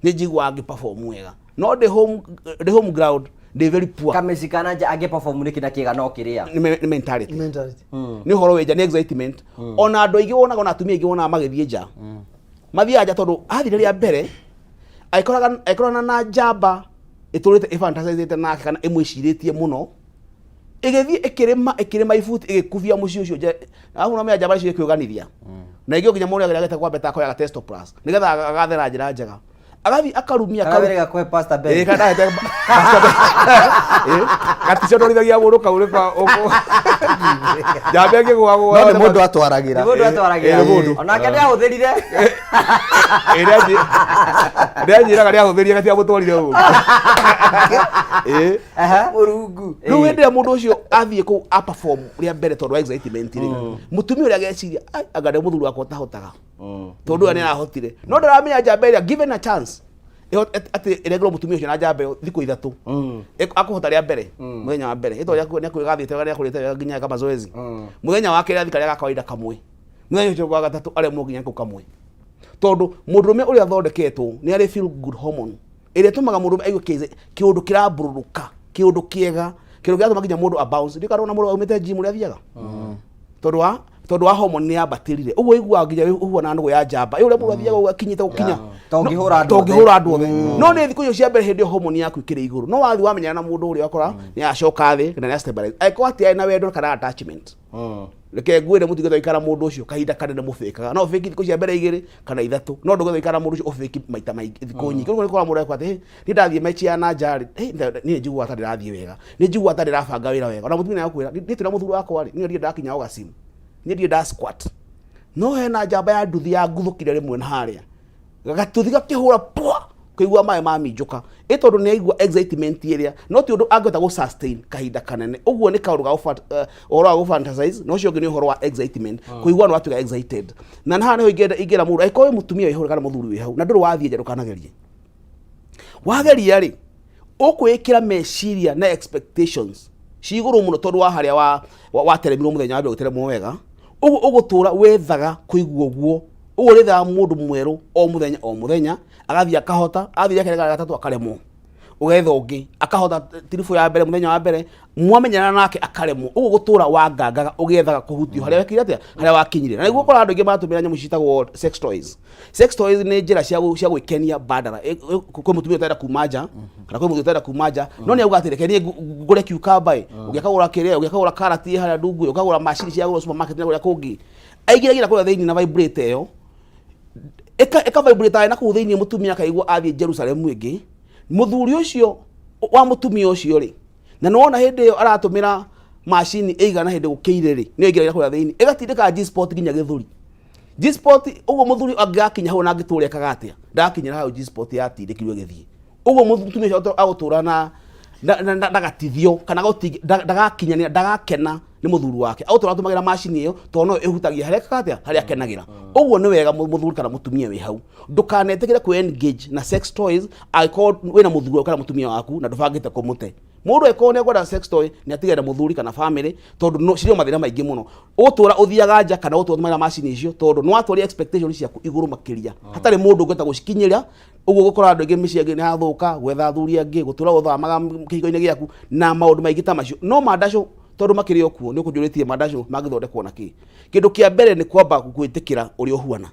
Speaker 3: nĩ njiguaga ngĩ perform wega, no ndĩ home ground ndĩ very poor.
Speaker 1: Kameci kana nja angĩ perform nĩkĩ na kĩga no kĩrĩa?
Speaker 3: Nĩ mentality.
Speaker 2: Mentality.
Speaker 3: Nĩ ũhoro wĩ nja, nĩ excitement. Ona andũ aingĩ wonaga, ona atumia aingĩ wonaga magĩthiĩ nja, mathiaga nja tondũ athire rĩa mbere agĩkorana na njamba ĩtũrĩte ĩfantasizĩte nake kana ĩmwĩcirĩtie mũno, ĩgĩthiĩ ĩkĩrĩma ibuti, ĩgĩkubia mũciĩ ũcio nja. Arabu no menya njamba icio ĩkwĩũganithia na ingĩ nginya mũndũ agĩte kwambeta akoyaga Testo Plus nĩgetha agathe na njĩra njega, agathiĩ akarumia.
Speaker 1: Kana wĩrĩga kũhe Pastor Ben.
Speaker 3: Ĩĩ, kana ahete Pastor Ben. Ĩĩ, gaticonorithagia mũndũ kau nĩ kwa njamba ĩngĩgũagũa.
Speaker 4: No nĩ mũndũ atwaragĩra.
Speaker 1: Nĩ mũndũ atwaragĩra.
Speaker 3: Ĩĩ, nĩ mũndũ.
Speaker 1: Onake nĩ ahũthĩrire.
Speaker 3: Nĩanjĩraga nĩahũthĩrie gatiamũtwarire ũguo. Ĩĩ.
Speaker 2: Mũrungu.
Speaker 3: Rĩu hĩndĩ ĩrĩa mũndũ ũcio athiĩ kũu a perform rĩa mbere tondũ wa excitement rĩ, mũtumia ũrĩa ageciria, "Ai, anga nĩ mũthuri wakwa ũtahotaga, tondũ ũyũ nĩarahotire." No ndaramenya njamba ĩrĩa given a chance atĩ ĩrengerwo mũtumia ũcio na njamba ĩyo thikũ 3, akũhota rĩa mbere, mũthenya wa mbere ĩto nĩakwĩgathĩte wega, nĩakũrĩte wega nginya eka mazoezi. Mũthenya wa kerĩ athi karĩa ga kawaida kamwe, mũthenya ũcio wa gatatũ aremwo nginya kau kamwe, tondũ mũndũrũme ũrĩa athondeketwo nĩ arĩ feel good hormone ĩrĩa ĩtũmaga mũndũrũme aigue kĩũndũ kĩrambũrũrũka, kĩũndũ kĩega, kĩũndũ kĩratũma nginya mũndũ a bounce. Ndiũ kana mũndũ aumĩte gym ũrĩa athiaga, tondũ wa hormone nĩ yambatĩrire ũguo, iguaga nginya ũhuana nũgũ ya njamba ĩ ũrĩa mũndũ athiaga ũguo akinyĩte gũkinya.
Speaker 1: Ta ũngĩhũra andũ
Speaker 3: Ta
Speaker 1: othe.
Speaker 3: ũngĩhũra andũ othe. No nĩ thikũ icio cia mbere, hĩndĩ ĩyo hormone yaku ĩkĩrĩ igũrũ, no wathiĩ wamenyana na mũndũ ũrĩa wakora nĩ acoka thĩ kana nĩ stabilize, angĩkorwo atiarĩ na wendo kana attachment. Reke ngwĩre, mũtingĩhota gũikara mũndũ ũcio kahinda kanene. Mũbĩkaga no ũbĩki thikũ cia mbere 2 kana 3, no ndũngĩhota gũikara mũndũ ũcio ũbĩki maita maingĩ thikũ nyingĩ. Ũguo nĩ kũra mũndũ ekwa atĩ, "Hey, niĩ ndathiĩ mechi ya na nja rĩ, hey, niĩ njiguaga ta ndĩrathiĩ wega, nĩ njiguaga ta ndĩrabanga wĩra wega." Ona mũtumia nĩakwĩra, "Niĩ twĩna mũthuri wakwa rĩ, niĩ ndirĩ ndakinya orgasm, niĩ ndirĩ nda squat, no hena njamba ya nduthi ya nguthũkire rĩmwe na harĩa gatuthi gakĩhũra pwa, kũigua maĩ maminjũka." Ĩ tondũ nĩ aigua excitement ĩrĩa, no ti ũndũ angĩhota gũ sustain kahinda kanene. Ũguo nĩ kaũndũ ga ũhoro wa gũ fantasize, na ũcio ũngĩ nĩ ũhoro wa excitement, kũigua nĩ watuĩka excited. Na haha nĩho ingĩenda ingĩra mũndũ, angĩkorwo wĩ mũtumia wĩ hau kana mũthuri wĩ hau na ndũrĩ wathiĩ nja, ndũkanagerie. Wageria rĩ, ũkwĩkĩra meciria na expectations ci igũrũ mũno, tondũ wa harĩa wateremirwo mũthenya wa mbere gũteremwo wega. Ũguo ũgũtũra wethaga kũigua ũguo, ũguo ũrĩethaga mũndũ mwerũ o mũthenya o mũthenya, agathiĩ akahota, athiĩ rĩa kerĩ, gatatũ akaremwo, ũgetha ũngĩ akahota tiribũ ya mbere, mũthenya wa mbere mwamenyana nake akaremwo. Ũguo gũtũra wangangaga ũgĩethaga kũhutio harĩa wekire atĩa, harĩa wakinyire. Na nĩguo ũkoraga andũ aingĩ maratũmĩra nyamũ ciĩtagwo sex toys. Sex toys nĩ njĩra cia gwĩkenia bandara. Kwĩ mũtumia ũtarenda kuma nja kana kwĩ mũthuri ũtarenda kuma nja, no nĩ auga atĩ reke niĩ ngũre cucumber ĩ, ũngĩ akagũra kĩrĩa, ũngĩ akagũra karati ĩ harĩa ndungu ĩ, ũkagũra macini cia gũrwo supermarket na kũrĩa kũngĩ, aingĩragia na kũrĩa thĩinĩ na vibrate ĩyo ĩka vibrate na kũu thĩinĩ, mũtumia akaigua athiĩ Jerusalem ĩngĩ. Mũthuri ũcio wa mũtumia ũcio rĩ, na nĩwona hĩndĩ ĩyo aratũmĩra macini ĩigana hĩndĩ gũkĩire rĩ, nĩyo ĩingĩragia kũrĩa thĩinĩ ĩgatindĩka G spot nginya gĩthũri, G spot. Ũguo mũthuri angĩgakinya hau na angĩtũra ekaga atĩa, ndagakinyĩra hau G spot yatindĩkirwo ĩgĩthiĩ. Ũguo mũtumia ũcio agũtũra na ndagatithio kana ndagakinyanĩra, ndagakena nĩ mũthuri wake, agũtũra atũmagĩra macini ĩyo tondũ no ĩhutagia harĩa ekaga atĩa, harĩa akenagĩra. Ũguo nĩ wega mũthuri kana mũtumia wĩ hau ndũkanetĩkĩre kwĩ engage na sex toys angĩkorwo wĩna mũthuri waku kana mũtumia waku na ndũbangĩte kũmũte. Mũndũ angĩkorwo nĩ ekwenda sex toy, nĩ atigane na mũthuri kana family, tondũ no cirĩ o mathĩna maingĩ mũno. Ũgũtũra ũthiaga nja kana ũgũtũra ũtũmagĩra macini icio, tondũ nĩ watwaria expectation ciaku igũrũ makĩria hatarĩ mũndũ ũngĩhota gũcikinyĩra. Ũguo gũkora andũ aingĩ mĩciĩ ĩngĩ nĩ yathũka, gwetha athuri angĩ, gũtũra ũthamaga kĩhiko-inĩ gĩaku na maũndũ maingĩ ta macio. No mandacũ tondũ makĩrĩ o kuo, nĩ ũkũnjũrĩtie mandacũ mangĩthondekwo na kĩ. Kĩndũ kĩa mbere nĩ kwamba gwĩtĩkĩra ũrĩa ũhuana.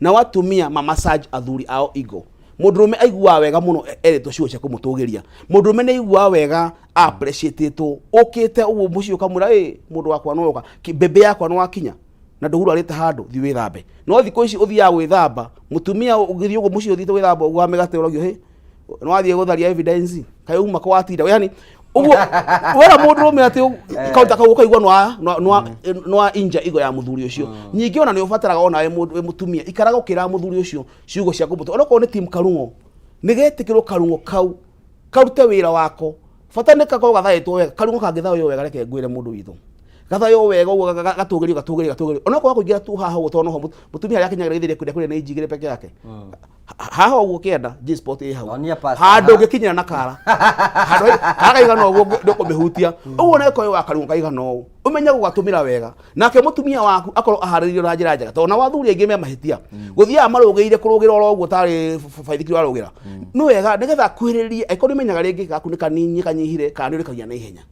Speaker 3: Nao atumia ma massage athuri ao ego. Mũndũrũme aiguaga wega mũno erĩtwo ciugo cia kũmũtũgĩria. Mũndũrũme nĩ aiguaga wega appreciatĩtwo. Ũkĩte ũguo mũciĩ ũkamwĩra, "Ĩ mũndũ wakwa nĩ woka, mbembe yakwa nĩ wakinya." Na ndũgurarĩte handũ, thiĩ wĩthambe. No thikũ ici ũthiaga gwĩthamba, mũtumia ũgĩthiĩ ũguo mũciĩ ũthiĩte gwĩthamba ũguo wa mĩgate ũragio, hĩ, nĩwathiĩ gũtharia evidence, kaĩ uma kũ watinda, yani ũguo wera mũndũrũme atĩ kaũndũ ta kau ũkaigua nĩwa inja igo ya mũthuri ũcio. Ningĩ ona nĩ ũbataraga onawe wĩ mũtumia ikaraga ũkĩraga mũthuri ũcio ciugo cia kũmũtũ, onokorwo nĩ team karung'o, nĩgetĩkĩrwo karung'o kau karute wĩra wako, bata nĩ gakorwo gathaĩtwo wega. Karung'o kangĩthaĩo wega, reke ngwĩre mũndũ witũ, gathaĩo wega ũguo gatũgĩrio gatũgĩrio gatũgĩrio, onokorwo kũingĩra tu haha ũguo, tondũ noho mũtumia harĩa akinyagĩra githĩ kũrĩa kũrĩa nĩ inji igĩrĩ peke yake. Haha ũguo kĩenda G spot ĩ hau handũ ũngĩkinyĩra na kara handũ kara kaigana ũguo ndũkũmĩhutia ũguo, na ĩkorwo wa karung'o kaigana ũũ, ũmenye gũgatũmĩra wega, nake mũtumia waku akorwo aharĩrĩirio na njĩra njega, tondũ na athuri aingĩ me mahĩtia gũthiaga marũgĩire kũrũgĩra oro ũguo tarĩ baithikiri warũgĩra. Nĩ wega nĩgetha akuhĩrĩrie, angĩkorwo nĩ ũmenyaga rĩngĩ gaku nĩ kanini kanyihire kana nĩ ũrĩkagia na ihenya,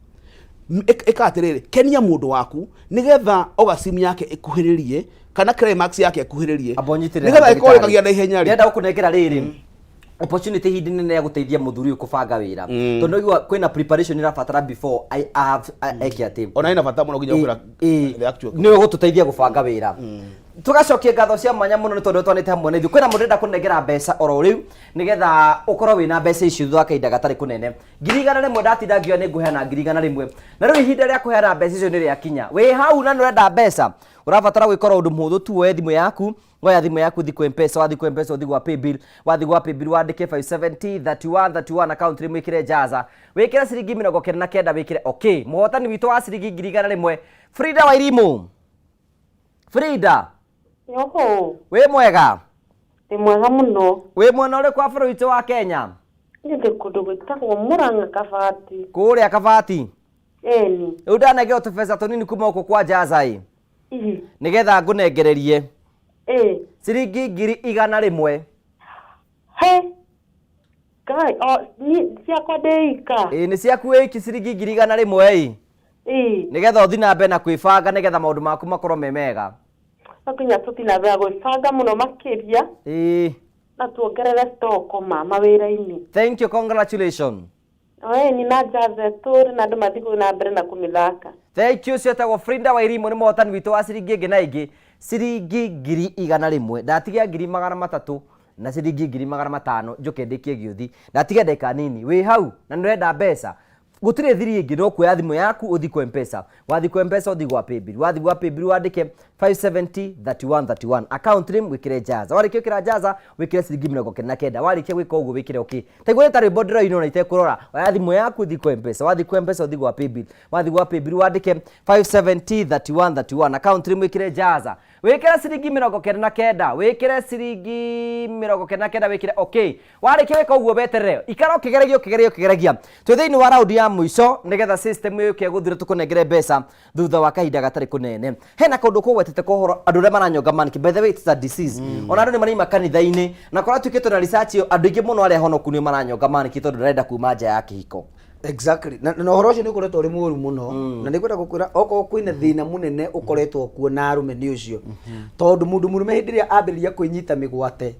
Speaker 3: ĩka atĩrĩrĩ, kenia mũndũ waku nĩgetha orgasm yake ĩkuhĩrĩrie kana climax yake ĩkuhĩrĩrie, nĩgetha ĩkorwo ĩkagia na ihenya rĩ.
Speaker 1: Ndĩrenda gũkũnengera rĩrĩ opportunity ihinda inene ya gũteithia mũthuri ũyũ kũbanga wĩra, tondũ nĩwaigua kwĩna preparation ĩrabatara before I have eke atĩ
Speaker 3: Ona ĩna bata mũno nginya gũkĩra the actual.
Speaker 1: Nĩwe gũtũteithia gũbanga wĩra. Tũgacokia ngatho cia mwanya mũno nĩ tondũ twanĩte hamwe na ithuĩ. Kwĩna mũndũ ũrenda kũnengera mbeca oro rĩu nĩgetha ũkorwo wĩna mbeca icio thutha wa kahinda gatarĩ kũnene, 100,000. Ndatinda ngiuga nĩ ngũheana 100,000, na rĩu ihinda rĩa kũheana mbeca icio nĩ rĩakinya. Wĩ hau na nĩ ũrenda mbeca, ũrabatara gwĩkora ũndũ mũhũthũ tu. Woe thimũ yaku, oya thimũ yaku, thiĩ kwĩ Mpesa. Wathiĩ kwĩ Mpesa, ũthiĩ gwa paybill. Wathiĩ gwa paybill, wandĩke 570 31 31, account name wĩkĩre Jaza, wĩkĩre ciringi 99, wĩkĩre okay. Mũhotani witũ wa ciringi 100,000, Frida Wairimu. Frida.
Speaker 22: Yoho.
Speaker 1: Wĩ mwega?
Speaker 22: Ndĩ mwega mũno.
Speaker 1: Wĩ mwena ũrĩkũ wa bũrũri witũ wa Kenya?
Speaker 22: Niĩ ndĩ kũndũ gwĩtagwo Mũrang'a Kabati.
Speaker 1: Kũrĩa Kabati?
Speaker 22: Ĩni.
Speaker 1: Rĩu ndanengerwo tũbeca tũnini kuma gũkũ kwa Jaza ĩ, nĩgetha ngũnengererie ciringi 100,000.
Speaker 22: He. Ngai, o ni ciakwa ndĩ ika.
Speaker 1: Ĩ, nĩ ciaku wĩ iki, ciringi 100,000 ĩ, nĩgetha ũthiĩ na mbere na kwĩbanga, nĩgetha maũndũ maku makorwo me mega.
Speaker 22: No nginya tũthiĩ na mbere gwĩbanga mũno makĩria na tuongerere stock ma mawĩra-inĩ.
Speaker 1: Thank you, congratulations.
Speaker 22: Ĩni, na Jaza ĩtũre na andũ mathiĩ na mbere na kũmĩthaka.
Speaker 1: Thank you. Ũcio etagwo Frida Wairimu, nĩ mũhotani witũ wa ciringi ĩngĩ na ĩngĩ, ciringi 100,000. Ndatigia 300,000 na ciringi 500,000 njũke ndĩkie gĩũthi. Ndatigia ndagĩka nini. Wĩ hau na nĩ ũrenda mbeca, gũtirĩ thiri ĩngĩ no kuoya thimũ yaku, ũthiĩ kwa Mpesa. Wathiĩ kwa Mpesa, ũthiĩ gwa paybill. Wathiĩ gwa paybill, wandĩke 570 31 31, account name wĩkĩre Jaza. Warĩkia gwĩkĩra Jaza, wĩkĩre ciringi 99. Warĩkia gwĩka ũguo, wĩkĩre okay. Taigua nĩ ta rwĩmbo ndĩroina ona itekũrora. Oya thimũ yaku, ũthiĩ kwa Mpesa. Wathiĩ kwa Mpesa, ũthiĩ gwa paybill. Wathiĩ gwa paybill, wandĩke 570 31 31, account name wĩkĩre Jaza, wĩkĩre ciringi 99, wĩkĩre ciringi 99, wĩkĩre okay. Warĩkia gwĩka ũguo, weterere, ikara ũkĩgeragia, ũkĩgeragia, ũkĩgeragia. Twĩ thĩinĩ wa raundi ya mũico nĩgetha system ĩyo ĩke gũthira, tũkũnengere mbeca thutha wa kahinda gatarĩ kũnene. Hena kaũndũ kũgwetete ka ũhoro andũ arĩa maranyonga manki. By the way, it's a disease. Ona andũ nĩ maraima kanitha-inĩ na kũrĩa tuĩkĩte na research ĩyo, andũ aingĩ mũno arĩa honoku nĩo maranyonga manki tondũ ndarenda kuma nja ya kĩhiko.
Speaker 2: Exactly, na ũhoro ũcio nĩ ũkoretwo ũrĩ mũũru mũno, na nĩ ngwenda gũkwĩra okorwo kwĩna thĩna mũnene ũkoretwo kuo na arũme nĩ ũcio, tondũ mũndũ mũrũme hĩndĩ ĩrĩa ambĩrĩria kwĩnyita mĩgwate,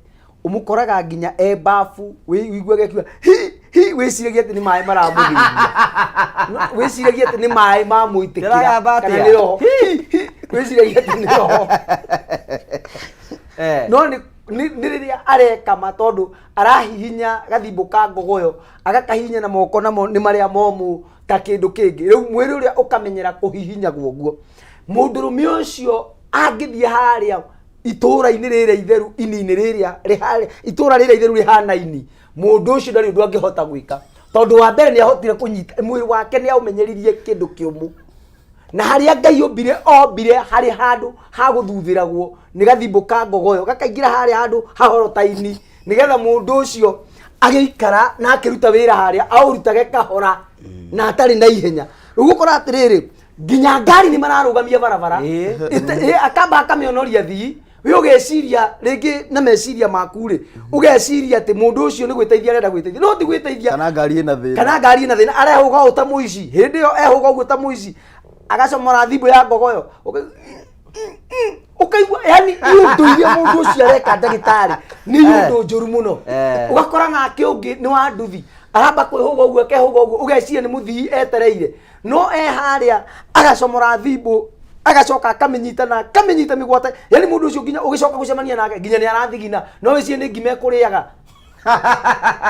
Speaker 2: ũmũkoraga nginya e bafu, wĩiguage akiuga hi hi, wĩciragia atĩ nĩ maĩ maramũthĩnia. No, wĩciragia atĩ nĩ maĩ mamũitĩkĩra
Speaker 1: Ndĩragamba
Speaker 2: kana
Speaker 1: atĩa?
Speaker 2: nĩ roho. Hi, hi, wĩciragia atĩ nĩ roho, no nĩ rĩrĩa arekama, tondũ arahihinya gathimbo ka ngogoyo, agakahihinya na moko, namo nĩ marĩa momũ ta kĩndũ kĩngĩ. Rĩu mwĩrĩ ũrĩa ũkamenyera kũhihinyagwo ũguo. Mũndũrũme ũcio angĩthiĩ harĩa itũũra-inĩ rĩrĩa itheru, ini-inĩ rĩrĩa rĩharĩa itũũra rĩrĩa itheru rĩhana ini, mũndũ ũcio ndarĩ ũndũ angĩhota gwĩka, tondũ wa mbere nĩ ahotire kũnyita mwĩrĩ wake, nĩ aũmenyeririe kĩndũ kĩũmũ, na harĩa Ngai ombire, ombire harĩ handũ ha gũthuthĩragwo nĩ gathimbo ka ngogoyo, gakaingĩra harĩa handũ hahorotaini, nĩgetha mũndũ ũcio agĩikara na akĩruta wĩra harĩa aũrutage kahora na atarĩ na ihenya. Rĩu gũkora atĩrĩrĩ, nginya ngari nĩ mararũgamia barabara. Akamba akamĩonoria thii. We ũgeciria rĩngĩ na meciria maku rĩ, ũgeciria atĩ mũndũ ũcio nĩ gwĩteithia arenda gwĩteithia, no ti gwĩteithia.
Speaker 4: Kana ngari ĩna thĩna.
Speaker 2: Kana ngari ĩna thĩna, arehũga ũũ ta mũici. Hĩndĩ ĩyo ehũga ũguo ta mũici, agacomora thimũ ya ngogoyo, ũkaigua yani iũndũ iria mũndũ ũcio areka, ndagĩtarĩ, nĩ iũndũ njũru mũno. Ũgakora nake ũngĩ nĩ wa nduthi, aramba kwĩhũga ũguo, akehũga ũguo, ũgeciria nĩ mũthii etereire, no e harĩa agacomora thimbũ. Agacoka akamĩnyita na akamĩnyita mĩgwate, yani mũndũ ũcio nginya ũgĩcoka gũcemania nake nginya nĩ arathigina, no wĩcirie nĩ ngima ekũrĩaga,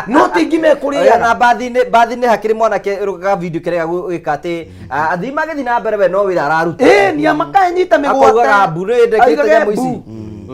Speaker 2: no ti ngima ekũrĩaga.
Speaker 1: Na bathi-inĩ, bathi-inĩ hakĩrĩ mwanake ũrũgaga video kĩrĩa gwĩka atĩ athii magĩthiĩ na mbere, we no wĩra araruta.
Speaker 2: Ĩ ni amakanyita mĩgwate.
Speaker 1: Akaugaga mbu nĩ ndekĩte
Speaker 2: Oigage
Speaker 1: nyamũ ici.
Speaker 2: mbu.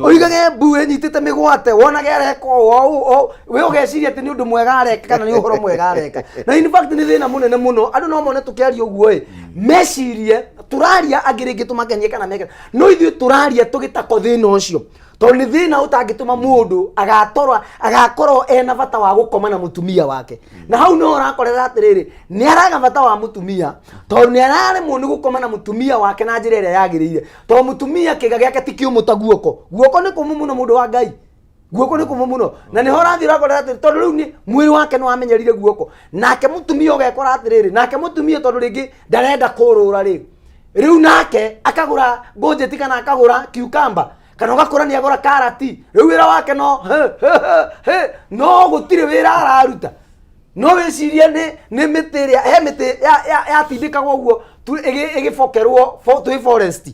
Speaker 2: Oigage mbu ĩnyitĩte mĩgwate, wonage areka ũũ ũũ ũũ, we ũgeciria atĩ nĩ ũndũ mwega areka kana nĩ ũhoro mwega areka, na in fact nĩ thĩna mũnene mũno. Andũ no mone tũkĩaria ũguo ĩ mecirie tũraria angĩ rĩngĩ tũmakenie kana meke, no ithuĩ tũraria tũgĩtako thĩna ũcio, tondũ nĩ thĩna ũtangĩtũma mũndũ agatorwa agakorwo ena bata wa gũkoma na mũtumia wake. Na hau no ũrakorera atĩrĩrĩ, nĩ araga bata wa mũtumia tondũ nĩ araremwo nĩ gũkoma na mũtumia wake na njĩra ĩrĩa yagĩrĩire, tondũ mũtumia kĩga gĩake ti kĩũmũ ta guoko. Guoko nĩ kũmũ mũno, mũndũ wa Ngai, guoko nĩ kũmũ mũno, na nĩho ũrathiĩ ũrakorera atĩ tondũ rĩu nĩ mwĩrĩ wake nĩ wamenyerire guoko, nake mũtumia ũgekora atĩrĩrĩ, nake mũtumia tondũ rĩngĩ ndarenda kũrũra rĩ, rĩu nake akagũra ngũnjĩti kana akagũra cucumber kana ũgakora nĩ agũra karati. Rĩu wĩra wake no he, he, he, he, no gũtirĩ wĩra araruta. No wĩcirie nĩ mĩtĩ ĩrĩa he mĩtĩ yatindĩkagwo ũguo ĩgĩbokerwo twĩ forest,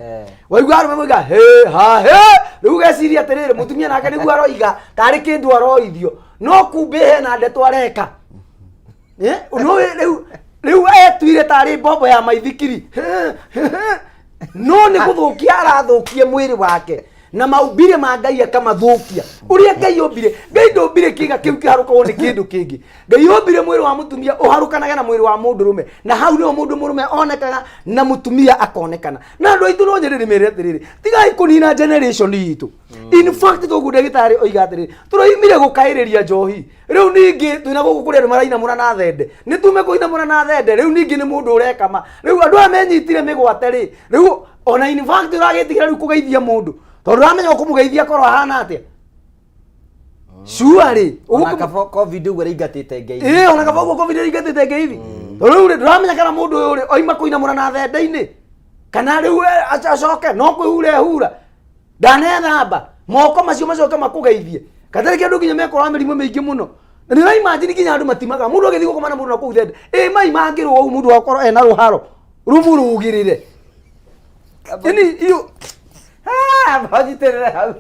Speaker 2: waigua arũme moiga he ha he. Rĩu ũgeciria atĩrĩrĩ, mũtumia nake nĩguo aroiga tarĩ kĩndũ aroithio, no kumbĩ hena ndeto areka. No rĩu etuire tarĩ mbombo ya maithikiri, no nĩ gũthũkia arathũkia mwĩrĩ wake na maumbire ma Ngai akamathũkia. Ũrĩa Ngai ombire, Ngai ndombire kĩga kĩu kĩharũkagwo nĩ kĩndũ kĩngĩ. Ngai ombire mwĩrĩ wa mũtumia ũharũkanage na mwĩrĩ wa mũndũrũme, na hau nĩho mũndũ mũrũme onekaga na mũtumia akonekana. Na andũ aitũ, no nyende ndĩmere atĩrĩrĩ, tigai kũnina generation itũ. In fact, toguo ndagĩtarĩ oiga atĩrĩrĩ, tũroimire gũkaĩrĩria njohi, rĩu ningĩ twĩna gũkũ kũrĩ andũ marainamũra na thende. Nĩ tume kũinamũra na thende, rĩu ningĩ nĩ mũndũ ũrekama. Rĩu andũ aya menyitire mĩgwate rĩ, rĩu ona in fact ũragĩtigĩra rĩu kũgeithia mũndũ tondũ ũramenya ũkũmũgeithia korwo ahana atĩa sure
Speaker 1: Ona kaba COVID ũguo ĩraingatĩte ngeithi.
Speaker 2: Ĩĩ, ona kaba ũguo COVID ĩraingatĩte ngeithi, tondũ rĩu rĩ, ndũramenya kana mũndũ ũyũ rĩ oima kũinamũra na thende-inĩ kana rĩu acoke no kwĩhura ehura, ndanethamba moko macio macoke makũgeithie katarĩ kĩndũ nginya mekora mĩrimũ mĩingĩ mũno. Na nĩ ũraimagine nginya andũ matimaga mũndũ agĩthiĩ gũkoma na mũndũ na kũu thende ĩ mai mangĩrwo ũũ, mũndũ akorwo ena rũharo rũmũrũgĩrĩre yani iyo.
Speaker 1: Manyitĩrĩre hau.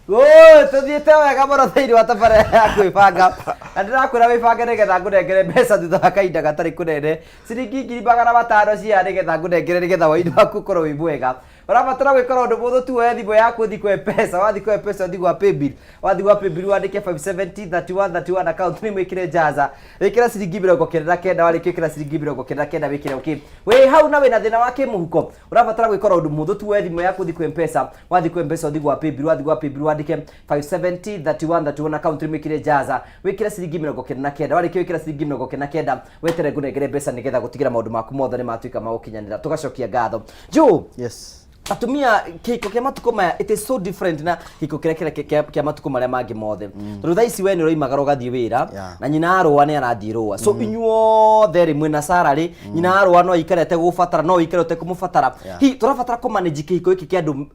Speaker 1: Wũi, tũthiĩte wega mũno thĩinĩ wa tabarĩra ya kwĩbanga, na ndĩrakwĩra wĩbange nĩgetha ngũnengere mbeca thutha wa kahinda gatarĩ kũnene, ciringi 500,000 cia nĩgetha ngũnengere nĩgetha wĩini waku ũkorwo wĩ mwega. Ũrabatara gwĩkora ũndũ mũhũthũ tu, woe thimũ yaku ũthiĩ kwa M-Pesa, wathiĩ kwa M-Pesa ũthiĩ gwa paybill, wathiĩ gwa paybill wandĩke 570 31 31, account name wĩkĩre Jaza, wĩkĩre ciringi 99. Warĩkia gwĩkĩra ciringi 99, wĩkĩre okay. Wĩ hau na wĩna thĩna wa kĩmũhuko, ũrabatara gwĩkora ũndũ mũhũthũ tu, woe thimũ yaku ũthiĩ kwa M-Pesa, wathiĩ kwa M-Pesa ũthiĩ gwa paybill, wathiĩ gwa paybill wandĩke 570 31 31, account name wĩkĩre Jaza, wĩkĩre ciringi 99. Warĩkia gwĩkĩra ciringi 99, wetere ngũnengere mbeca nĩgetha gũtigĩra maũndũ maku mothe nĩ matuĩka ma gũkinyanĩra. Tũgacokia ngatho. Joe.
Speaker 4: Yes.
Speaker 1: Atumia, kĩhiko kĩa matukũ maya, it is so different na kĩhiko kĩrĩa kĩa matukũ marĩa mangĩ mothe, tondũ thaa ici we nĩ ũroimagara ũgathiĩ wĩra, na nyina arũa nĩ arathiĩ rũa, so inyuothe rĩ mwĩna salary. Nyina arũa no aikare ategũgũbatara, no ũikare ũtekũmũbatara. Hihi tũrabatara kũ manage kĩhiko gĩkĩ kĩa andũ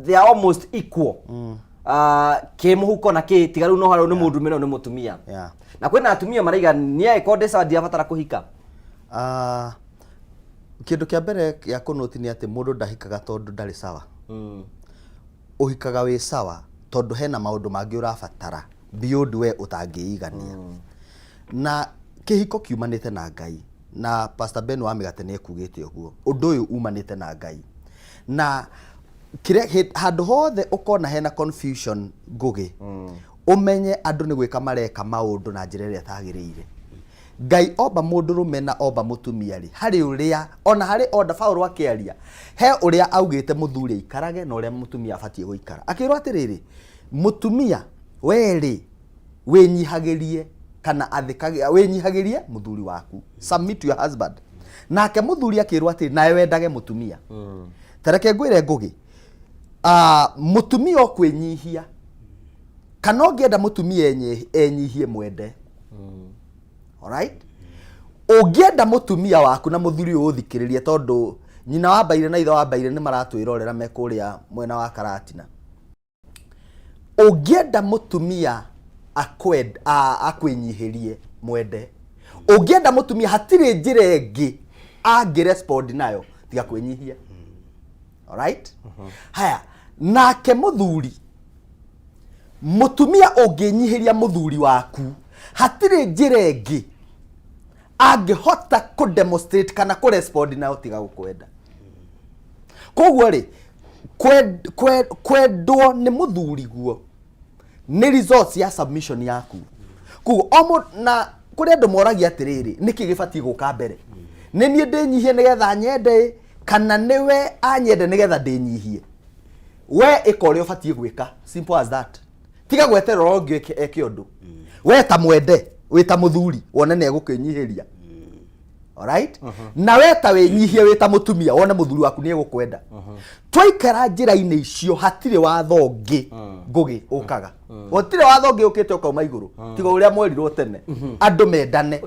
Speaker 1: they are almost equal kĩmũhuko na kĩ tiga rĩu no harĩa nĩ mũndũrũme no nĩ mũtumia, na kwĩna atumia maraiga nĩ angĩkorwo ndĩ sawa ndirabatara kũhika?
Speaker 4: Ah, kĩndũ kĩa mbere gĩa kũnũti nĩ atĩ mũndũ ndahikaga tondũ ndarĩ sawa. Ũhikaga wĩ sawa tondũ hena maũndũ mangĩ ũrabatara beyond we ũtangĩigania. Na kĩhiko kiumanĩte na Ngai, na Pastor Ben wa Mĩgate nĩ ekugĩte ũguo, ũndũ ũyũ umanĩte na Ngai, na kĩrĩa handũ hothe ũkona hena confusion, Ngũgĩ, ũmenye andũ nĩ gwĩka mareka maũndũ na njĩra ĩrĩa ĩtagĩrĩire. Ngai omba mũndũrũme na omba mũtumia rĩ, harĩ ũrĩa ona harĩ onda Paũlũ akĩaria, he ũrĩa augĩte mũthuri aikarage na ũrĩa mũtumia abatiĩ gũikara. Akĩrwo atĩrĩrĩ, mũtumia we rĩ, wĩnyihagĩrie kana athĩkagĩra, wĩnyihagĩrie mũthuri waku, submit to your husband. Nake mũthuri akĩrwo atĩrĩ, nawe wendage mũtumia. Ta reke ngwĩre, Ngũgĩ, mũtumia ũkwĩnyihia kana ũngĩenda mũtumia enyihie, mwende. Alright, ũngĩenda mũtumia waku na mũthuri ũyũ ũthikĩrĩrie, tondũ nyina wa Mbaire na ithe wa Mbaire nĩ maratwĩrorera me kũrĩa mwena wa Karatina, ũngĩenda mũtumia akwĩnyihĩrie, mwende. Ũngĩenda mũtumia, hatirĩ njĩra ĩngĩ angĩ respond nayo. Tiga kwĩnyihia. Alright? Haya, nake mũthuri, mũtumia ũngĩnyihĩria mũthuri waku, hatirĩ njĩra ĩngĩ angĩhota kũ demonstrate kana kũ respond nayo tiga gũkwenda. Koguo rĩ, kwendwo nĩ mũthuri guo nĩ results ya submission yaku. Koguo o na kũrĩ andũ moragia atĩrĩrĩ, nĩkĩ gĩbatiĩ gũka mbere, nĩ niĩ ndĩnyihie nĩgetha nyende kana nĩwe anyende nĩgetha ndĩnyihie? We ĩka ũrĩa ũbatiĩ gwĩka, simple as that. Tiga gweterera ũngĩ eke ũndũ. We ta mwende wĩ ta mũthuri wone nĩ egũkwĩnyihĩria. Alright? Na we ta wĩnyihie wĩ ta mũtumia wone mũthuri waku nĩ egũkwenda. Twaikara njĩra-inĩ icio, hatirĩ watho ũngĩ ngũgĩ ũkaga, gũtirĩ watho ũngĩ ũkĩte ũkauma igũrũ tiga ũrĩa mwerirwo tene, andũ mendane.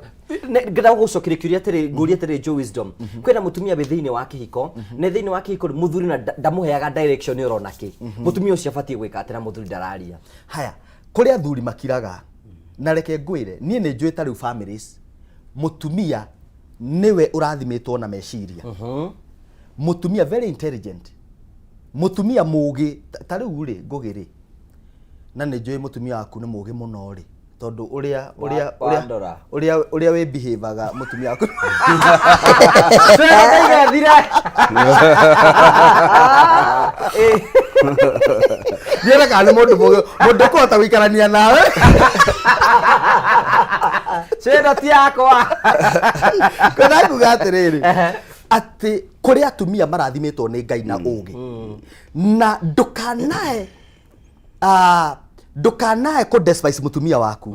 Speaker 1: Ngenda gũgũcokeria kĩũria atĩrĩ, ngũria atĩrĩ, Joe Wisdom, kwĩna mũtumia wĩ thĩinĩ wa kĩhiko, na thĩinĩ wa kĩhiko rĩ, mũthuri na ndamũheaga direction ũrona kĩ mũtumia ũcio abatiĩ gwĩka atĩ na mũthuri ndararia?
Speaker 4: Haya, kũrĩ athuri makiraga, na reke ngwĩre, niĩ nĩ njũĩ ta rĩu families mũtumia nĩwe ũrathimĩtwo na meciria, mũtumia very intelligent, mũtumia mũgĩ. Ta rĩu rĩ, ngũgĩ rĩ, na nĩ njũĩ mũtumia waku nĩ mũgĩ mũno rĩ, tondũ ũrĩa ũrĩa
Speaker 1: Wandora.
Speaker 4: ũrĩa wĩ behavior mũtumia waku.
Speaker 1: Twĩra.
Speaker 4: Ndiona kana nĩ mũndũ mũgĩ, mũndũ ũkũhota gũikarania nawe.
Speaker 1: Ciĩno ti yakwa.
Speaker 4: Kwenda kuga atĩrĩrĩ, atĩ kũrĩ atumia marathimĩtwo nĩ Ngai na ũgĩ, na ndũkanae kũ despise mũtumia waku.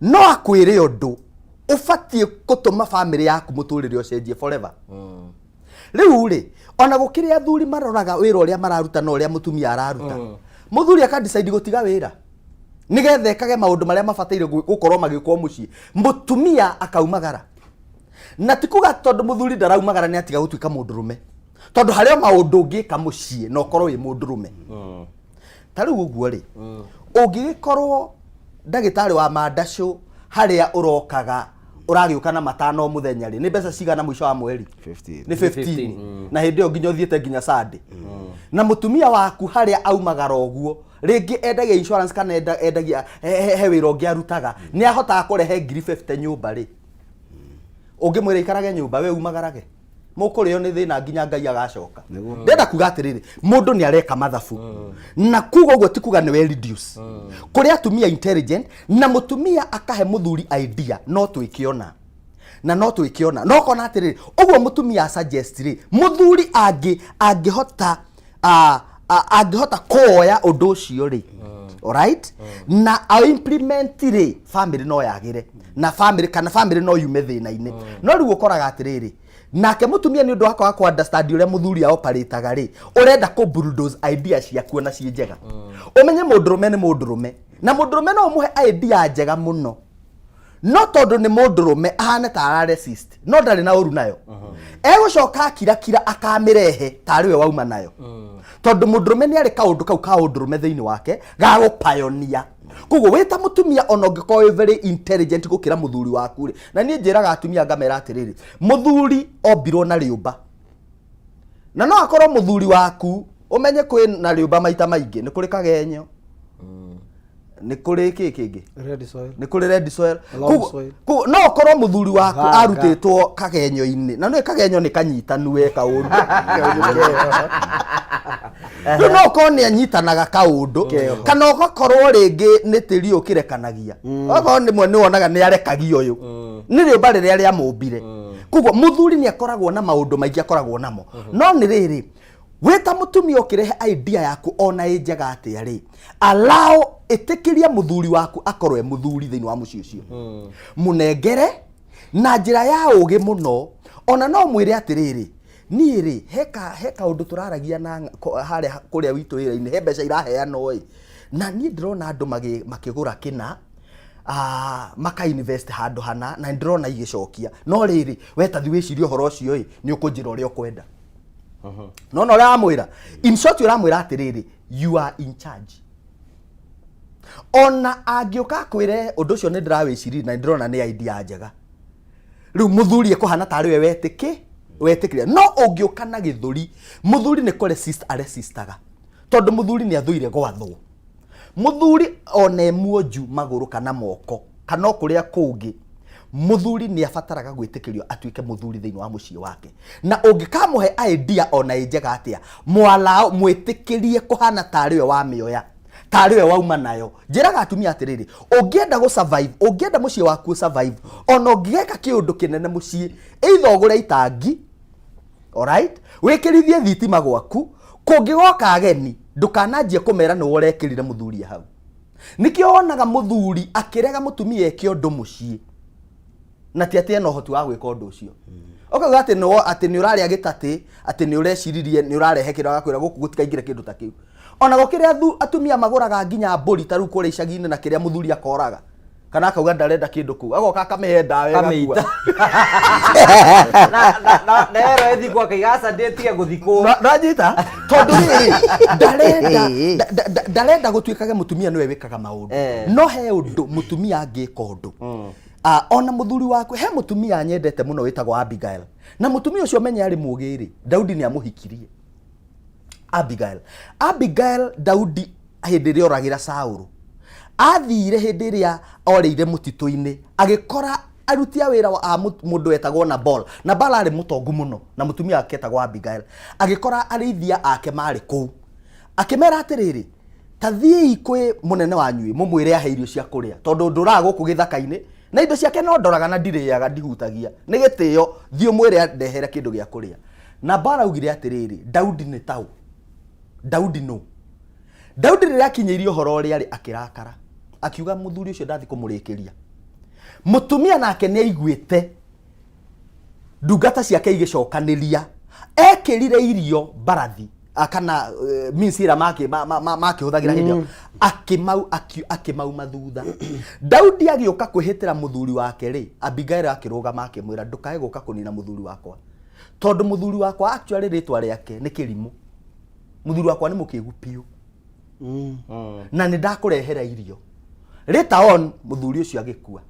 Speaker 4: No akwĩre ũndũ ũbatiĩ gũtũma famĩlĩ yaku mũtũrĩre ũcenjie forever. Rĩu rĩ, ona gũkĩrĩ athuri maroraga wĩra ũrĩa mararuta na ũrĩa mũtumia araruta, mũthuri aka decide gũtiga wĩra nĩgetha ekage maũndũ marĩa mabataire gũkorwo magĩkwo mũciĩ, mũtumia akaumagara. Na ti kuga tondũ mũthuri ndaraumagara nĩ atiga gũtuĩka mũndũrũme, tondũ harĩ o maũndũ ũngĩka mũciĩ na ũkorwo wĩ mũndũrũme. Ta rĩu ũguo rĩ, ũngĩgĩkorwo ndagĩtarĩ wa mandacũ harĩa ũrokaga ũragĩũka na matano o mũthenya rĩ, nĩ mbeca cigana mũico wa mweri?
Speaker 3: 15.
Speaker 4: Nĩ 15, na hĩndĩ ĩyo nginya ũthiĩte nginya Sunday. Na mũtumia waku harĩa aumagara ũguo, rĩngĩ endagia insurance kana endagia he wĩra ũngĩ arutaga, nĩ ahotaga kũrehe ngiri 50 nyũmba rĩ, ũngĩmwĩra ikarage nyũmba we umagarage, mũkũrĩo nĩ thĩna nginya Ngai agacoka. Ndĩrenda kuga atĩrĩrĩ, mũndũ nĩ areka mathabu, na kuga ũguo ti kuga nĩwe reduce. Kũrĩ atumia intelligent, na mũtumia akahe mũthuri idea, no twĩkĩona na no twĩkĩona no kona atĩrĩrĩ, ũguo mũtumia suggest rĩ, mũthuri angĩhota angĩhota kuoya ũndũ ũcio rĩ, alright, na a implement rĩ, family no yagĩre na family kana family no yume thĩna-inĩ. No rĩu ũkoraga atĩrĩrĩ, nake mũtumia nĩ ũndũ wa kwaga ku understand ũrĩa mũthuri aoparĩtaga rĩ, ũrenda kũ bulldoze idea ciaku ona ciĩ njega. Ũmenye mũndũrũme nĩ mũndũrũme, na mũndũrũme no ũmũhe idea njega mũno, no tondũ nĩ mũndũrũme ahane ta ara resist, no ndarĩ na ũru nayo, egũcoka akirakira akamĩrehe tarĩ we wauma nayo, tondũ mũndũrũme nĩ arĩ kaũndũ kau ka ũndũrũme thĩinĩ wake ga gũpayonia. Koguo wĩ ta mũtumia, ona ũngĩkorwo wĩ very intelligent gũkĩra mũthuri waku rĩ, na niĩ njĩraga atumia ngamera atĩrĩrĩ, mũthuri ombirwo na rĩũmba, na no akorwo mũthuri waku, ũmenye kwĩ na rĩũmba maita maingĩ, nĩ kũrĩ kagenyo, nĩ kũrĩ kĩ kĩngĩ?
Speaker 2: Red soil.
Speaker 4: Nĩ kũrĩ red soil.
Speaker 2: Loam soil.
Speaker 4: Koguo no ũkorwo mũthuri waku
Speaker 2: Thanga.
Speaker 4: arutĩtwo kagenyo-inĩ, na nĩ kagenyo nĩ kanyitanu we kaũndũ. Rĩu no ũkorwo nĩ anyitanaga kaũndũ, kana ũgakorwo rĩngĩ nĩ tĩri ũkĩrekanagia, okorwo nĩ mwe nĩ wonaga nĩ arekagia ũyũ nĩ rĩũmba rĩrĩa rĩamũmbire. Koguo mũthuri nĩ akoragwo na maũndũ maingĩ akoragwo namo, no nĩ rĩrĩ, wĩ ta mũtumia ũkĩrehe idea yaku ona ĩ njega atĩa rĩ, allow, ĩtĩkĩria mũthuri waku akorwo e mũthuri thĩinĩ wa mũciĩ ũcio. Mũnengere na njĩra ya ũgĩ mũno. Ona no mwĩre atĩrĩrĩ, niĩ rĩ, he kaũndũ tũraragia na harĩa kũrĩa witũ wĩra-inĩ, he mbeca iraheanwo ĩ, na niĩ ndĩrona andũ makĩgũra kĩna, maka invest handũ hana, na ndĩrona igĩcokia. No rĩrĩ, we tathi wĩcirie ũhoro ũcio ĩ, nĩ ũkũnjĩra ũrĩa ũkwenda. No na ũrĩa wamwĩra, in short, ũramwĩra atĩrĩrĩ, you are in charge. Ona angĩũka akwĩre ũndũ ũcio nĩ ndĩrawĩciria na nĩ ndĩrona nĩ idea njega, rĩu mũthuri ekũhana tarĩ we wetĩkĩ. Wetĩkĩria no ũngĩũka na gĩthũri, mũthuri nĩ kũresist aresistaga, tondũ mũthuri nĩ athũire gwathwo. Mũthuri ona e muonju magũrũ kana moko kana o kũrĩa kũngĩ, mũthuri nĩ abataraga gwĩtĩkĩrio atuĩke mũthuri thĩinĩ wa mũciĩ wake. Na ũngĩkamũhe idea ona ĩ njega atĩa, mwalao mwĩtĩkĩrie kũhana tarĩ we wamĩoya, tarĩ we wauma nayo. Njĩraga atumia atĩrĩrĩ, ũngĩenda gũ survive, ũngĩenda mũciĩ waku ũ survive, ona ũngĩgeka kĩũndũ kĩnene mũciĩ, either ũgũre itangi, alright, wĩkĩrithie thitima gwaku, kũngĩgoka ageni ndũkananjie kũmera nĩwe ũrekĩrire mũthuri hau. Nĩkĩo wonaga mũthuri akĩrega mũtumia eke ũndũ mũciĩ na ti atĩ ena ũhoti wa gwĩka ũndũ ũcio. Ũkauga atĩ nĩ atĩ nĩ ũrarĩa gĩtatĩ, atĩ nĩ ũreciririe nĩ ũrarehe kĩndũ, agakwĩra gũkũ gũtikaingĩre kĩndũ ta kĩu. Ona gũkĩrĩ atumia magũraga nginya mbũri ta rĩu kũrĩa icagi-inĩ na kĩrĩa mũthuri akoraga, kana akauga ndarenda kĩndũ kũu, agoka akamĩhe ndawa ĩgakua.
Speaker 1: Na ero ĩthikwo akaiga aca ndĩtige gũthikwo.
Speaker 4: Ndanyita tondũ rĩrĩ ndarenda ndarenda gũtuĩkage mũtumia nĩwe wĩkaga maũndũ, no he ũndũ mũtumia angĩka ũndũ. Ona mũthuri waku, he mũtumia nyendete mũno wĩtagwo Abigail, na mũtumia ũcio menye arĩ mũgĩ rĩ, Daudi nĩ amũhikirie Abigail. Abigail Daudi hĩndĩ ĩrĩa oragĩra Saũlũ, athire hĩndĩ ĩrĩa orĩire mũtitũ-inĩ, agĩkora aruti a wĩra a mũndũ wetagwo Nabal. Nabal arĩ mũtongu mũno na mũtumia wake etagwo Abigail. Agĩkora arĩithia ake marĩ kũu, akĩmera atĩrĩrĩ, ta thiĩi kwĩ mũnene wanyu mũmwĩre ahe irio cia kũrĩa, tondũ ndũraga gũkũ gĩthaka-inĩ na indo ciake no ndoraga na ndirĩaga, ndihutagia, nĩ gĩtĩo, thiĩ ũmwĩre andehere kĩndũ gĩa kũrĩa. Nabal augire atĩrĩrĩ, Daudi nĩ taũ? Daudi nũ? Daudi rĩrĩa akinyĩirie ũhoro ũrĩa rĩ, akĩrakara, akiuga mũthuri ũcio ndathi kũmũrĩkĩria. Mũtumia nake nĩ aiguĩte ndungata ciake igĩcokanĩria, ekĩrire irio mbarathi kana means ĩrĩa makĩhũthagĩra hĩndĩ ĩyo, akĩmauma thutha. Daudi agĩũka kwĩhĩtĩra mũthuri wake rĩ, Abigail akĩrũgama akĩmwĩra, ndũkae gũka kũnina mũthuri wakwa, tondũ mũthuri wakwa actually rĩtwa rĩake nĩ kĩrimũ, mũthuri wakwa nĩ mũkĩgu biũ, na nĩ ndakũrehera irio. Later on mũthuri ũcio agĩkua,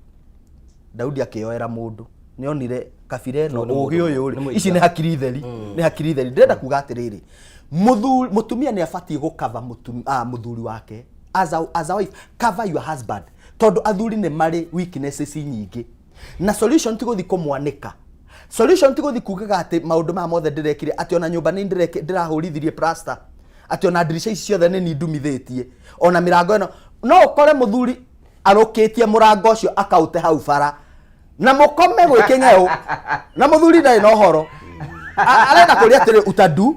Speaker 4: Daudi akĩyoera mũndũ, nĩ onire kabira ĩno ũgĩ ũyũ rĩ, ici nĩ hakiri theri, nĩ hakiri theri. Ndĩrenda kuga atĩrĩrĩ, mũtumia nĩ abatiĩ gũkava mũthuri wake as a wife, cover your husband, tondũ athuri nĩ marĩ weaknesses nyingĩ, na solution ti gũthiĩ kũmwanĩka. Solution ti gũthiĩ kugaga atĩ maũndũ maya mothe ndĩrekire, atĩ ona nyũmba nĩ ndĩrahũrithirie plaster, atĩ ona ndirica ici ciothe nĩ niĩ ndumithĩtie, ona mĩrango ĩno. No ũkore mũthuri arũkĩtie mũrango ũcio akaũte hau bara na mũkome gwĩ kĩng'eũ, na mũthuri ndarĩ na ũhoro. Arenda kũria atĩrĩ, utadu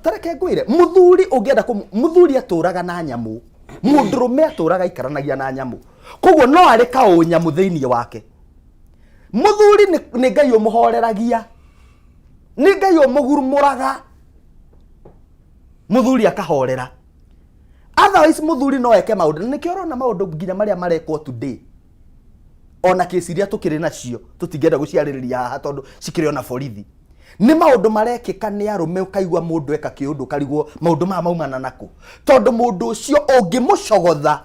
Speaker 4: tareke ngwĩre, mũthuri ũngĩenda mũthuri atũraga na nyamũ, mũndũrũme atũraga aikaranagia na nyamũ, koguo no arĩ kaũnyamũ thĩinĩ wake. Mũthuri nĩ Ngai ũmũhoreragia, nĩ Ngai ũmũgurumũraga, mũthuri akahorera. Otherwise mũthuri no eke maũndũ, na nĩkĩo ũrona maũndũ nginya marĩa marekwo today, ona kesi iria tũkĩrĩ nacio tũtingĩenda gũciarĩrĩria haha tondũ cikĩrĩ ona borithi, nĩ maũndũ marekĩka nĩ arũme, ũkaigua mũndũ eka kĩũndũ ũkarigwo maũndũ maya maumana nakũ, tondũ mũndũ ũcio ũngĩmũcogotha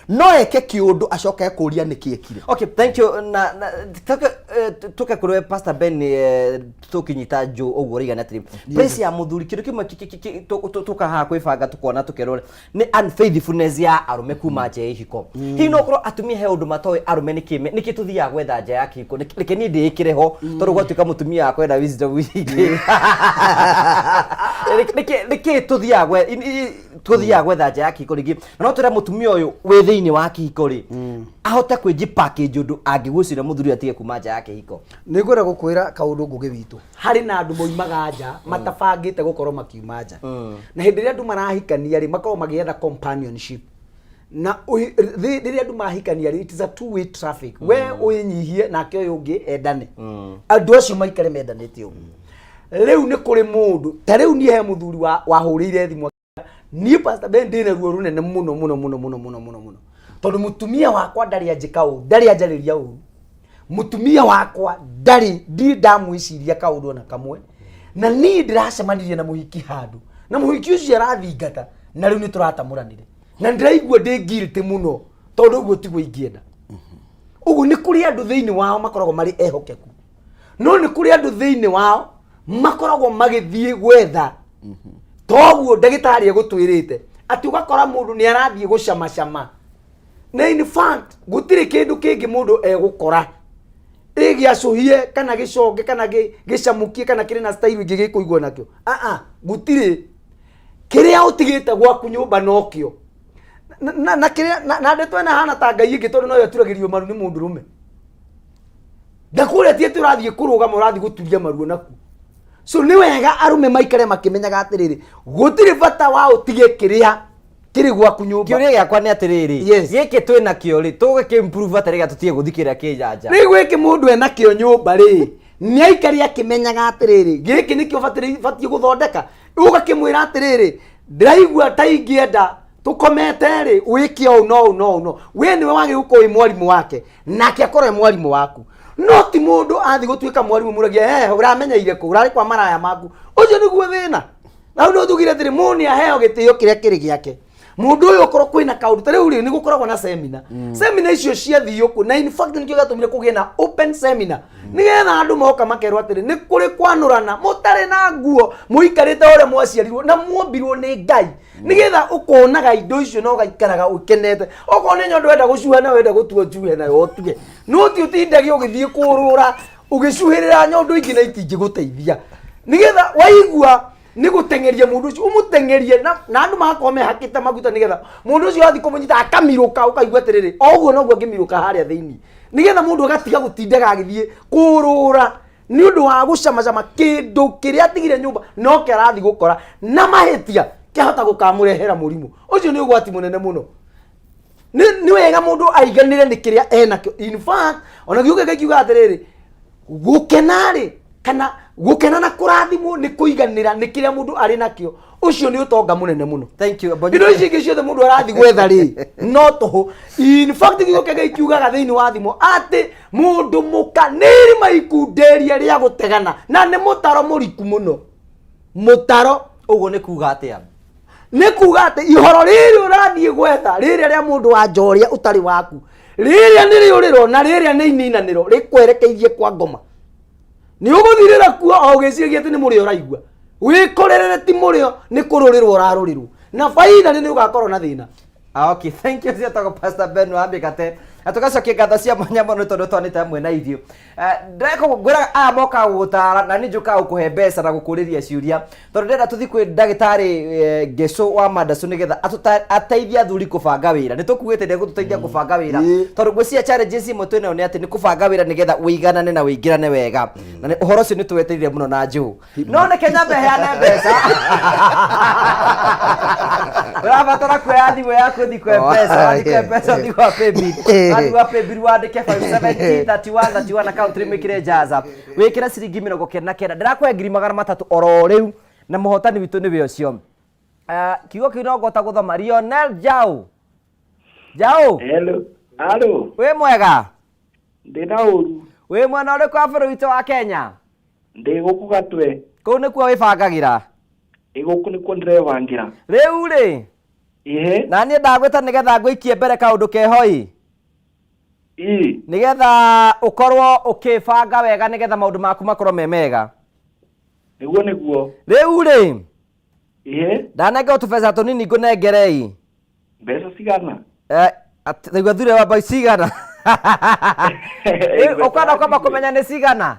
Speaker 4: no eke kĩũndũ acoke ekũria nĩkĩ ekire.
Speaker 1: Okay, thank you. Na tuke kũrĩ we Pastor Ben, tũkĩnyita njũ ũguo ũraigana atĩrĩ, place ya mũthuri kĩndũ kĩmwe tũkahaha kwĩbanga tũkona tũkerwo nĩ unfaithfulness ya arũme kuma nja ya ihiko. Hihi no ũkorwo atumia he ũndũ matoĩ arũme nĩkĩ tũthiaga gwetha nja ya kĩhiko? Reke niĩ ndĩĩkĩre ho, tondũ gwatuĩka mũtumia wakwa ena wisdom nyingĩ. Nĩkĩ tũthiaga gwetha nja ya kĩhiko rĩngĩ? Na no twĩre mũtumia ũyũ wĩ thĩinĩ wa kĩhiko rĩ, ahote kwĩnji package ũndũ angĩgucĩrĩria mũthuri ũyũ atige kuma nja ya kĩhiko.
Speaker 2: Nĩ ngwenda gũkwĩra kaũndũ Ngũgĩ witũ, harĩ na andũ moimaga nja matabangĩte gũkorwo makiuma nja, na hĩndĩ ĩrĩa andũ marahikania rĩ, makoragwo magĩetha companionship, na rĩrĩa andũ mahikania rĩ, it is a two way traffic. We wĩnyihie nake ũyũ ũngĩ endane, andũ acio maikare mendanĩte ũguo. Rĩu nĩ kũrĩ mũndũ ta rĩu niĩ he mũthuri wahũrĩire thimũ, niĩ Pastor Ben ndĩna ruo rũnene mũno mũno mũno mũno mũno mũno mũno, tondũ mũtumia wakwa ndarĩ anjĩka ũru, ndarĩ anjarĩria ũru, mũtumia wakwa ndarĩ ndirĩ ndamwĩciria kaũndũ ona kamwe, na niĩ ndĩracemanirie na mũhiki handũ, na mũhiki ũcio arathingata, na rĩu nĩ tũratamũranire, na ndĩraigua ndĩ guilty mũno, tondũ ũguo tiguo ingĩenda. Ũguo nĩ kũrĩ andũ thĩinĩ wao makoragwo marĩ ehokeku. No nĩ kũrĩ andũ thĩinĩ wao makoragwo magĩthiĩ gwetha toguo ndagĩtarĩ egũtwĩrĩte atĩ ũgakora mũndũ nĩ arathiĩ gũcamacama, na in fact gũtirĩ kĩndũ kĩngĩ mũndũ egũkora ĩgĩacũhie kana gĩconge kana gĩcamũkie kana kĩrĩ na style ĩngĩ gĩkũigua nakĩo. Aa, gũtirĩ. Kĩrĩa ũtigĩte gwaku nyũmba nokĩo na kĩrĩa na ndeto ĩno hana ta ngai ĩngĩ, tondũ noyo ĩturagĩrio maru nĩ mũndũrũme. Ndakũrĩa ti atĩ ũrathiĩ kũrũgama, ũrathiĩ gũturia maruo nakuo. So nĩ wega arũme maikare makĩmenyaga atĩrĩrĩ, gũtirĩ bata wa ũtige kĩrĩa kĩrĩ gwaku nyũmba.
Speaker 1: Kĩũria gĩakwa nĩ atĩrĩrĩ, gĩkĩ twĩ nakĩo rĩ, tũgĩkĩ improve atĩa rĩrĩa tũtige gũthiĩ kĩrĩa kĩ njanja?
Speaker 2: Rĩu gĩkĩ mũndũ enakĩo nyũmba rĩ, nĩ aikari akĩmenyaga atĩrĩrĩ, gĩkĩ nĩkĩo batiĩ gũthondeka. Ũgakĩmwĩra atĩrĩrĩ, ndĩraigua ta ingĩenda tũkomete rĩ, wĩke ũũ no ũũ no ũũ no we nĩwe wagĩrĩirwo gũkorwo wĩ mwarimũ wake, nake akorwo e mwarimũ waku. No ti mũndũ athiĩ gũtuĩka mwarimũ mũragia, he ũramenyeire kũ, ũrarĩ kwa maraya maku. Ũcio nĩguo thĩna. Na rĩu no tugire atĩrĩ, mũndũ nĩ aheo gĩtĩo kĩrĩa kĩrĩ gĩake. Mũndũ ũyũ okorwo kwĩna kaũndũ ta rĩu rĩ, nĩ gũkoragwo na semina. Semina icio ciathio kũ, na in fact nĩkĩo gĩatũmire kũgĩe na open seminar, nĩgetha andũ moka makerwo atĩrĩ, nĩ kũrĩ kwanũrana mũtarĩ na nguo, mũikarĩte ũrĩa mwaciarirwo na muombirwo nĩ Ngai, nĩgetha ũkonaga indo icio na ũgaikaraga ũkenete. Okorwo nĩ nyondo wenda gũcuha na wenda gũtua njuhe nayo ũtue, no ti ũtindage ũgĩthiĩ kũrũra ũgĩcuhĩrĩra nyondo ingĩ na itingĩgũteithia. Nĩgetha waigua nĩ gũteng'eria mũndũ ũcio, ũmũteng'erie na andũ magakorwo mehakĩte maguta, nĩgetha mũndũ ũcio athiĩ kũmũnyita akamirũka, ũkaigua atĩrĩrĩ, o ũguo noguo angĩmirũka harĩa thĩinĩ, nĩgetha mũndũ agatiga gũtindaga agĩthiĩ kũrũra nĩ ũndũ wa gũcamacama kĩndũ kĩrĩa atigire nyũmba no kĩarathiĩ gũkora na mahĩtia kĩahota gũkamũrehera mũrimũ. Ũcio nĩ ũgwati mũnene mũno. Nĩ wega mũndũ aiganĩre nĩ kĩrĩa enakĩo. In fact, ona kiugo gĩkĩ kiuga atĩrĩrĩ, gũkena rĩ, kana gũkena na kũrathimwo nĩ kũiganĩra nĩ kĩrĩa mũndũ arĩ nakĩo. Ũcio nĩ ũtonga mũnene mũno.
Speaker 1: Thank you.
Speaker 2: Indo ici ingĩ ciothe mũndũ arathiĩ gwetha rĩ, no tũhũ. In fact, kiugo kĩngĩ kiugaga thĩinĩ wa thimo atĩ mũndũ mũka nĩ irima ikunderie rĩa gũtegana, na nĩ mũtaro mũriku mũno, mũtaro.
Speaker 1: Ũguo nĩ kuga atĩa?
Speaker 2: Nĩ kuga atĩ ihoro rĩrĩ ũrathiĩ gwetha rĩrĩa rĩa mũndũ wa nja ũrĩa ũtarĩ waku, rĩrĩa nĩ rĩũrĩro na rĩrĩa nĩ ininanĩro rĩkwerekeirie kwa ngoma. Nĩ ũgũthirĩra kuo o ũgĩciragia atĩ nĩ mũrĩo ũraigua, wĩkorerere ti mũrĩo, nĩ kũrũrĩrwo ũrarũrĩrwo, na finally nĩ ũgakorwo na thĩna.
Speaker 1: Ah, okay, thank you. Cietagwo Pastor Ben wa Mĩgate. Na tũgacokia ngatho cia mwanya mũno nĩ tondũ twanĩte hamwe na ithuĩ. Ndĩreka ngwĩraga aya mokaga gũgũtara na niĩ njũkaga gũkũhe mbeca na gũkũrĩria ciũria, tondũ ndĩrenda tũthiĩ kwĩ ndagĩtarĩ Ngecu wa Mandacu nĩgetha ateithie athuri kũbanga wĩra. Nĩ tũkuĩte nĩ egũtũteithia kũbanga wĩra, tondũ ngwĩciria challenges imwe twĩnayo nĩ atĩ nĩ kũbanga wĩra nĩgetha ũiganane na ũingĩrane wega. Na ũhoro ũcio nĩ tũwetereire mũno na Njũũ. No nĩ Kenya meheane mbeca. Ũrabatara kuoya thimũ yaku ũthiĩ kwa M-Pesa, wathiĩ kwa M-Pesa ũthiĩ gwa Paybill, wathiĩ gwa Paybill wandĩke 570 31 31 account name wĩkĩre Jaza, wĩkĩre ciringi 99. Ndĩrakũhe 300,000 oro rĩu, na mũhotani witũ nĩwe ũcio. Kiugo kĩu no ngũhota gũthoma. Lionel Jau. Jau.
Speaker 5: Hello. Halo.
Speaker 1: Wĩ mwega?
Speaker 5: Ndĩna ũru.
Speaker 1: Wĩ mwena ũrĩkũ wa bũrũri witũ wa Kenya?
Speaker 5: Ndĩ gũkũ Gatwe.
Speaker 1: Kũu nĩkuo wĩbangagĩra?
Speaker 5: Ĩ, gũkũ nĩkuo ndĩrebangĩra.
Speaker 1: Rĩu rĩ,
Speaker 5: Ĩhĩ.
Speaker 1: na niĩ ndagwĩta nĩgetha ngũikie mbere kaũndũ keho ĩ.
Speaker 5: Ĩ.
Speaker 1: Nĩgetha ũkorwo ũkĩbanga wega nĩgetha maũndũ maku makorwo me mega.
Speaker 5: Nĩguo nĩguo.
Speaker 1: Rĩu rĩ,
Speaker 5: Ĩhĩ.
Speaker 1: ndanengerwo tũbeca tũnini ngũnengere ĩ.
Speaker 5: Mbeca cigana?
Speaker 1: Taigua thure wamba cigana. Ũkwenda kwamba kũmenya nĩ cigana?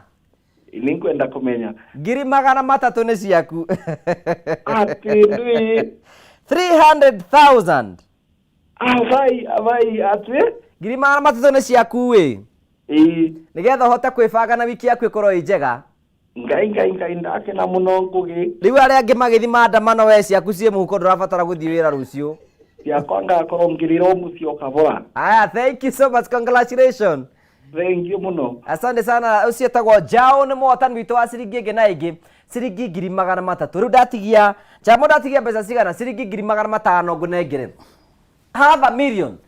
Speaker 5: Nĩngwenda kũmenya.
Speaker 1: 300,000 nĩ ciaku.
Speaker 5: Atĩ nĩ
Speaker 1: 300,000.
Speaker 5: Abai abai atĩ
Speaker 1: 300,000 nĩ ciaku ĩ.
Speaker 5: Ĩĩ.
Speaker 1: Nĩgetha ũhote kwĩbanga na wiki yaku ĩkorwo ĩ njega.
Speaker 5: Ngai ngai ngai, ndakena mũno Ngũgĩ.
Speaker 1: Rĩu arĩa angĩ magĩthiĩ maandamano, we ciaku ciĩ mũhuko, ndũrabatara gũthiĩ wĩra rũciũ.
Speaker 5: Ciakwa ngakorwo ngĩrĩra o mũciĩ o kahora.
Speaker 1: Aya, thank you so much, congratulations.
Speaker 5: Thank you mũno.
Speaker 1: Asante sana. Ũcio etagwo Jao, nĩ mũhotani witũ wa ciringi ĩngĩ na ĩngĩ, ciringi 300,000. Rĩu ndatigia Chamo, ndatigia mbeca cigana? Ciringi 500,000 ngũnengere. Half a million.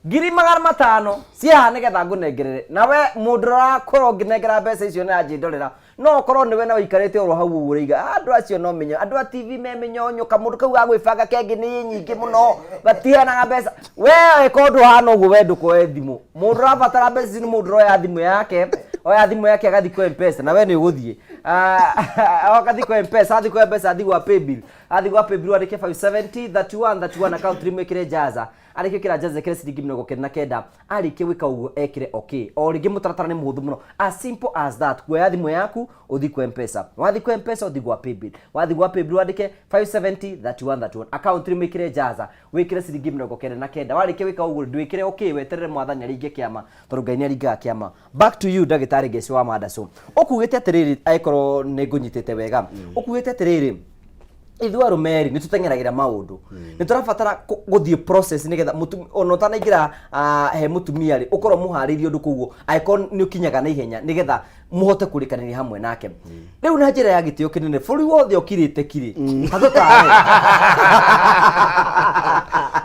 Speaker 1: 500,000 ciaha nĩgetha ngũnengerere. Nawe mũndũ ũrakorwo ngĩnengera mbeca icio nĩ anjĩndorera, no ũkorwo nĩwe na ũikarĩte oro hau ũguo ũraiga, andũ acio no menyo, andũ a TV me mĩnyonyo, kamũndũ kau ga gwĩbanga kengĩ nĩ nyingĩ mũno, matiheanaga mbeca. We ĩka ũndũ ũhana ũguo, we ndũkoe thimũ. Mũndũ ũrabatara mbeca ici nĩ mũndũ ũroya thimũ yake. Oya thimũ yake agathiĩ kwa Mpesa na we nĩ ũgũthiĩ. Ah, agathiĩ kwa Mpesa, athiĩ kwa Mpesa, athiĩ gwa paybill. Athiĩ gwa paybill andĩke 570 31 31 account rimwe ĩkĩre jaza. Arĩkia gwĩkĩra jaza ĩkĩre ciringi 99. Arĩkia gwĩka ũguo ekĩre okay. O rĩngĩ mũtaratara nĩ mũhũthũ mũno. As simple as that. Kuoya thimũ yaku ũthiĩ kwa Mpesa. Wathiĩ kwa Mpesa ũthiĩ gwa paybill. Wathiĩ gwa paybill wandĩke 570 31 31 account rimwe ĩkĩre jaza. Wĩkĩre ciringi 99. Warĩkia gwĩka ũguo ndwĩkĩre okay weterere mwathani aringe kĩama tondũ Ngai nĩ aringaga kĩama. Back to you ndagĩtarĩ Ngeci wa Mandacu. Ũkugĩte atĩrĩrĩ angĩkorwo nĩ ngũnyitĩte wega. Ũkugĩte atĩrĩrĩ ithuĩ arũme rĩ nĩ tũteng'eragĩra maũndũ nĩ tũrabatara gũthiĩ process nĩgetha ona ũtanaingĩra he mũtumia rĩ ũkorwo mũharĩirie ũndũ koguo angĩkorwo nĩ ũkinyaga na ihenya nĩgetha mũhote kũrĩkanĩria hamwe nake. Rĩu na njĩra ya gĩtĩo kĩnene bũrũri wothe ũkirĩte kirĩ hatũtare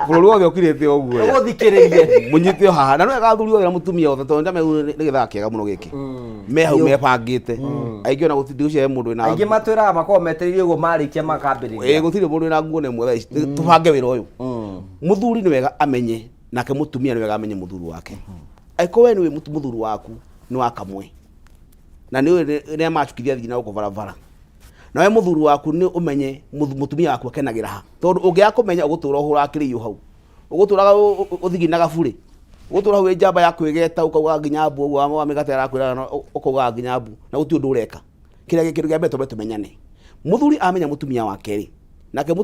Speaker 3: Bũrũri wothe ũkirĩte ũguo.
Speaker 1: Ũgũthikĩrĩrie.
Speaker 3: Mũnyite o haha. Na nĩ wega athuri othe na mũtumia othe tondũ njame nĩ gĩthaa kĩega mũno gĩkĩ. Me hau mebangĩte. Aingĩ ona gũtirĩ gũcihe mũndũ wĩna
Speaker 1: Aingĩ matwĩraga makoragwo metereire ũguo marĩkia makambĩrĩria.
Speaker 3: Ĩĩ gũtirĩ mũndũ wĩna nguo na ĩmwe thaa ici. Tũbange wĩra ũyũ. Mũthuri nĩ wega amenye nake mũtumia nĩ wega amenye mũthuri wake. Angĩkorwo we nĩũĩ mũthuri waku nĩ wa kamwe na nĩ ũĩ rĩrĩa macukithia thiĩ na gũkũ barabara nawe mũthuri waku nĩ ũmenye mũtumia waku akenagĩra ha tondũ ũngĩaga kũmenya ũgũtũra ũhũraga kĩrĩiũ hau ũgũtũraga ũthiginaga burĩ ũgũtũra hau wĩ njamba ya kwĩgeta ũkaugaga nginya mbu ũguo wa mĩgate arakwĩraga ũkaugaga nginya mbu na gũtirĩ ũndũ ũreka. Kĩrĩa kĩndũ kĩa mbere twambe tũmenyane. Mũthuri amenya mũtumia wake rĩ, nake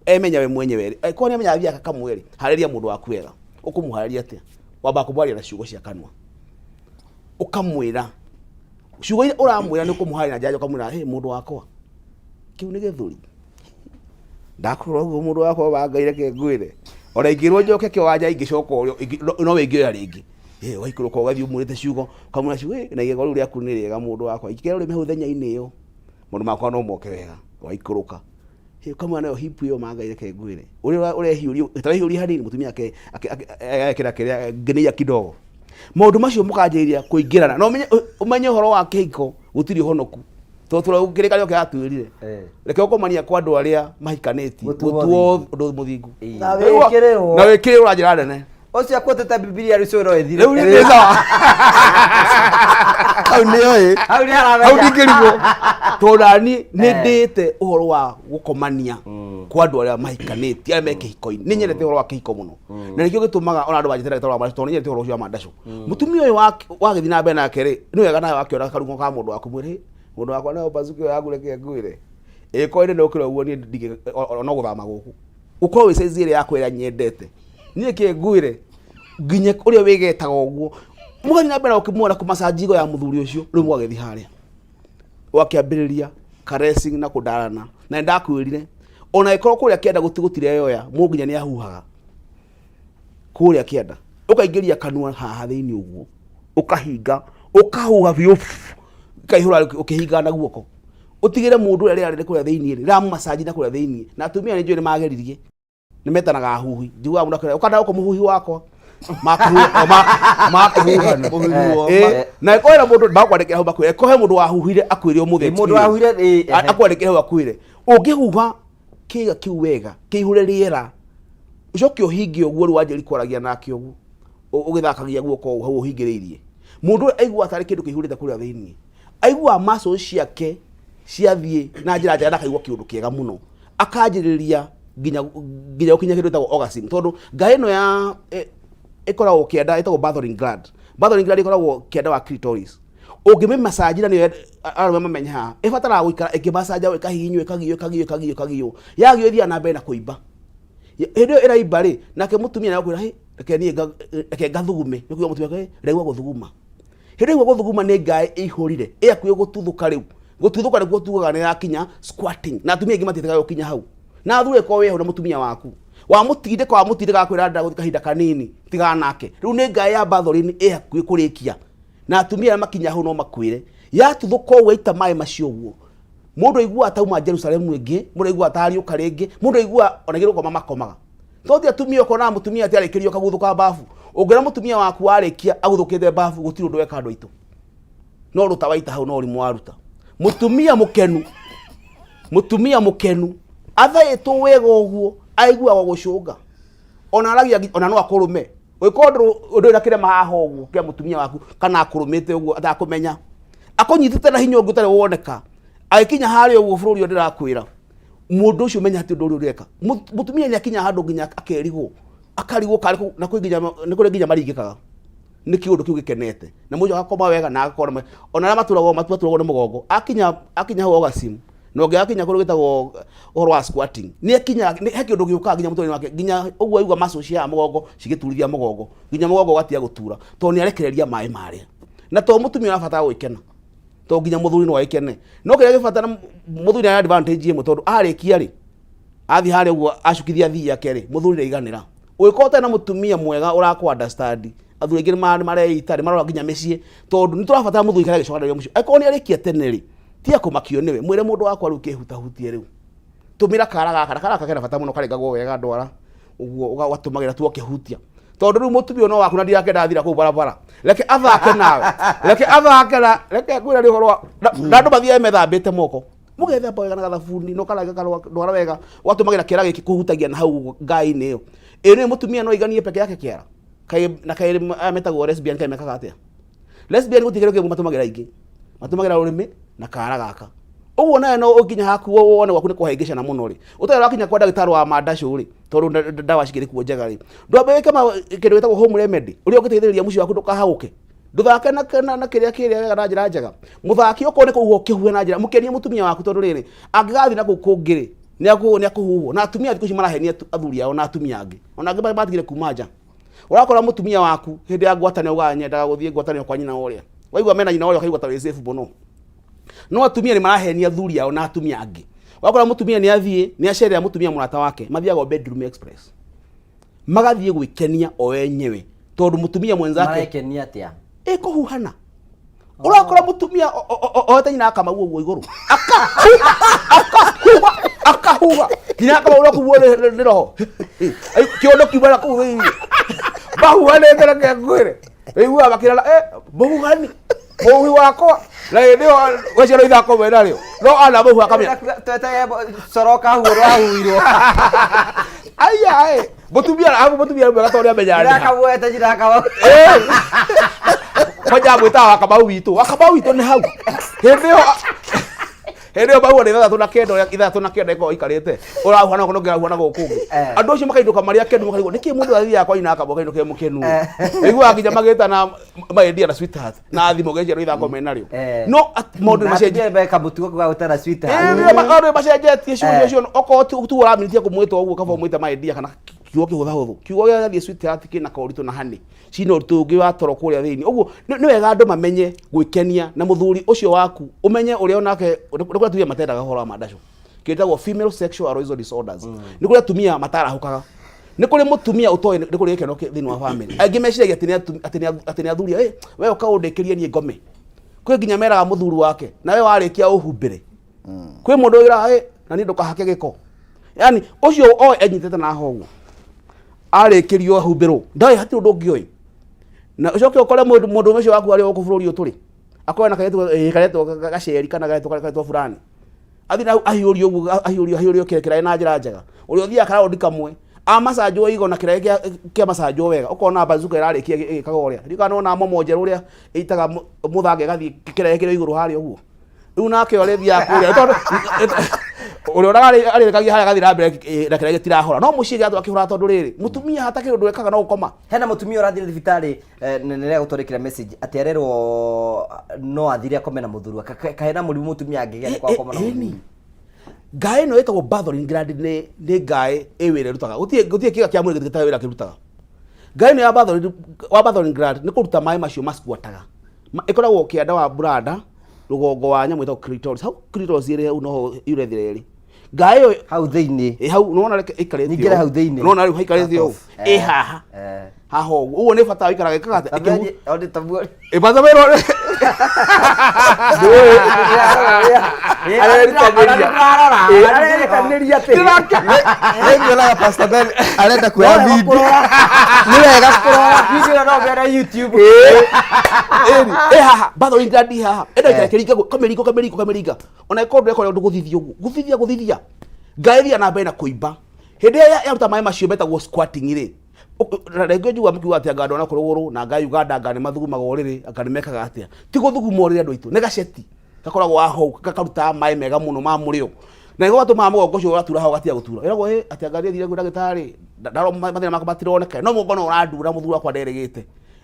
Speaker 3: emenya we mwenyewe rĩ, angĩkorwo nĩ amenya athiaga kamwe rĩ, harĩria mũndũ waku wega. Ũkũmũharĩria atĩa? Wambaga kũmwarĩria na ciugo cia kanua. Ũkamwĩra, ciugo iria ũramwĩra nĩ ũkũmũharĩria na njĩra ũkamwĩra, hĩ mũndũ wakwa, kĩu nĩ gĩthũri. Ndakũrora ũguo mũndũ wakwa wa Ngai reke ngwĩre. Ona ingĩrwo njoke kĩwanja ingĩcoka ũrĩa, no ingĩoya rĩngĩ. Ĩ ũgaikũrũka ũgathiĩ ũmwĩrĩte ciugo, ũkamwĩra ciugo, ĩ na igego rĩu rĩaku nĩ rĩega mũndũ wakwa. Ingĩkera ũrĩme hau thenya-inĩ ĩyo, maũndũ makwa no moke wega. Ũgaikũrũka. Ĩ ũkamwĩra nayo hip ĩyo ma Ngai reke ngwĩre. Ũrĩa ũrehiũria, ta wehiũria hanini mũtumia agekĩra kĩrĩa ngenĩia kidogo. Maũndũ macio mũkanjĩrĩria kũingĩrana. Na ũmenye ũhoro wa kĩhiko gũtirĩ ũhonoku. Tondũ tũra kĩrĩkanĩro kĩratwĩrire. Reke gũkomania kwa andũ arĩa mahikanĩtie
Speaker 1: Gũtuo
Speaker 3: gũtuo ũndũ mũthingu.
Speaker 1: Na wĩkĩrĩrwo.
Speaker 3: Na wĩkĩrĩrwo na njĩra nene.
Speaker 1: Ũcio akuotete Bibilia rĩu no ĩthire.
Speaker 3: Rĩu nĩ sawa.
Speaker 4: Hau nĩ oĩ.
Speaker 1: Hau nĩ haramenya.
Speaker 3: Hau ndingĩrigwo. Tondũ nani nĩ ndĩte ũhoro wa gũkomania kwa andũ arĩa mahikanĩtie arĩa me kĩhiko-inĩ. Nĩ nyendete ũhoro wa kĩhiko mũno. Na nĩkĩo gĩtũmaga ona andũ manjĩte ndagĩtarĩ wa mandacũ tondũ nĩ nyendete ũhoro ũcio wa mandacũ. Mũtumia ũyũ wagĩthiĩ na mbere nake rĩ, nĩ wega nawe wakĩona karung'o ka mũndũ waku mwĩrĩ, mũndũ wakwa nayo mbacuki ĩyo yaku reke ngwĩre. Ĩkorwo ĩrĩ nokĩra ũguo niĩ ndingĩ no gũthama gũkũ. Ũkorwo wĩ size ĩrĩa yakwa ĩrĩa nyendete. Niĩ kĩ ngwĩre nginya ũrĩa wĩgetaga ũguo. Mũgathiĩ na mbere na gũkĩmuona kũmacanji igo ya mũthuri ũcio rĩu mũgagĩthiĩ harĩa. Ũgakĩambĩrĩria caressing na kũndarana. Na nĩndakwĩrire ona ĩkorwo kũrĩa kĩanda gũtireyoya mũndũ nginya nĩ ahuhaga. Kũrĩa kĩanda ũkaingĩria kanua haha thĩinĩ ũguo ũkahinga ũkahuha biũ ĩkaihũra ũkĩhinga na guoko. Ũtigĩre mũndũ ũrĩa rĩera rĩrĩ kũrĩa thĩinĩ rĩ rĩramũmacanji na kũrĩa thĩinĩ. Na atumia nĩ njũĩ nĩ mageririe. Nĩ metanaga ahuhi. Njiguaga mũndũ akĩra ũka na gũkũ mũhuhi wakwa. Makũhuhana. Ĩ, na ĩkorwo hena mũndũ makwandĩkĩra hau makwĩre ĩkorwo he mũndũ wahuhire akwĩre ũmũthĩ.
Speaker 1: Mũndũ wahuhire, ĩ, ehe.
Speaker 3: Akwandĩkĩre hau akwĩre. Ũngĩhuha kĩga kĩu wega kĩihũre rĩera ũcoke ũhinge ũguo rĩu wanjĩrĩrie kwaragia nake ũguo ũgĩthakagia guoko hau ũhingĩrĩirie. Mũndũ ũyũ aiguaga tarĩ kĩndũ kĩihũrĩte kũrĩa thĩinĩ. Aiguaga muscles ciake ciathiĩ na njĩra njega na akaigua kĩũndũ kĩega mũno. Akanjĩrĩria nginya nginya gũkinya kĩndũ gĩtagwo orgasm tondũ ngaĩ ĩno ya ĩkoragwo kĩanda ĩtagwo Bartholin gland. Bartholin gland ĩkoragwo kĩanda wa clitoris. Ũngĩmĩmacanji na nĩyo arũme mamenye haha, ĩbataraga gũikara ĩkĩmacanjagwo ĩkahihinywo ĩkagiywo ĩkagiywo ĩkagiywo ĩkagiywo. Yagiywo ĩthiaga na mbere na kũimba. Hĩndĩ ĩyo ĩraimba rĩ, nake mũtumia nĩ egũkwĩra hĩ, reke niĩ reke ngathugume. Nĩ kuuga mũtumia hĩ, ndaigua gũthuguma. Hĩndĩ ĩyo gũthuguma nĩ ngaĩ ĩihũrire, ĩ hakuhĩ gũtuthũka rĩu. Gũtuthũka nĩkuo tugaga nĩ yakinya squirting. Na atumia aingĩ matiĩtĩkaga gũkinya hau. Na athuri angĩkorwo wĩ hau na mũtumia waku, wamũtindĩka wamũtindĩka agakwĩra ndĩrenda gũthiĩ kahinda kanini, tigana nake. Rĩu nĩ ngaĩ ya Bartholin ĩ hakuhĩ kũrĩkia. Na atumia arĩa makinya hau no makwĩre. Yatuthũka ũguo yaita maĩ macio ũguo, mũndũ aiguaga ta auma Jerusalemu ĩngĩ, mũndũ aiguaga ta ariũka rĩngĩ, mũndũ aiguaga ona ingĩ gũkoma makomaga. To ti atumia ũkonaga mũtumia atĩ arĩkĩria ũkaguthũka babu. Ũngĩra mũtumia waku warĩkia aguthũkĩte babu gũtirĩ ũndũ weka andũ aitũ. No ruta waita hau no ũrimũ waruta. Mũtumia mũkenu, mũtumia mũkenu athaĩtwo wega ũguo aiguaga gũcũnga. Ona aragia ona no akũrũme. Ũngĩkorwo ndũrĩ na kĩrema haha ũguo kĩa mũtumia waku kana akũrũmĩte ũguo atakũmenya, akũnyitĩte na hinya ũngĩ ũtarĩ woneka, agĩkinya harĩa ũguo bũrũri ũyũ ndĩrakwĩra, mũndũ ũcio menya atĩ ũndũ ũrĩa ũreka. Mũtumia nĩ akinya handũ nginya akerigwo, akarigwo karĩ kũ, na kwĩ nginya, nĩ kũrĩ nginya maringĩkaga nĩ kĩũndũ kĩu gĩkenete, na mũndũ agakoma wega na agakorwo na ona arĩa maturagwo maturagwo nĩ mũgongo, akinya akinya hau orgasm, na ũngĩ akinya kũndũ gwĩtagwo ũhoro wa squatting, nĩ akinya he kĩũndũ gĩũkaga nginya mũtwe-inĩ wake, nginya ũguo aigua muscles cia mũgongo cigĩturithia mũgongo, nginya mũgongo ũgatiga gũtura, tondũ nĩ arekereria maĩ marĩa. Na to mũtumia ũrabatara gwĩkena, to nginya mũthuri no agĩkene. No kĩrĩa gĩbatara mũthuri nĩ advantage ĩmwe, tondũ arĩkia rĩ, athiĩ harĩa ũguo acukithia thii yake rĩ, mũthuri ndaiganĩra. Ũngĩkorwo ũtarĩ na mũtumia mwega ũrakũ understand, athuri aingĩ nĩ mareita, nĩ marora nginya mĩciĩ, tondũ nĩ tũrabatara mũthuri aikare agĩcokanĩrĩria mũciĩ. Angĩkorwo nĩ arĩkia tene rĩ, tiga kũmakio nĩwe, mwĩre mũndũ wakwa rĩu kĩhutahutie rĩu. Tũmĩra kara gaka, na kara gaka kena bata mũno, karengagwo wega ndwara, ũguo ũgatũmagĩra tu ũkĩhutia. Tondũ rĩu mũtumia ũyũ no waku na ndirakenda athira kũu barabara. Reke athake nawe. Reke athake na, reke ngwĩre nĩ ũhoro wa, na andũ mathiage methambĩte moko. Mũgethamba wega na gathabuni, na ũkaranga ndwara wega, ũgatũmagĩra kĩara gĩkĩ kũhutagia na hau ngai-inĩ ĩyo. Ĩ nĩ mũtumia no aiganie peke yake kĩara? Kaĩ, na kaĩ aya metagwo lesbian kaĩ mekaga atĩa? Lesbian gũtirĩ kĩndũ kĩmwe matũmagĩra aingĩ. Matũmagĩra rũrĩmĩ na kara gaka. Ũguo nawe no ũkinya haku wone gwaku nĩ kũhĩngĩcana mũno rĩ. Ũtarĩ ũrakinya kwa ndagĩtarĩ wa mandacũ rĩ, tondũ ndawa cikĩrĩ kuo njega rĩ. Ndwambe wĩke kĩndũ gĩtagwo home remedy, ũrĩa ũngĩteithĩrĩria mũciĩ waku ndũkahagũke. Ndũthake na kĩrĩa kĩrĩa wega na njĩra njega. Mũthaki okorwo nĩ kũhuhwo ũkĩhuhe na njĩra, mũkenie mũtumia waku tondũ rĩrĩ, angĩgathiĩ na kũu kũngĩ rĩ, nĩ akũhuhwo. Na atumia thikũ ici marahenia athuri ao na atumia angĩ. Ona angĩ matigire kuma nja. Ũrakora mũtumia waku hĩndĩ ya ngwatanĩro augaga nyendaga gũthiĩ ngwatanĩro kwa nyina ũrĩa. Waigua mena nyina ũrĩa ũkaigua ta wĩ safe mũno. No atumia nĩ marahenia athuri ao na atumia angĩ. Wakora mũtumia nĩ athiĩ, nĩ acerera mũtumia mũrata wake, mathiaga o bedroom express. Magathiĩ gwĩkenia o enyewe tondũ mũtumia mwenzake
Speaker 1: Marekenia atĩa?
Speaker 3: Ĩkũhuhana. Ũrakora mũtumia oete nyina akamau ũguo igũrũ. Akahuha, akahuha, akahuha. Nyina akamau ũrakuo nĩ roho. Kĩondo kiuma na kũu thĩinĩ. Mahuhanĩte reke ngwĩre. Ũiguaga makĩrana, mũhuhani, mũhuhi wakwa. Na hĩndĩ ĩyo we ciana ithako me narĩo. No ana mũhuha akamenya.
Speaker 1: Twete coro kahuo rwahuirwo.
Speaker 3: Aya, mũtumia amu mũtumia nĩ mwega tondũ nĩamenyaga nĩ ha.
Speaker 1: Ndakamuoete nyina akamau.
Speaker 3: Kwanja mwĩtaga wakamau witũ. Wakamau witũ nĩ hau. Hĩndĩ ĩyo hĩndĩ ĩyo mahuha nĩ 69 ũrĩa 69 ĩkoragwo ĩikarĩte. Ũrahuha na gũkũ na ũngĩ arahuha na gũkũ ũngĩ. Andũ acio makainũka marĩ akenu makarigwo nĩkĩ mũndũ athiaga kwa nyina akamau akainũka e mũkenu. Ũiguaga nginya magĩtana my dear na sweetheart na thimũ geciaro ithako menarĩo. No maũndũ nĩ macenjetie.
Speaker 1: Meka mũtugo kwa gũtara sweetheart.
Speaker 3: Ĩĩ, maũndũ nĩ macenjetie ciũria ũcio okorwo tu ũraminĩtie kũmwĩta ũguo kaba ũmwĩte my dear kana kiugo kĩhũthahũthũ. Kiugo gĩa gĩathiĩ sweetheart kĩna kaũritũ na honey. Cina ũritũ ũngĩ wa toro kũrĩa thĩinĩ. Ũguo nĩ wega andũ mamenye gwĩkenia na mũthuri ũcio waku ũmenye ũrĩa onake nĩ kũrĩ atumia matendaga ũhoro wa mandacũ. Kĩtagwo female sexual arousal disorders. Nĩ kũrĩ atumia matarahũkaga. Nĩ kũrĩ mũtumia ũtoĩ nĩ kũrĩ gĩkeno thĩinĩ wa family. Aingĩ meciragia atĩ nĩ athuri, we ũka ũndĩkĩrie niĩ ngome. Kwĩ nginya meraga mũthuri wake, na we warĩkia ũhumbĩre. Kwĩ mũndũ wĩraga, na niĩ ndũkahake gĩko. Yaani ũcio oĩ enyitĩte na haha ũguo. Arĩkĩrio ahumbĩrwo. Ndoĩ hatirĩ ũndũ ũngĩ oĩ. Na ũcoke ũkore mũndũ ũcio waku arĩ gũkũ bũrũri ũyũ tũrĩ. Akorwo na kairĩtu gaceri kana karetwo fulani. Athiĩ na ahiũrio ũguo, ahiũrio kĩraĩ na njĩra njega. Ũrĩa ũthiaga karaũndi kamwe, amacanjwo igo na kĩraĩ kĩa macanjwo wega. Ũkona bazooka ĩrarĩkia ĩgĩkaga ũrĩa. Ndiũĩ kana nĩwona momo njerũ ũrĩa ĩitaga mũthanga ĩgathiĩ kĩraĩ kĩrĩ igũrũ harĩa ũguo. Rĩu nake ũrĩa ũthiaga kũrĩa, tondũ ũrĩa ũraga arĩrĩkagia harĩa agathiĩ na mbere na kĩraĩ gĩtirahora. No mũciĩ gĩatũra kĩhoraga tondũ rĩrĩ, mũtumia hatakĩrĩ ũndũ ekaga no gũkoma.
Speaker 1: Hena mũtumia ũrathire thibitarĩ na nĩ agũtwandĩkĩra message atĩ arerwo no athire akome na mũthuri wake. Kaĩ na mũrimũ mũtumia angĩgĩa nĩ kwaga gũkoma na mũthuri?
Speaker 3: Ngaĩ ĩno ĩtagwo Bartholin gland nĩ ngaĩ ĩ wĩra ĩrutaga. Gũtirĩ kĩga kĩa mwĩrĩ gĩtarĩ wĩra kĩrutaga. Ngaĩ ĩno ya Bartholin, wa Bartholin gland nĩ kũruta maĩ macio masquataga. Ĩkoragwo kĩanda wa brada, rũgongo wa nyamũ ĩtagwo clitoris. Hau clitoris ĩrĩ hau noho urethra ĩrĩ. Ngaĩ ĩyo
Speaker 1: hau thĩinĩ.
Speaker 3: Ĩ hau nĩwona reke ĩikarĩte
Speaker 1: Nyingĩre
Speaker 3: ũũ.
Speaker 1: hau thĩinĩ.
Speaker 3: Nĩwona rĩu haikarĩte ũũ.
Speaker 1: Ĩ
Speaker 3: Ĩ haha. Haha ũguo. Ũguo nĩ bata wĩikaraga ĩkaga atĩa? Ĩkĩhu-
Speaker 1: Ĩkĩhu. Tabu.
Speaker 3: Ĩ bata wĩrore.
Speaker 2: Arerutanĩria. Arerutanĩria atĩ.
Speaker 4: Nĩnguonaga Pastor Ben arenda kuoya video. Nĩ wega kũrora.
Speaker 1: Video no mbere YouTube.
Speaker 3: Ĩni, ĩ haha, Bartholin gland ĩ haha. Ĩno ĩikara ĩkĩringa kamĩringo, kamĩringo, kamĩringa. Ona ĩkorwo ndũreka ũrĩa ũndũ gũthithia ũguo. Gũthithia, gũthithia. Ngaĩ ĩthiaga na mbere na kũimba. Hĩndĩ ĩrĩa yaruta maĩ macio metagwo squirting rĩ, Na rĩngĩ njigua mũkiuga atĩ anga andũ a na kũrũgũrũ na anga Uganda anga nĩ mathugumaga ũrĩrĩ anga nĩ mekaga atĩa ti gũthuguma ũrĩrĩ andũ aitũ nĩ gaceti gakoragwo hau gakarutaga maĩ mega mũno ma mũrĩo na nĩko gatũmaga mũgongo ũcio ũratura hau ũgatiga gũtura ĩragwo ĩ atĩ anga niĩ thire kwĩ ndagĩtarĩ ndarora mathĩna makwa matironeka no mũgongo no ũrandura mũthuri wakwa nderĩgĩte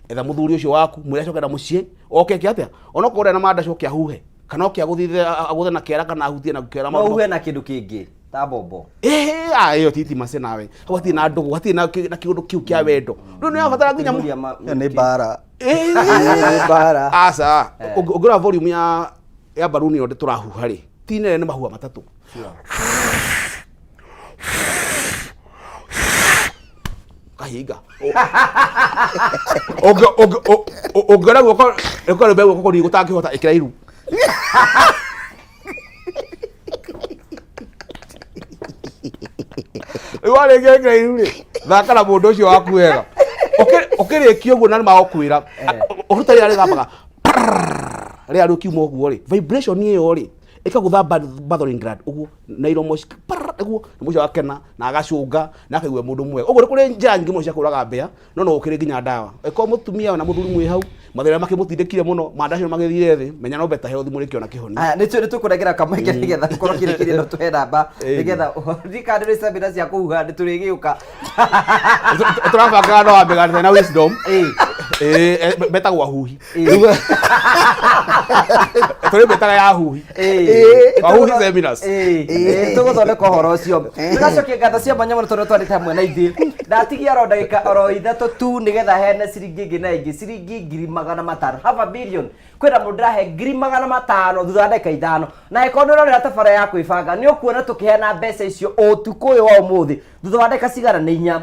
Speaker 3: etha mũthuri ũcio waku mwĩre acoke na mũciĩ oke eke atĩa onokorwo ndarĩ na mandacu oke ahuhe kana oke agũthithe agũthe na kĩara kana ahutie na kĩara
Speaker 1: no uhe na kĩndũ kĩngĩ ta bombo
Speaker 3: ĩhĩ ah, ĩyo ti intimacy nawe hau hatirĩ na ndũgũ hatirĩ na kĩ- na kĩũndũ kĩu kĩa wendo rĩu nĩ wabatara nginya
Speaker 1: Kũihũria ma-
Speaker 4: Ĩyo nĩ mbara
Speaker 3: Ĩĩ.
Speaker 2: Nĩ mbara.
Speaker 3: aca ũngĩrora volume ya ya baruni ĩyo tũrahuha rĩ ti nene nĩ mahua matatũ kahinga ũngĩona guoko rĩkorwo guoko kũnini gũtangĩhota ĩkĩra iru rĩu warĩkia ĩkĩra iru rĩ thaka na mũndũ ũcio waku wega ũkĩrĩkia ũguo na nĩ magũkwĩra ũruta rĩrĩa rĩgambaga rĩrĩa rĩkiuma ũguo rĩ vibration ĩyo rĩ ĩkagũtha bathering gland ũguo na iromo ũguo na mũcio agakena na agacũnga na akaigua mũndũ mwega ũguo nĩ kũrĩ njĩra nyingĩ mũno cia kũraga mbĩa no no gũkĩrĩ nginya ndawa ĩkorwo mũtumia na mũthuri mwĩ hau mathĩna makĩmũtindĩkire mũno mandacio magĩthire thĩ menya no beta health mũrĩkĩona kĩhonia
Speaker 1: Aya, nĩ tũkũnengera kamweke nĩgetha ũkorwo kĩrĩkĩrie no tũhe namba nĩgetha ndikandĩ nĩ semina cia kũhuha nĩ tũrĩgĩũka
Speaker 3: tũrabangaga no wambe na wisdom Ĩĩ, metagwo ahuhi tũrĩ metaga ya ahuhi ahuhi seminars
Speaker 1: tũgũthondeka ũhoro ũcio tũgacokia ngatho cia mwanya mũno tondũ twarĩte hamwe na ithuĩ ndatigia oro ndagĩka oro ithatũ tu nĩgetha hene ciringi ĩngĩ na ĩngĩ ciringi 500,000 half a billion kwĩna mũndũ ndĩrahe 500,000 thutha wa ndagĩka ithano na angĩkorwo nĩ ũrorera tabara ya kwĩbanga nĩ ũkuona tũkĩheana mbeca icio ũtukũ ũyũ wa ũmũthĩ thutha wa ndagĩka cigana nĩ inya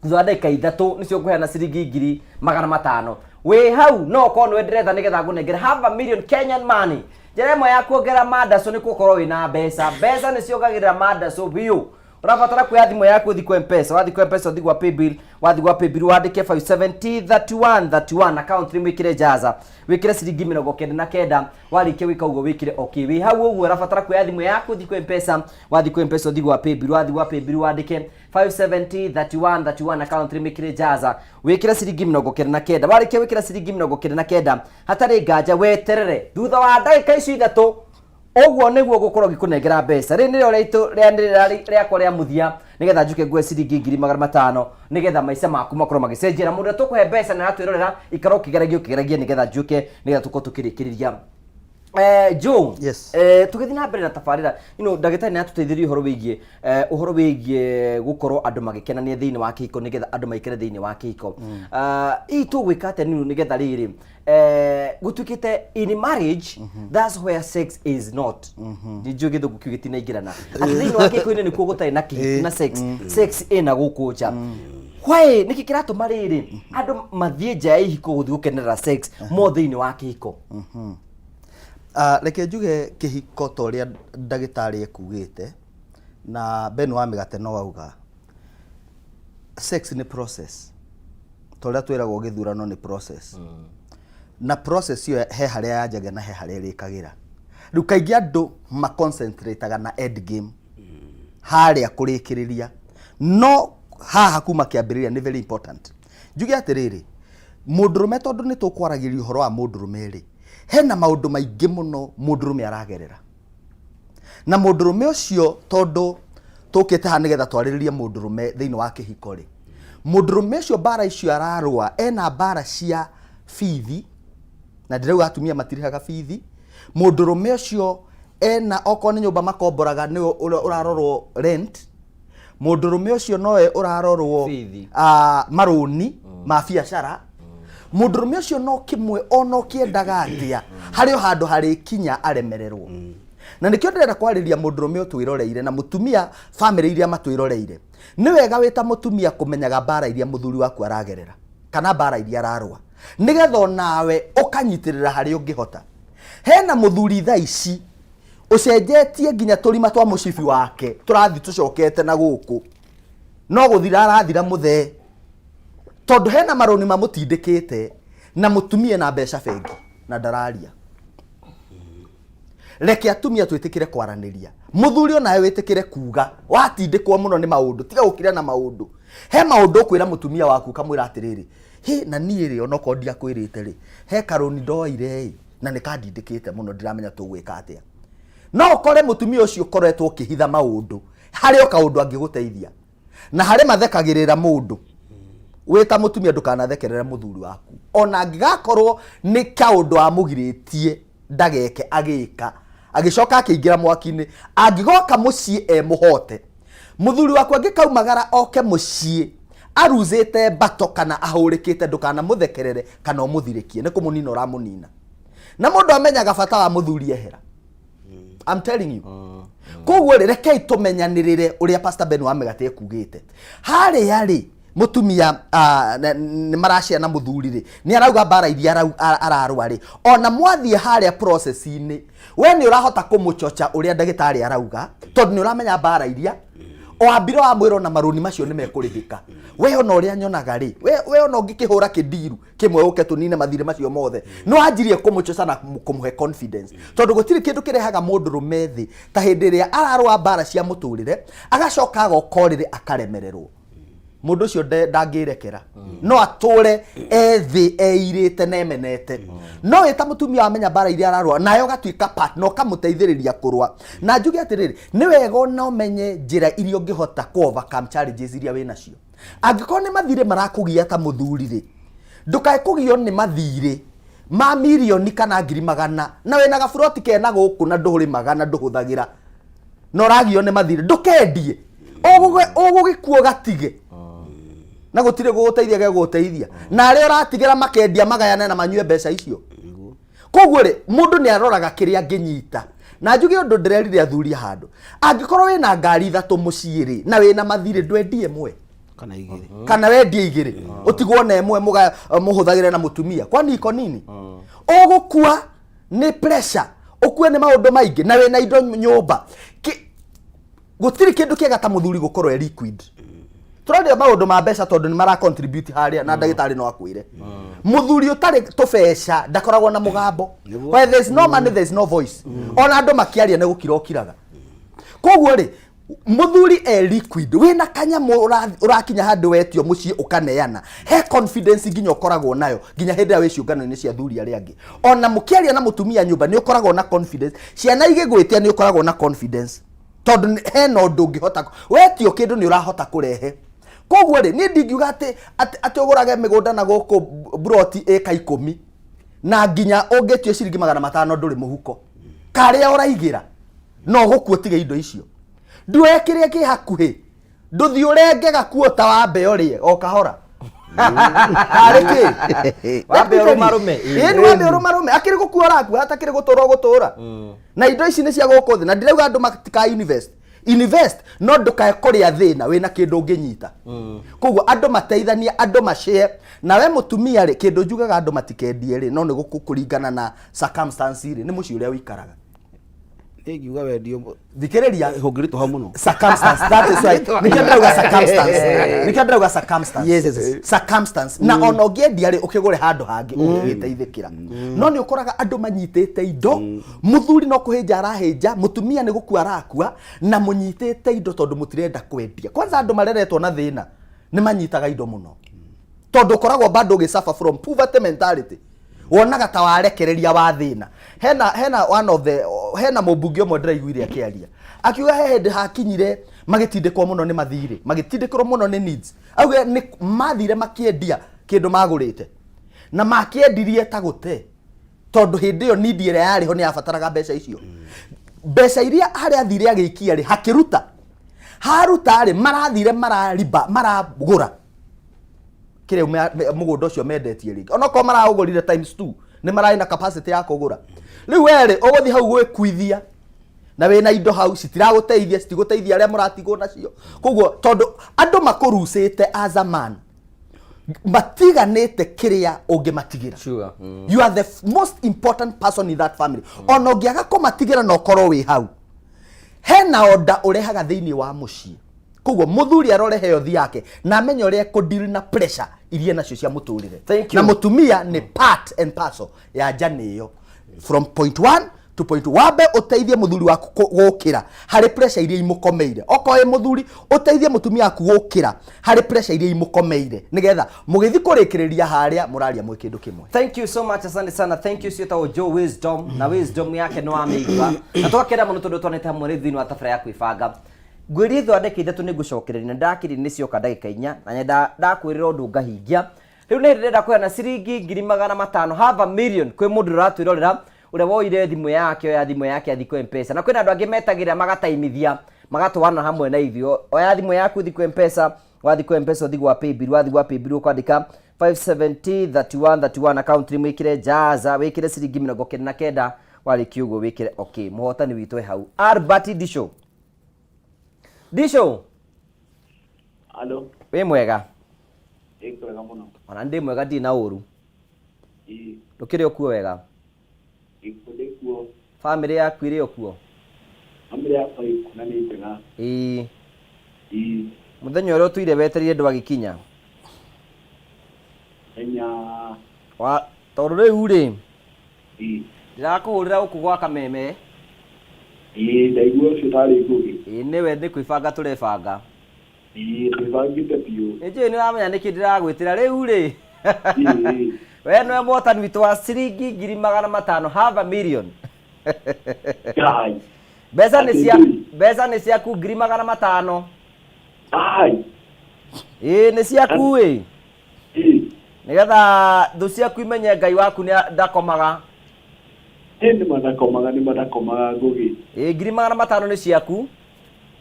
Speaker 1: thutha wa ndagĩka ithatũ nĩcio ngũheana ciringi 500,000 wĩ hau no ũkorwo nĩwe ndĩretha nĩgetha ngũnengere half a million Kenyan money njĩra ĩmwe ya kuongerera mandaco nĩ gũkorwo wĩna mbeca mbeca nĩ ciongagĩrĩra mandaco biũ ũrabatara kuoya thimũ yaku ũthiĩ kwa mpesa wathiĩ kwa mpesa ũthiĩ gwa paybill wathiĩ gwa paybill wandĩke 5703131 account nĩ wĩkĩre jaza wĩkĩre ciringi 99 warĩkia gwĩka ũguo wĩkĩre okay wĩ hau ũguo ũrabatara kuoya thimũ yaku ũthiĩ kwa mpesa wathiĩ kwa mpesa ũthiĩ gwa paybill wathiĩ gwa paybill wandĩke 5703131 account nĩ wĩkĩre jaza wĩkĩre ciringi 99 warĩkia gwĩkĩra ciringi 99 hatarĩ nganja weterere thutha wa ndagĩka icio ithatũ ũguo nĩguo gũkorwo ngĩkũnengera mbeca rĩrĩ nĩrĩo rĩaitũ rĩanĩrĩra rĩakwa rĩa mũthia nĩgetha njuke nguhe ciringi 500,000 nĩgetha maica maku makorwo magĩcenjia na mũndũ ũrĩa tũkũhe mbeca na aratwĩrorera ikara ũkĩgeragia ũkĩgeragia nĩgetha njuke nĩgetha tũkorwo tũkĩrĩkĩrĩria Joe,
Speaker 4: Yes.
Speaker 1: tũgĩthiĩ na mbere na tabarĩra ndagĩtarĩ nĩ atũteithirie ũhoro wĩgiĩ ũhoro wĩgiĩ gũkorwo andũ magĩkenania thĩinĩ wa kĩhiko nĩgetha andũ maikare thĩinĩ wa kĩhiko. Hihi tũgwĩka atĩa nĩ nĩgetha rĩrĩ gũtuĩkĩte in marriage that's where sex is not njũĩ gĩthũngũ kĩu gĩtinaingĩrana atĩ thĩinĩ wa kĩhiko-inĩ nĩkuo gũtarĩ na kĩhiko na sex sex ĩna gũkũ nja why nĩkĩ kĩratũma rĩrĩ andũ mathiĩ nja ya ihiko gũthiĩ gũkenerera sex mo thĩinĩ wa kĩhiko
Speaker 4: Ah, reke njuge kĩhiko ta ũrĩa ndagĩtarĩ ekugĩte na Ben wa mĩgate no auga sex nĩ process ta ũrĩa twĩragwo gĩthurano nĩ process na process ĩyo he harĩa yanjagia na he harĩa ĩrĩkagĩra rĩu kaingĩ andũ maconcentrataga na end game harĩa kũrĩkĩrĩria no haha kuma kĩambĩrĩria nĩ very important njuge atĩrĩrĩ mũndũrũme tondũ nĩ tũkwaragĩria ũhoro wa mũndũrũme rĩ hena maũndũ maingĩ mũno mũndũrũme aragerera na mũndũrũme ũcio tondũ tũkĩte haha nĩgetha twarĩrĩrie mũndũrũme thĩinĩ wa kĩhiko rĩ mũndũrũme ũcio mbara icio ararũa ena mbara cia bithi na ndĩrauga atumia matirĩhaga bithi mũndũrũme ũcio ena okorwo nĩ nyũmba makomboraga nĩwe ũrĩa ũrarorwo rent mũndũrũme ũcio nowe ũrarorwo marũni ma biacara mũndũrũme ũcio no kĩmwe ona ũkĩendaga atĩa harĩ o handũ harĩkinya aremererwo na nĩkĩo ndĩrenda kwarĩria mũndũrũme ũtwĩroreire na mũtumia bamĩrĩ iria matwĩroreire nĩ wega wĩ ta mũtumia kũmenyaga mbara iria mũthuri waku aragerera kana mbara iria ararũa nĩgetha onawe ũkanyitĩrĩra harĩa ũngĩhota hena mũthuri thaa ici ũcenjetie nginya tũrima twa mũcibi wake tũrathiĩ tũcokete na gũkũ no gũthira arathira mũthee tondũ hena marũni mamũtindĩkĩte na mũtumia na mbeca bengi na ndararia Reke atumia twĩtĩkĩre kwaranĩria. Mũthuri onawe wĩtĩkĩre kuga watindĩkwo mũno nĩ maũndũ, tiga gũkira na maũndũ. He maũndũ ũkwĩra mũtumia waku ũkamwĩra atĩrĩrĩ, hĩ na niĩ rĩ onokorwo ndiakwĩrĩte rĩ, he karũni ndoire ĩ na nĩ kandindĩkĩte mũno ndiramenya tũgwĩka atĩa. No ũkore mũtumia ũcio ũkoretwo ũkĩhitha maũndũ, harĩ o kaũndũ angĩgũteithia. Na harĩ mathekagĩrĩra mũndũ. Wĩ ta mũtumia ndũkanathekerere mũthuri waku. Ona angĩgakorwo nĩ kaũndũ amũgirĩtie ndageke agĩka, agĩcoka akĩingĩra mwaki-inĩ, angĩgoka mũciĩ e mũhote, mũthuri waku angĩkaumagara oke mũciĩ aruzĩte mbato kana ahũrĩkĩte, ndũkanamũthekerere kana ũmũthirĩkie, nĩ kũmũnina ũramũnina. Na mũndũ amenyaga bata wa mũthuri ehera. I'm telling you. Koguo rĩ, rekei tũmenyanĩrĩre ũrĩa Pastor Ben wa Mĩgate ekugĩte. Harĩa rĩ, mũtumia nĩ maracea na mũthuri rĩ, nĩ arauga mbara iria ararũa rĩ, ona mwathiĩ harĩa process-inĩ, we nĩ ũrahota kũmũchocha ũrĩa ndagĩtarĩ arauga, tondũ nĩ ũramenya mbara iria wambire wamwĩra ona marũni macio nĩ mekũrĩhĩka. We ona ũrĩa nyonaga rĩ, we ona ũngĩkĩhũra kĩndiru kĩmwe ũke tũnine mathirĩ macio mothe, nĩ wanjirie kũmũchocha na kũmũhe confidence, tondũ gũtirĩ kĩndũ kĩrehaga mũndũrũme thĩ ta hĩndĩ ĩrĩa ararũa mbara cia mũtũrĩre, agacoka agoka ũrĩrĩ akaremererwo. Mũndũ ũcio ndangĩrekera, no atũre ethĩ eirĩte na emenete. No wĩ ta mũtumia wamenya mbara iria ararũa nawe ũgatuĩka partner, ũkamũteithĩrĩria kũrũa. Na njuge atĩrĩrĩ, nĩ wega ona ũmenye njĩra iria ũngĩhota kũ overcome challenges iria wĩ nacio. Angĩkorwo nĩ mathirĩ marakũgia ta mũthuri rĩ, ndũkae kũgio nĩ mathirĩ ma mirioni kana ngiri magana, na wĩna gaburoti kena gũkũ na ndũrĩmaga na ndũhũthagĩra, na ũragio nĩ mathirĩ, ndũkendie. Ũgũgĩkua ũgatige na gũtirĩ gũgũteithia gegũgũteithia, na arĩa ũratigĩra makendia magayane na manyue mbeca icio. Koguo rĩ, mũndũ nĩ aroraga kĩrĩa angĩnyita. Na njuge ũndũ ndĩrerire athuri handũ, angĩkorwo wĩna ngari ithatũ mũciĩ rĩ, na wĩna mathirĩ, ndwendie ĩmwe
Speaker 3: kana igĩrĩ,
Speaker 4: kana wendie igĩrĩ, ũtigwo na ĩmwe mũhũthagĩre na mũtumia. Kwani iko nini? Ũgũkua nĩ pressure, ũkue nĩ maũndũ maingĩ, na wĩna indo nyũmba. Gũtirĩ kĩndũ kĩega ta mũthuri gũkorwo e liquid. Tũraria maũndũ ma mbeca tondũ nĩ mara contribute harĩa, na ndagĩtarĩ no akwĩre. Mũthuri ũtarĩ tũbeca ndakoragwo na mũgambo. Where there is no money, there is no voice. Ona andũ makĩaria nĩ gũkira ũkiraga. Koguo rĩ, mũthuri e liquid, wĩna kanyamũ ũrakinya handũ wetio mũciĩ ũkaneana, he confidence nginya ũkoragwo nayo nginya hĩndĩ ĩrĩa wĩ ciũngano-inĩ cia athuri arĩa angĩ. Ona mũkĩaria na mũtumia nyũmba nĩ ũkoragwo na confidence, ciana igĩgwĩtia nĩ ũkoragwo na confidence, tondũ hena ũndũ ũngĩhota wetio kĩndũ nĩ ũrahota kũrehe. Koguo rĩ, niĩ ndingiuga atĩ ũgũrage mĩgũnda na gũkũ buroti ĩka 10 na nginya ũngĩtio ciringi 500 ndũrĩ mũhuko, karĩa ũraigĩra no ũgũkua ũtige indo icio. Nduoe kĩrĩa kĩ hakuhĩ, ndũthiĩ ũrenge gakuo ta wambe ũrĩe o kahora. Karĩ kĩ?
Speaker 1: Wambe ũrũmarũme.
Speaker 4: Ĩĩ, nĩ wambe ũrũmarũme. Akĩrĩ gũkua ũrakua, atakĩrĩ gũtũra ũgũtũra. Na indo ici nĩ cia gũkũ thĩ, na ndirauga andũ matika invest. Invest, no ndũkae kũrĩa thĩna wĩna kĩndũ ũngĩnyita. Koguo andũ mateithanie, andũ mashare. Na we mũtumia rĩ, kĩndũ njugaga andũ matikendie rĩ, no nĩ kũringana na circumstance rĩ, nĩ mũciĩ ũrĩa ũikaraga.
Speaker 3: Nĩ ngiuga wendio
Speaker 4: Thikĩrĩria.
Speaker 3: Ũngĩritũha mũno.
Speaker 4: Circumstance, that is why. Nĩkĩo ndĩrauga circumstance. Nĩkĩo ndĩrauga circumstance.
Speaker 2: Yes, yes, yes.
Speaker 4: Circumstance. Na ona ũngĩendia rĩ, ũkĩgũre handũ hangĩ ũngĩgĩteithĩkĩra. No nĩ ũkoraga andũ manyitĩte indo, mũthuri no kũhĩnja arahĩnja, mũtumia nĩ gũkua arakua, na mũnyitĩte indo tondũ mũtirenda kwendia. Kwanza andũ mareretwo na thĩna nĩ manyitaga indo mũno, tondũ ũkoragwo bado ũgĩ suffer from poverty mentality. Wonaga ta warekereria wa thĩna. Hena one of the, hena mũmbunge ũmwe ndĩraiguire akĩaria akiuga he hĩndĩ hakinyire magĩtindĩkwo mũno nĩ mathirĩ, magĩtindĩkwo mũno nĩ needs. Auge nĩ mathire makĩendia kĩndũ magũrĩte, na makĩendirie ta gũte, tondũ hĩndĩ ĩyo need ĩrĩa yarĩ ho nĩ yabataraga mbeca icio. Mbeca iria harĩa athire agĩikia rĩ, hakĩruta haruta rĩ, marathire marariba maragũra kĩrĩa mũgũnda ũcio mendetie rĩngĩ, onokorwo maraũgũrire times 2, nĩ mararĩ na capacity ya kũgũra. Rĩu we rĩ, ũgũthiĩ hau gwĩkuithia na wĩna indo hau citiragũteithia, citigũteithia arĩa mũratigwo nacio. Koguo tondũ andũ makũrucĩte as a man, matiganĩte kĩrĩa ũngĩmatigĩra. You are the most important person in that family. Ona ũngĩaga kũmatigĩra na ũkorwo wĩ hau, hena order ũrehaga thĩinĩ wa mũciĩ. Koguo mũthuri arore health yake na amenye ũrĩa ekũ-deal na pressure iria nacio cia mũtũrĩre.
Speaker 1: Thank you.
Speaker 4: Na mũtumia nĩ part and parcel ya journey ĩyo from point 1 2.2 wambe ũteithie mũthuri waku gũkĩra harĩ pressure iria imũkomeire. Okorwo wĩ mũthuri, ũteithie mũtumia waku gũkĩra harĩ pressure iria imũkomeire, nĩgetha mũgĩthiĩ kũrĩkĩrĩria harĩa mũraria mwĩ kĩndũ kĩmwe.
Speaker 1: Thank you so much, asante sana. Thank you, ciĩtagwo Joe Wisdom na wisdom yake nĩ wamĩigua na twakena mũno tondũ twanĩte hamwe rĩu thĩinĩ wa tabara ya kwĩbanga. Ngwĩrie thondeka ithatũ nĩ ngũcokereria na ndakĩrĩ nĩ cioka ndagĩka inya na nyenda ndakwĩrĩra ũndũ ngahingia. Rĩu nĩ hĩndĩ ndĩrenda kũheana ciringi 500,000, half a million, kwĩ mũndũ ũratwĩrorera ũrĩa woire thimũ yake, oya thimũ yake athiĩ kwĩ Mpesa. Na kwĩna andũ angĩ metagĩrĩra magataimithia magatwarana hamwe na ithuĩ. Oya thimũ yaku ũthiĩ kwĩ Mpesa, wathiĩ kwĩ Mpesa ũthiĩ gwa paybill, wathiĩ gwa paybill ũkwandĩka 570 31 31 account name wĩkĩre Jaza, wĩkĩre ciringi 99, warĩkia ũguo wĩkĩre okay. Mũhotani witũ e hau, Albert Disho. Disho.
Speaker 5: Halo.
Speaker 1: Wĩ mwega?
Speaker 5: Ĩ kwega mũno.
Speaker 1: Ona ndĩ mwega, ndirĩ na ũru.
Speaker 5: Ĩ.
Speaker 1: Ndũkĩrĩ o kuo wega?
Speaker 5: Ĩkuo ndĩ kuo.
Speaker 1: Bamĩrĩ yaku ĩrĩ o kuo?
Speaker 5: Bamĩrĩ yakwa ĩ kuo na nĩ njega.
Speaker 1: Ĩĩ.
Speaker 5: Ĩ.
Speaker 1: Mũthenya ũrĩa ũtũire wetereire ndwagĩkinya?
Speaker 5: Mũthenya.
Speaker 1: Wa tondũ rĩu rĩ.
Speaker 5: Ĩ.
Speaker 1: Ndĩrakũhũrĩra gũkũ gwa Kameme.
Speaker 5: Ĩ ndaigua ũcio tarĩ Ngũgĩ.
Speaker 1: Ĩ nĩwe, nĩ kwĩbanga tũrebanga.
Speaker 5: Ĩĩ twĩbangĩte biũ.
Speaker 1: Nĩ njũĩ nĩ ũramenya nĩkĩ ndĩragwĩtĩra rĩu rĩ. We nĩwe mũhotani witũ wa ciringi 500,000, half a million.
Speaker 5: Ngai.
Speaker 1: Mbeca nĩ cia mbeca nĩ ciaku 500,000.
Speaker 5: Ai.
Speaker 1: Ĩĩ nĩ ciaku ĩ. Nĩgetha thũ ciaku imenye Ngai waku nĩ ndakomaga.
Speaker 5: Ĩ nĩ madakomaga, nĩ madakomaga Ngũgĩ.
Speaker 1: Ĩĩ 500,000 nĩ ciaku.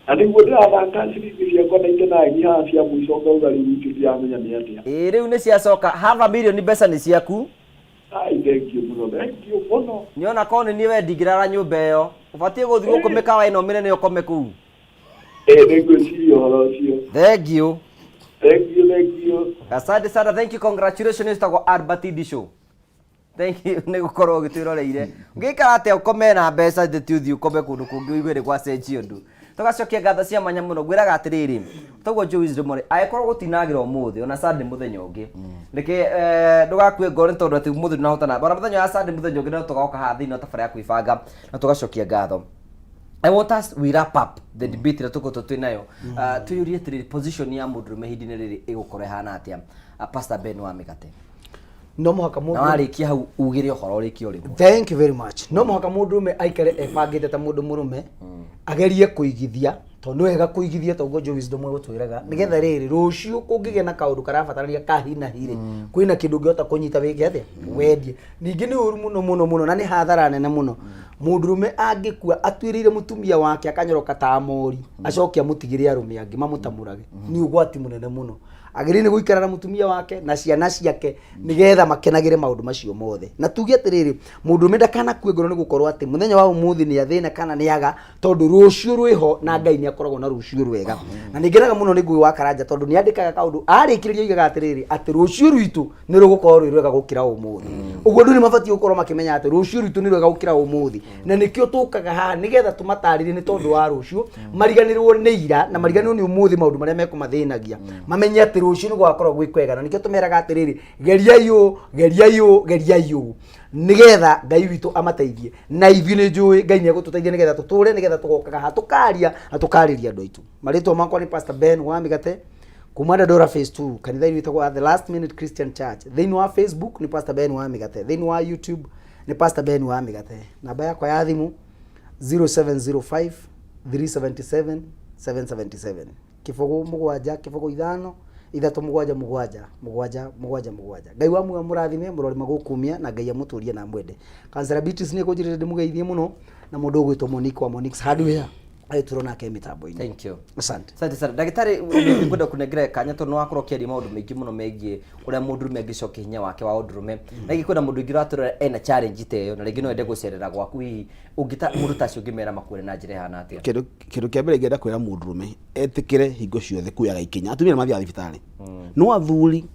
Speaker 5: Na nĩguo ndĩrathaka ciringi ciakwa 99 haha cia mũico ngauga rĩu icio ndiramenya nĩ atĩa.
Speaker 1: Ĩĩ rĩu nĩ ciacoka half a million mbeca nĩ ciaku.
Speaker 5: Ai thank you mũno, thank you mũno.
Speaker 1: Nĩona korwo nĩ niĩ we ndingĩrara nyũmba ĩyo. Ũbatiĩ gũthiĩ gũkũ mĩkawa ĩno mĩnene ũkome kũu.
Speaker 5: Ĩĩ nĩngwĩciria ũhoro ũcio.
Speaker 1: Thank you.
Speaker 5: Thank you, thank you.
Speaker 1: Asante sana, thank you, congratulations tagwo Albert Disho. Thank you nĩ gũkorwo ũgĩtwĩroreire. Ũngĩikara atĩa ũkome na mbeca ndĩti ũthiĩ ũkome kũndũ kũngĩ ũigue nĩ gwacenjia ũndũ. Tũgacokia ngatho cia mwanya mũno ngwĩraga atĩrĩrĩ, toguo Joe Wisdom rĩ, angĩkorwo gũtinagĩra ũmũthĩ ona Sunday mũthenya ũngĩ. Reke ndũgakue ngoro nĩ tondũ atĩ ũmũthĩ ndũnahotana. Ona mũthenya wa Sunday mũthenya ũngĩ no tũgoka haha thĩinĩ wa tabarĩra ya kwĩbanga na tũgacokia ngatho. I want us we wrap up the debate ĩrĩa tũkoretwo twĩ nayo. Twĩyũrie atĩrĩrĩ, position ya mũndũrũme ihinda-inĩ rĩrĩ ĩgũkorwo ĩhana atĩa? Pastor Ben wa Mĩgate.
Speaker 2: No mũhaka
Speaker 1: Na
Speaker 2: mũndũ
Speaker 1: warĩkia hau ugĩre ũhoro ũrĩkie o rĩmwe.
Speaker 2: Thank you very much. No mũhaka mũndũrũme aikare ebangĩte ta mũndũ mũrũme, agerie kũigithia, tondũ nĩ wega kũigithia, toguo Joe Wisdom egũtwĩraga, nĩgetha rĩrĩ rũciũ kũngĩgĩa na kaũndũ karabatarania ka hi na hi rĩ, kwĩna kĩndũ ũngĩhota kũnyita wĩke atĩa, wendie. Ningĩ nĩ ũru mũno mũno mũno na nĩ hathara nene mũno mũndũrũme angĩkua atuĩrĩire mũtumia wake akanyoroka ta mori, acoke amũtigĩre arũme angĩ mamũtamũrage. Nĩ ũgwati mũnene mũno. Agĩrĩire nĩ gũikara na mũtumia wake na ciana ciake nĩgetha makenagĩre maũndũ macio mothe. Na tuge atĩrĩrĩ, mũndũrũme ndakanakue ngoro nĩ gũkorwo atĩ mũthenya wa ũmũthĩ nĩ athĩna kana nĩ aga, tondũ rũciũ rwĩho na Ngai nĩ akoragwo na rũciũ rwega. Na nĩ ngenaga mũno nĩ Ngũgĩ wa Karanja tondũ nĩ andĩkaga kaũndũ arĩkĩrĩria oigaga atĩrĩrĩ, atĩ rũciũ rwitũ nĩ rũgũkorwo rwĩ rwega gũkĩra ũmũthĩ. Ũguo andũ nĩ mabatiĩ gũkorwo makĩmenya atĩ rũciũ rwitũ nĩ rwega gũkĩra ũmũthĩ. Na nĩkĩo tũkaga haha nĩgetha tũmatarĩrie nĩ tondũ wa rũciũ mariganĩrwo nĩ ira na mariganĩrwo nĩ ũmũthĩ maũndũ marĩa mekũmathĩnagia, mamenye atĩ rũciũ nĩ gũgakorwo gwĩ kwega. Na nĩkĩo tũmeraga atĩrĩrĩ, geriai ũũ, geriai ũũ, geriai ũũ, nĩgetha Ngai witũ amateithie. Na ithuĩ nĩ njũĩ Ngai nĩ egũtũteithia nĩgetha tũtũre, nĩgetha tũgokaga haha tũkaria na tũkarĩria andũ aitũ. Marĩtwa makwa nĩ Pastor Ben wa Mĩgate kuma Dandora Phase 2, kanitha witagwo The Last Minute Christian Church. Thĩinĩ wa Facebook nĩ Pastor Ben wa Mĩgate, thĩinĩ wa YouTube nĩ Pastor Ben wa Mĩgate. Namba yakwa ya thimũ 0705 377 777, 0 7 0 5 3 7 7 7 7 7. Ngai wa muoyo mũrathime mũrori magũkumia na Ngai amũtũrie na amwende. Kansela Beatrice nĩ ekũnjĩrĩte ndĩmũgeithie mũno na mũndũ ũgwĩtwo Monique wa Monique's Hardware agĩtũrwo nake mĩtambo-inĩ.
Speaker 1: Thank you.
Speaker 2: Asante.
Speaker 1: Asante sana. Ndagĩtarĩ, nĩngwenda kũnengera kanya tondũ nĩwakorwo ũkĩaria maũndũ maingĩ mũno megiĩ ũrĩa mũndũrũme angĩcokia hinya wake wa ũndũrũme. Na hihi kwĩna mũndũ ũngĩ ũratũrora ena challenge ta ĩyo na rĩngĩ no ende gũcerera gwaku, hihi ũngĩta mũndũ ta acio ũngĩmera makuone na njĩra ĩhana atĩa?
Speaker 3: Kĩndũ kĩndũ kĩa mbere ingĩenda kwĩra mũndũrũme etĩkĩre hingo ciothe kuoyaga ikinya. Atumia nĩ mathiaga thibitarĩ, no athuri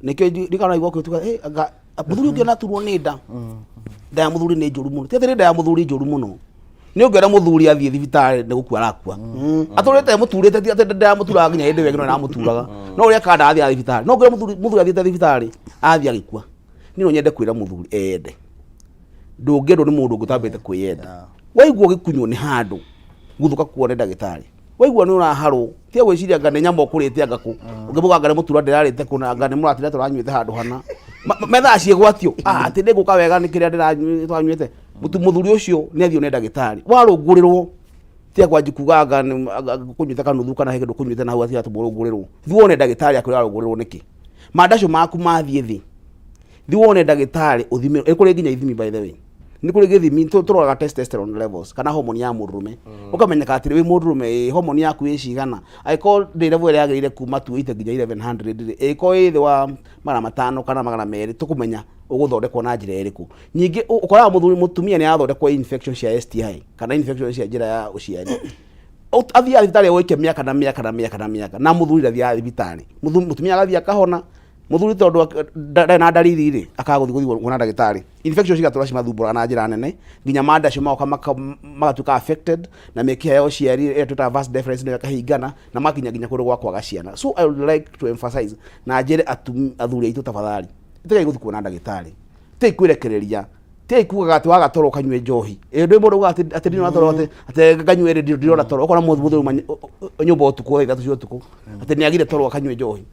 Speaker 3: nĩkĩo ndikana igua kwĩtuga, "Hey, anga mũthuri ũngĩona aturwo nĩ nda, nda ya mũthuri nĩ njũru mũno." Ti atĩ nĩ nda ya mũthuri njũru mũno, nĩ ũngĩona mũthuri athiĩ thibitarĩ nĩ gũkua arakua, atũrĩte mũturĩte, ti atĩ nda yamũturaga nginya hĩndĩ ĩyo ĩngĩ no ĩramũturaga, no ũrĩa kanda athiaga thibitarĩ. No ũngĩona mũthuri athiĩte thibitarĩ athiĩ agĩkua. Niĩ no nyende kwĩra mũthuri ende. Ndũngĩendwo nĩ mũndũ ũngĩ ũtambĩte kwĩyenda. Waigua ũgĩkunywo nĩ handũ, guthũka kuone ndagĩtarĩ. Waigua nĩ ũraharwo, tiga gwĩciria anga nĩ nyama ũkũrĩte anga kũ. Ũngĩmũga anga nĩ mũtura ndĩrarĩte kũ na anga nĩ mũratira tũranyuĩte handũ hana. Methaga ciĩgwatio. Ah, atĩ nĩ ngũka wega nĩ kĩrĩa ndĩranyuĩte. Mũthuri ũcio nĩ athiĩ one ndagĩtarĩ. Warũngũrĩrwo, tiga kwanji kuga anga kũnyuĩte kanuthu kana he kĩndũ kũnyuĩte na hau atĩ atũmwo ũrũngũrĩrwo. Thiĩ wone ndagĩtarĩ akwĩre warũngũrĩrwo nĩkĩ. Mandacu maku mathiĩ thĩ, thiĩ wone ndagĩtarĩ ũthime. Nĩ kũrĩ nginya ithimi by the way. Nĩ kũrĩ gĩthimi tũroraga testosterone levels kana hormone ya mũndũrũme. Ũkamenyeka atĩrĩ wĩ mũndũrũme ĩ hormone yaku ĩ cigana. Angĩkorwo ndĩ level ĩrĩa yagĩrĩire kuma 280 nginya 1100 rĩ, ĩngĩkorwo ĩ thĩ wa 500 kana 200 tũkũmenya ũgũthondekwo na njĩra ĩrĩkũ. Ningĩ ũkoraga mũthuri mũtumia nĩ arathondekwo infection cia STI kana infection cia njĩra ya ũciari. Athiaga thibitarĩ gũikia mĩaka na mĩaka na mĩaka na mĩaka na mũthuri ndathiaga thibitarĩ. Mũtumia agathiĩ akahona, mũthuri tondũ ndarĩ na ndariri rĩ, akaga gũthiĩ kuona ndagĩtarĩ. Infection cigatũra cimathumbũraga na njĩra nene nginya manda acio magoka magatuĩka affected na mĩkiha ya ũciari ĩrĩa twĩtaga vas deferens nayo ĩkahingana na makinya nginya kũndũ gwa kwaga ciana. So I would like to emphasize na njĩre athuri aitũ tafadhali, tigai gũthiĩ kuona ndagĩtarĩ, tigai kwĩrekereria, tigai kugaga atĩ waga toro ũkanyue njohi. Ĩ ndũĩ mũndũ ugaga atĩ ndirona toro, atĩ nganyue rĩ ndirona toro. Ũkona mũthuri auma nyũmba ũtukũ thaa 3 cia ũtukũ atĩ nĩagire toro akanyue njohi.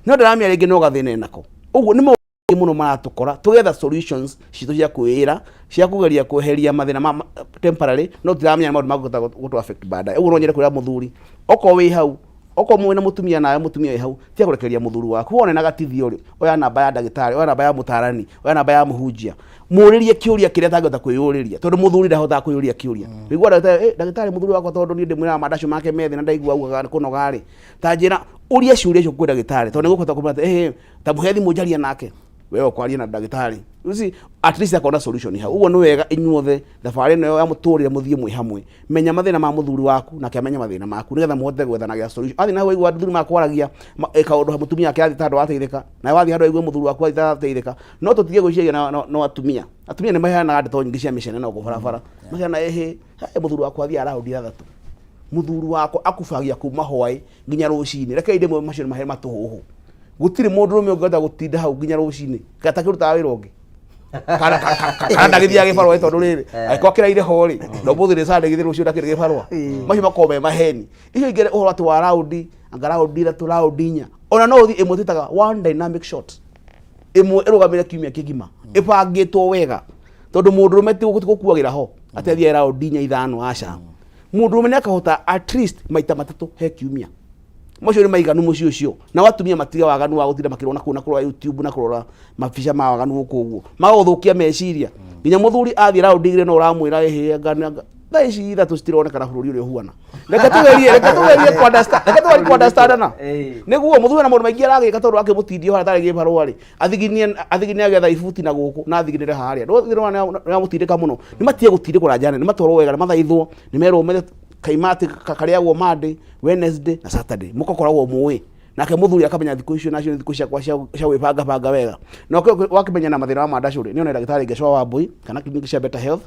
Speaker 3: No ndĩramenya rĩngĩ no gathĩna enako. Ũguo nĩ maũndũ mũno maratũkora tũgetha solutions citũ cia kwĩĩra cia kũgeria kweheria mathĩna ma temporary, no tũtiramenya nĩ maũndũ makũhota gũtũ affect baadaye. Ũguo no nyende kwĩra mũthuri okorwo wĩ hau, okorwo mwĩna mũtumia nawe mũtumia wĩ hau, tiga kũrekereria mũthuri waku. Wone na gatithio rĩ, oya namba ya ndagĩtarĩ, oya namba ya mũtarani, oya namba ya mũhunjia, mũrĩrie kĩũria kĩrĩa atangĩhota kwĩyũrĩria, tondũ mũthuri ndahotaga kwĩyũria kĩũria. Wĩigua ndagĩtarĩ, ndagĩtarĩ mũthuri wakwa tondũ niĩ ndĩmwĩraga mandacu make methĩ na ndaigua augaga kũnoga rĩ, ta njĩra ũria ciũria icio kwĩ ndagĩtarĩ, tondũ nĩgũkũhota kũmwĩra atĩ, ta mũhe thimũ njarie nake, we ũkwaria na ndagĩtarĩ. You see, at least akona solution hau. Ũguo nĩ wega inyuothe thabarĩ ĩno ya mũtũrĩre mũthiĩ mwĩ hamwe. Menya mathĩna ma mũthuri waku nake amenye mathĩna maku nĩgetha mũhote gwethanagia solution. Athiĩ na hau waigua athuri makwaragia kaũndũ mũtumia ake athiĩ ta handũ ateithĩka, nawe wathiĩ handũ waigue mũthuri waku athiĩ ta ateithĩka. No tũtige gwĩciragia no atumia. Atumia nĩ maheanaga ndeto nyingĩ cia mĩcene na gũkũ barabara. Maheana ĩhĩ, he mũthuri wakwa athiaga raundi ithathatũ. Mũthuri wakwa akubagia kuma hwaĩ nginya rũcinĩ. Rekei ndĩmwe macio nĩ mahe matũhũhũ. Gũtirĩ mũndũrũme ũngĩhota gũtinda hau nginya rũcinĩ. Kana takĩrutaga wĩra ũngĩ. Kana ndagĩthiaga gĩbarũa tondũ rĩrĩ, angĩkorwo kĩraire ho rĩ, na ũmũthĩ nĩ Sunday githĩ rũciũ ndakĩrĩ gĩbarũa. Macio makoragwo me maheni. Icio ingĩ ũhoro atĩ wa raundi, anga raundi ithatũ, raundi inya. Ona no ũthiĩ ĩmwe twĩtaga one dynamic shot. Ĩmwe ĩrũgamĩre kiumia kĩgima. Ĩbangĩtwo wega. Tondũ mũndũrũme ti gũkuagĩra ho. Atĩ athiĩ raundi inya ithano, aca. Mũndũrũme nĩ akahota at least maita matatũ he kiumia. Macio nĩ maiganu mũciĩ ũcio. Nao atumia matige waganu wa gũtinda makĩrora na kũu na kũrora YouTube na kũrora mabica ma waganu gũkũ ũguo. Magagũthũkia meciria. Nginya mũthuri athiĩ raundi igĩrĩ no ũramwĩra ĩhĩ anga nĩ anga. Thaa ici ithatũ citironekana bũrũri ũrĩa ũhuana. Reke tũgerie, reke tũgerie ku understand, reke tũgerie ku understandana. Nĩguo mũthuri na maũndũ maingĩ aragĩka tondũ akĩmũtindia harĩa atarĩ gĩbarũa rĩ, athiginie athiginie agetha ibuti na gũkũ na athiginĩre harĩa. Ndũĩ nĩamũtindĩka mũno. Nĩ matige gũtindĩkwo na njĩra nene, nĩ matwarwo wega, nĩ mathaithwo, nĩ merwo methe kaimati karĩagwo Monday, Wednesday na Saturday. Mũgakoragwo mũĩ. Nake mũthuri akamenya thikũ icio nacio nĩ thikũ ciakwa cia gwĩbanga banga wega. Na wakĩmenya na mathĩna ma mandacũ rĩ, nĩ one ndagĩtarĩ Ngecwa wa Mbui kana clinic cia Better Health.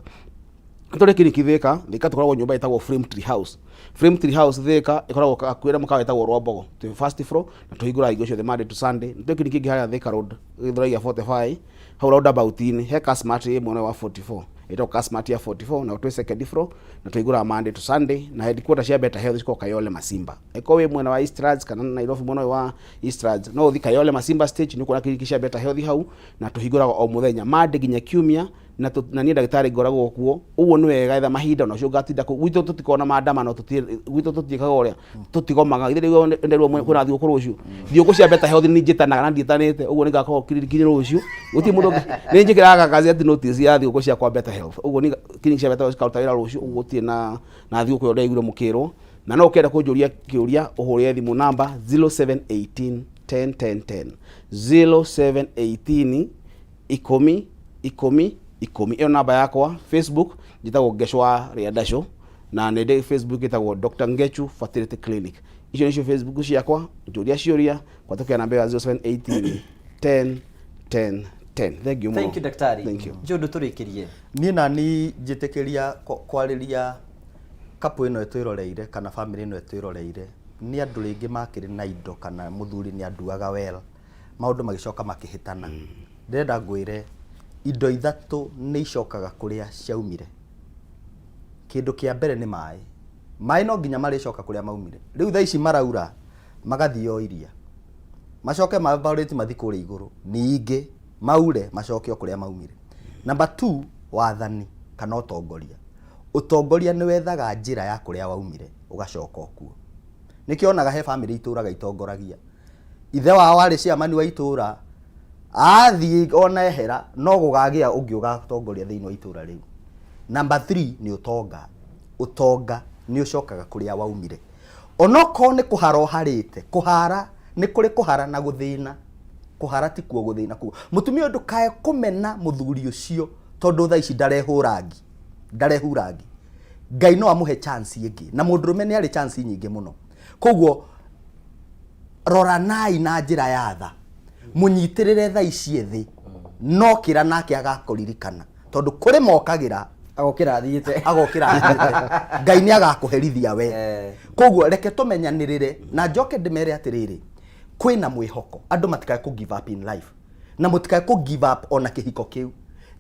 Speaker 3: Tũrĩ clinic Thika, Thika tũkoragwo nyũmba ĩtagwo Flame Tree House. Flame Tree House Thika ĩkoragwo hakuhĩ na mũkawa wĩtagwo Rwambogo. Twĩ first floor na tũhingũraga hingo ciothe Monday to Sunday. Nĩ twĩ clinic ĩngĩ harĩa Thika Road, Gĩthũrai ya 45, hau roundabout-inĩ, he Kasmart ĩ mwena wa 44. Ĩtagwo Kasmart ya 44 na twĩ second floor na tũhingũraga Monday to Sunday na headquarter cia Better Health cikoragwo Kayole Masimba. Angĩkorwo wĩ mwena wa Eastlands kana Nairobi mwena ũyũ wa Eastlands, no ũthiĩ Kayole Masimba stage nĩ ũkuona clinic cia Better Health hau na tũhingũraga o mũthenya Monday nginya Kiumia na na niĩ ndagĩtarĩ ngoragwo kuo. Ũguo nĩ wega etha mahinda ona ũcio ngatinda kũu. Gwitũ tũtikoragwo na maandamano, gwitũ tũtiĩkaga ũrĩa, tũtigomaga. Githĩ rĩu nderirwo kwĩna thigũkũ rũciũ. Thigũkũ cia Better Health nĩ njĩtanaga na ndiĩtanĩte, ũguo nĩ ngakorwo kiriniki-inĩ rũciũ. Gũtirĩ mũndũ ũngĩ, nĩ njĩkĩraga gazeti notice ya thigũkũ ciakwa Better Health. Ũguo nĩ kiriniki cia Better Health cikaruta wĩra rũciũ, ũguo gũtirĩ na thigũkũ ĩyo ndĩraiguire mũkĩrwo. Na no ũkĩenda kũnjũria kĩũria ũhũrĩre thimũ namba 0718 10 10 10. 0718 10 10 10. Ĩyo namba yakwa Facebook njĩtagwo Ngecwa Rĩandacũ na nĩ ndĩ Facebook ĩtagwo Dr. Ngechu Fertility Clinic. Icio nĩcio Facebook ciakwa, njũria ciũria kwatũkĩra namba ya 0718 10 10 10. Thank you mũno.
Speaker 1: Thank you daktari.
Speaker 3: Thank you.
Speaker 1: Njũndũ tũrĩkĩrie.
Speaker 4: Niĩ nani njĩtĩkĩria kwarĩria couple ĩno ĩtwĩroreire kana family ĩno ĩtwĩroreire nĩ andũ rĩngĩ makĩrĩ na indo kana mũthuri nĩ anduaga well maũndũ magĩcoka makĩhĩtana. Ndĩrenda ngwĩre Indo ithatũ nĩ icokaga kũrĩa ciaumire. Kĩndũ kĩa mbere nĩ maĩ. Maĩ no nginya marĩcoka kũrĩa maumire. Rĩu thaa ici maraura magathiĩ o iria. Macoke ma evaporate mathiĩ kũrĩa igũrũ. Ningĩ maure macoke o kũrĩa maumire. Number two, wathani kana ũtongoria. Ũtongoria nĩ wethaga njĩra ya kũrĩa waumire ũgacoka o kuo. Nĩkĩo wonaga he bamĩrĩ itũraga itongoragia. Ithe wao arĩ chairman wa itũra, athiĩ ona ehera no gũkagĩa ũngĩ ũgatongoria thĩinĩ wa itũra rĩu. Number three nĩ ũtonga. Ũtonga nĩ ũcokaga kũrĩa waumire. Onokorwo nĩ kũhara ũharĩte, kũhara nĩ kũrĩ kũhara na gũthĩna. Kũhara tikuo gũthĩna kuo. Mũtumia ũyũ ndũkae kũmena mũthuri ũcio tondũ thaa ici ndarehũra ngi. Ndarehura ngi. Ngai no amũhe chance ĩngĩ. Na mũndũrũme nĩ arĩ chance nyingĩ mũno. Koguo roranai na njĩra ya tha. Mũnyitĩrĩre thaa ici ĩthĩ. No kĩra nake agakũririkana. Tondũ kũrĩ mokagĩra
Speaker 1: agokĩra athiĩte
Speaker 4: agokĩra athiĩte. Ngai nĩ agakũherithia we. Koguo reke tũmenyanĩrĩre na njoke ndĩmere atĩrĩrĩ, kwĩna mwĩhoko. Andũ matikae kũ give up in life. Na mũtikae kũ give up ona kĩhiko kĩu.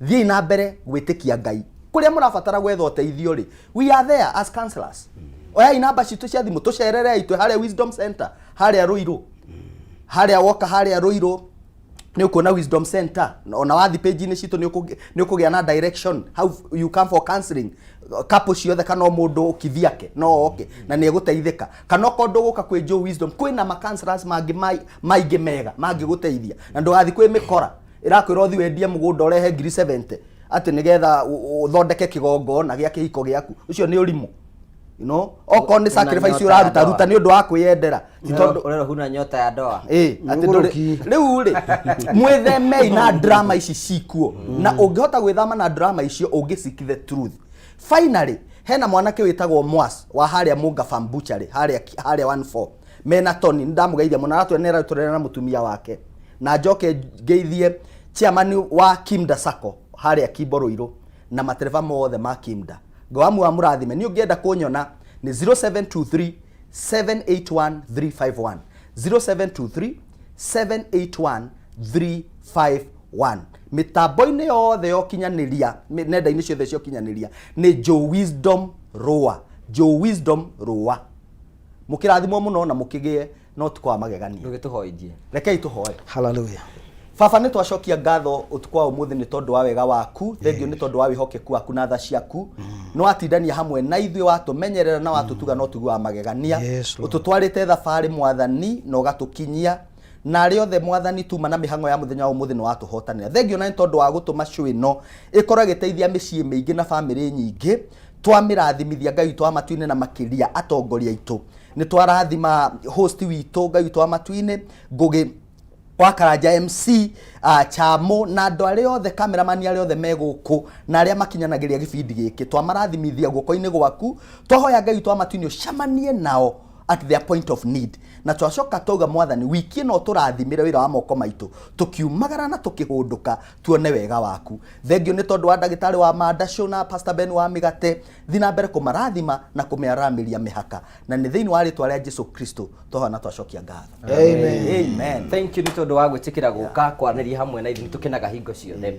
Speaker 4: Thiĩi na mbere gwĩtĩkia Ngai. Kũrĩa mũrabatara gwetha ũteithio rĩ, we are there as counselors. Oyai namba citũ cia thimũ, tũcererei, twĩ harĩa Wisdom Center, harĩa Ruiru. Harĩa woka harĩa Ruiru, nĩ ũkuona Wisdom Center. Ona wathi page-inĩ citũ nĩ ũkũgĩa na direction how you come for counseling. Couple ciothe kana o mũndũ kivyake no oke na nĩ egũteithĩka. Kana okorwo ndũgũka kwĩ Joe Wisdom, kwĩna ma counselors mangĩ maingĩ mega mangĩgũteithia. Na ndũgathiĩ kwĩ mĩkora ĩrakwĩra ũthiĩ wendie mũgũnda ũrehe ngiri 70 atĩ nĩgetha ũthondeke kĩgongona gĩa kĩhiko gĩaku. Ũcio nĩ ũrimũ. You know, okorwo nĩ
Speaker 1: Una
Speaker 4: sacrifice
Speaker 1: nyota ya
Speaker 4: ũraruta,
Speaker 1: ndoa.
Speaker 4: ruta nĩ ũndũ wa kwĩyendera. Ti tondũ
Speaker 1: Ũrerwo huna nyota ya ndoa.
Speaker 4: Ĩ, atĩ ndũrĩ- rĩu rĩ mwĩthemei na drama ici cikuo na ũngĩhota gwĩthama na drama icio ũngĩ seek the truth. Finally hena mwanake wĩtagwo Mwas wa harĩa Munga Farm Butchery harĩa harĩa 14 mena Tony, nĩndamũgeithia mũno, aratwenera tũrera na mũtumia wake. Na njoke ngeithie chairman wa Kimda Sacco harĩa Kimbo Ruiru na matereba mothe ma Kimda. Ngoamu wa mũrathime. Niĩ ũngĩenda kũnyona nĩ 0723 781 351, 0723 781 351. Mĩtambo-inĩ yothe ya ũkinyanĩria, nenda-inĩ ciothe cia ũkinyanĩria nĩ Joe Wisdom Rũa, Joe Wisdom Rũa. Mũkĩrathimwo mũno na mũkĩgĩe na ũtukũ wa magegania.
Speaker 1: Ndũgĩtũhoithie.
Speaker 4: Rekei tũhoe.
Speaker 2: Hallelujah.
Speaker 4: Baba, nĩ twacokia ngatho ũtukũ wa ũmũthĩ nĩ tondũ wa wega waku. Thengiũ nĩ tondũ wa wĩhokeku waku na tha ciaku. Nĩ watindania hamwe na ithuĩ, watũmenyerera na watũtuga na ũtugi wa magegania.
Speaker 2: Yes, Lord.
Speaker 4: Ũtũtwarĩte thabarĩ Mwathani na ũgatũkinyia. Na arĩa othe Mwathani tuma na mĩhang'o ya mũthenya wa ũmũthĩ nĩ watũhotanĩra. Thengiũ na nĩ tondũ wa gũtũma show ĩno ĩkorwo ĩgĩteithia mĩciĩ mĩingĩ na bamĩrĩ nyingĩ. Twamĩrathimithia Ngai witũ wa matu-inĩ na makĩria atongoria aitũ. Nĩ twarathima host witũ Ngai witũ wa matu-inĩ Ngũgĩ wa Karanja MC, Chamo na andũ arĩa othe cameraman arĩa othe me gũkũ na arĩa makinyanagĩria gĩbindi gĩkĩ. Twamarathimithia guoko-inĩ gwaku. Twahoya Ngai witũ wa matu-inĩ ũcemanie nao at their point of need. Na twacoka twauga Mwathani wiki ĩno tũrathimĩre wĩra wa moko maitũ, tũkiumagara na tũkĩhũndũka tuone wega waku. Thengiũ nĩ tondũ wa ndagĩtarĩ wa Mandacũ na Pastor Ben wa Mĩgate. Thiĩ na mbere kũmarathima na kũmĩaramĩria mĩhaka, na nĩ thĩinĩ wa rĩtwa rĩa Jesu Kristo twahoya na twacokia ngatho.
Speaker 1: Amen. Amen. Thank you nĩ tondũ wa gwĩtĩkĩra gũka kwaranĩria hamwe na ithuĩ, nĩ tũkenaga hingo ciothe.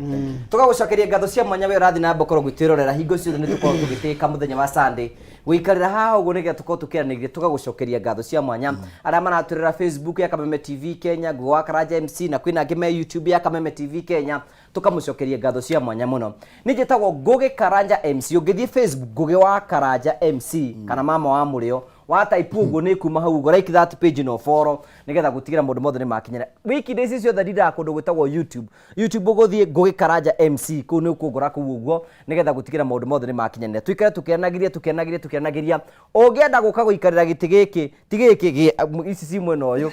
Speaker 1: Tũgagũcokeria ngatho cia mwanya we ũrathiĩ na mbere gũkorwo ũgĩtwĩrorera hingo ciothe. Nĩ tũkoragwo tũgĩtĩka mũthenya wa Sunday gũikarĩra haha ũguo nĩgetha tũkorwo tũkĩaranĩria. Tũgagũcokeria ngatho cia mwanya arĩa maratwĩrora Facebook ya Kameme TV Kenya, Ngũgĩ wa Karanja MC, na kwĩna angĩ me YouTube ya Kameme TV Kenya. Tũkamũcokeria ngatho cia mwanya mũno. Niĩ njĩtagwo Ngũgĩ Karanja MC. Ũngĩthiĩ Facebook Ngũgĩ wa Karanja MC kana Mama wa Mũrĩo, wa type ũguo nĩ kuma hau ũguo, like that page na ũfollow nĩgetha gũtigĩra maũndũ mothe nĩ makinyĩra. Wiki ici ciothe ndindaga kũndũ gwĩtagwo YouTube. YouTube ũgũthiĩ Ngũgĩ Karanja MC, kũu nĩ ũkũngora kũu ũguo nĩgetha gũtigĩra maũndũ mothe nĩ makinyanĩra. Tũikare tũkĩanagĩria, tũkĩanagĩria, tũkĩanagĩria. Ũngĩenda gũka gũikarĩra gĩtĩ gĩkĩ, ti gĩkĩ, ici ci mwena ũyũ,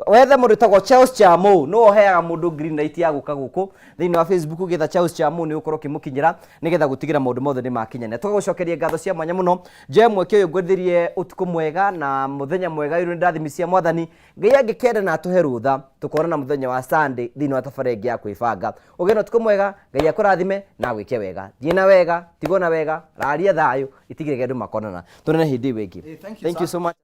Speaker 1: wethe mũndũ wĩtagwo Charles Chamo, nĩwe ũheaga mũndũ green light ya gũka gũkũ thĩinĩ wa Facebook. Ũgĩetha Charles Chamo nĩ ũgũkorwo ũkĩmũkinyĩra nĩgetha gũtigĩra maũndũ mothe nĩ makinyanĩra. Tũgagũcokeria ngatho cia mwanya mũno. Njoe mweke ũyũ ngwendithĩrie ũtukũ mwega na mũthenya mwega wĩrwo nĩ ndathimi cia Mwathani. Ngai angĩkenda na atũhe rũtha, tũkonana mũthenya wa Sunday thĩinĩ wa tabarĩra ĩngĩ ya kwĩbanga. Ũgĩe na ũtukũ mwega, Ngai akũrathime na agwĩke wega. Thiĩ na wega, tigwo na wega, raria thayũ, itigĩrĩre andũ makonana. Tuonane hĩndĩ ĩyo ĩngĩ.
Speaker 4: Thank you,
Speaker 1: Thank you
Speaker 4: sir.
Speaker 1: so much.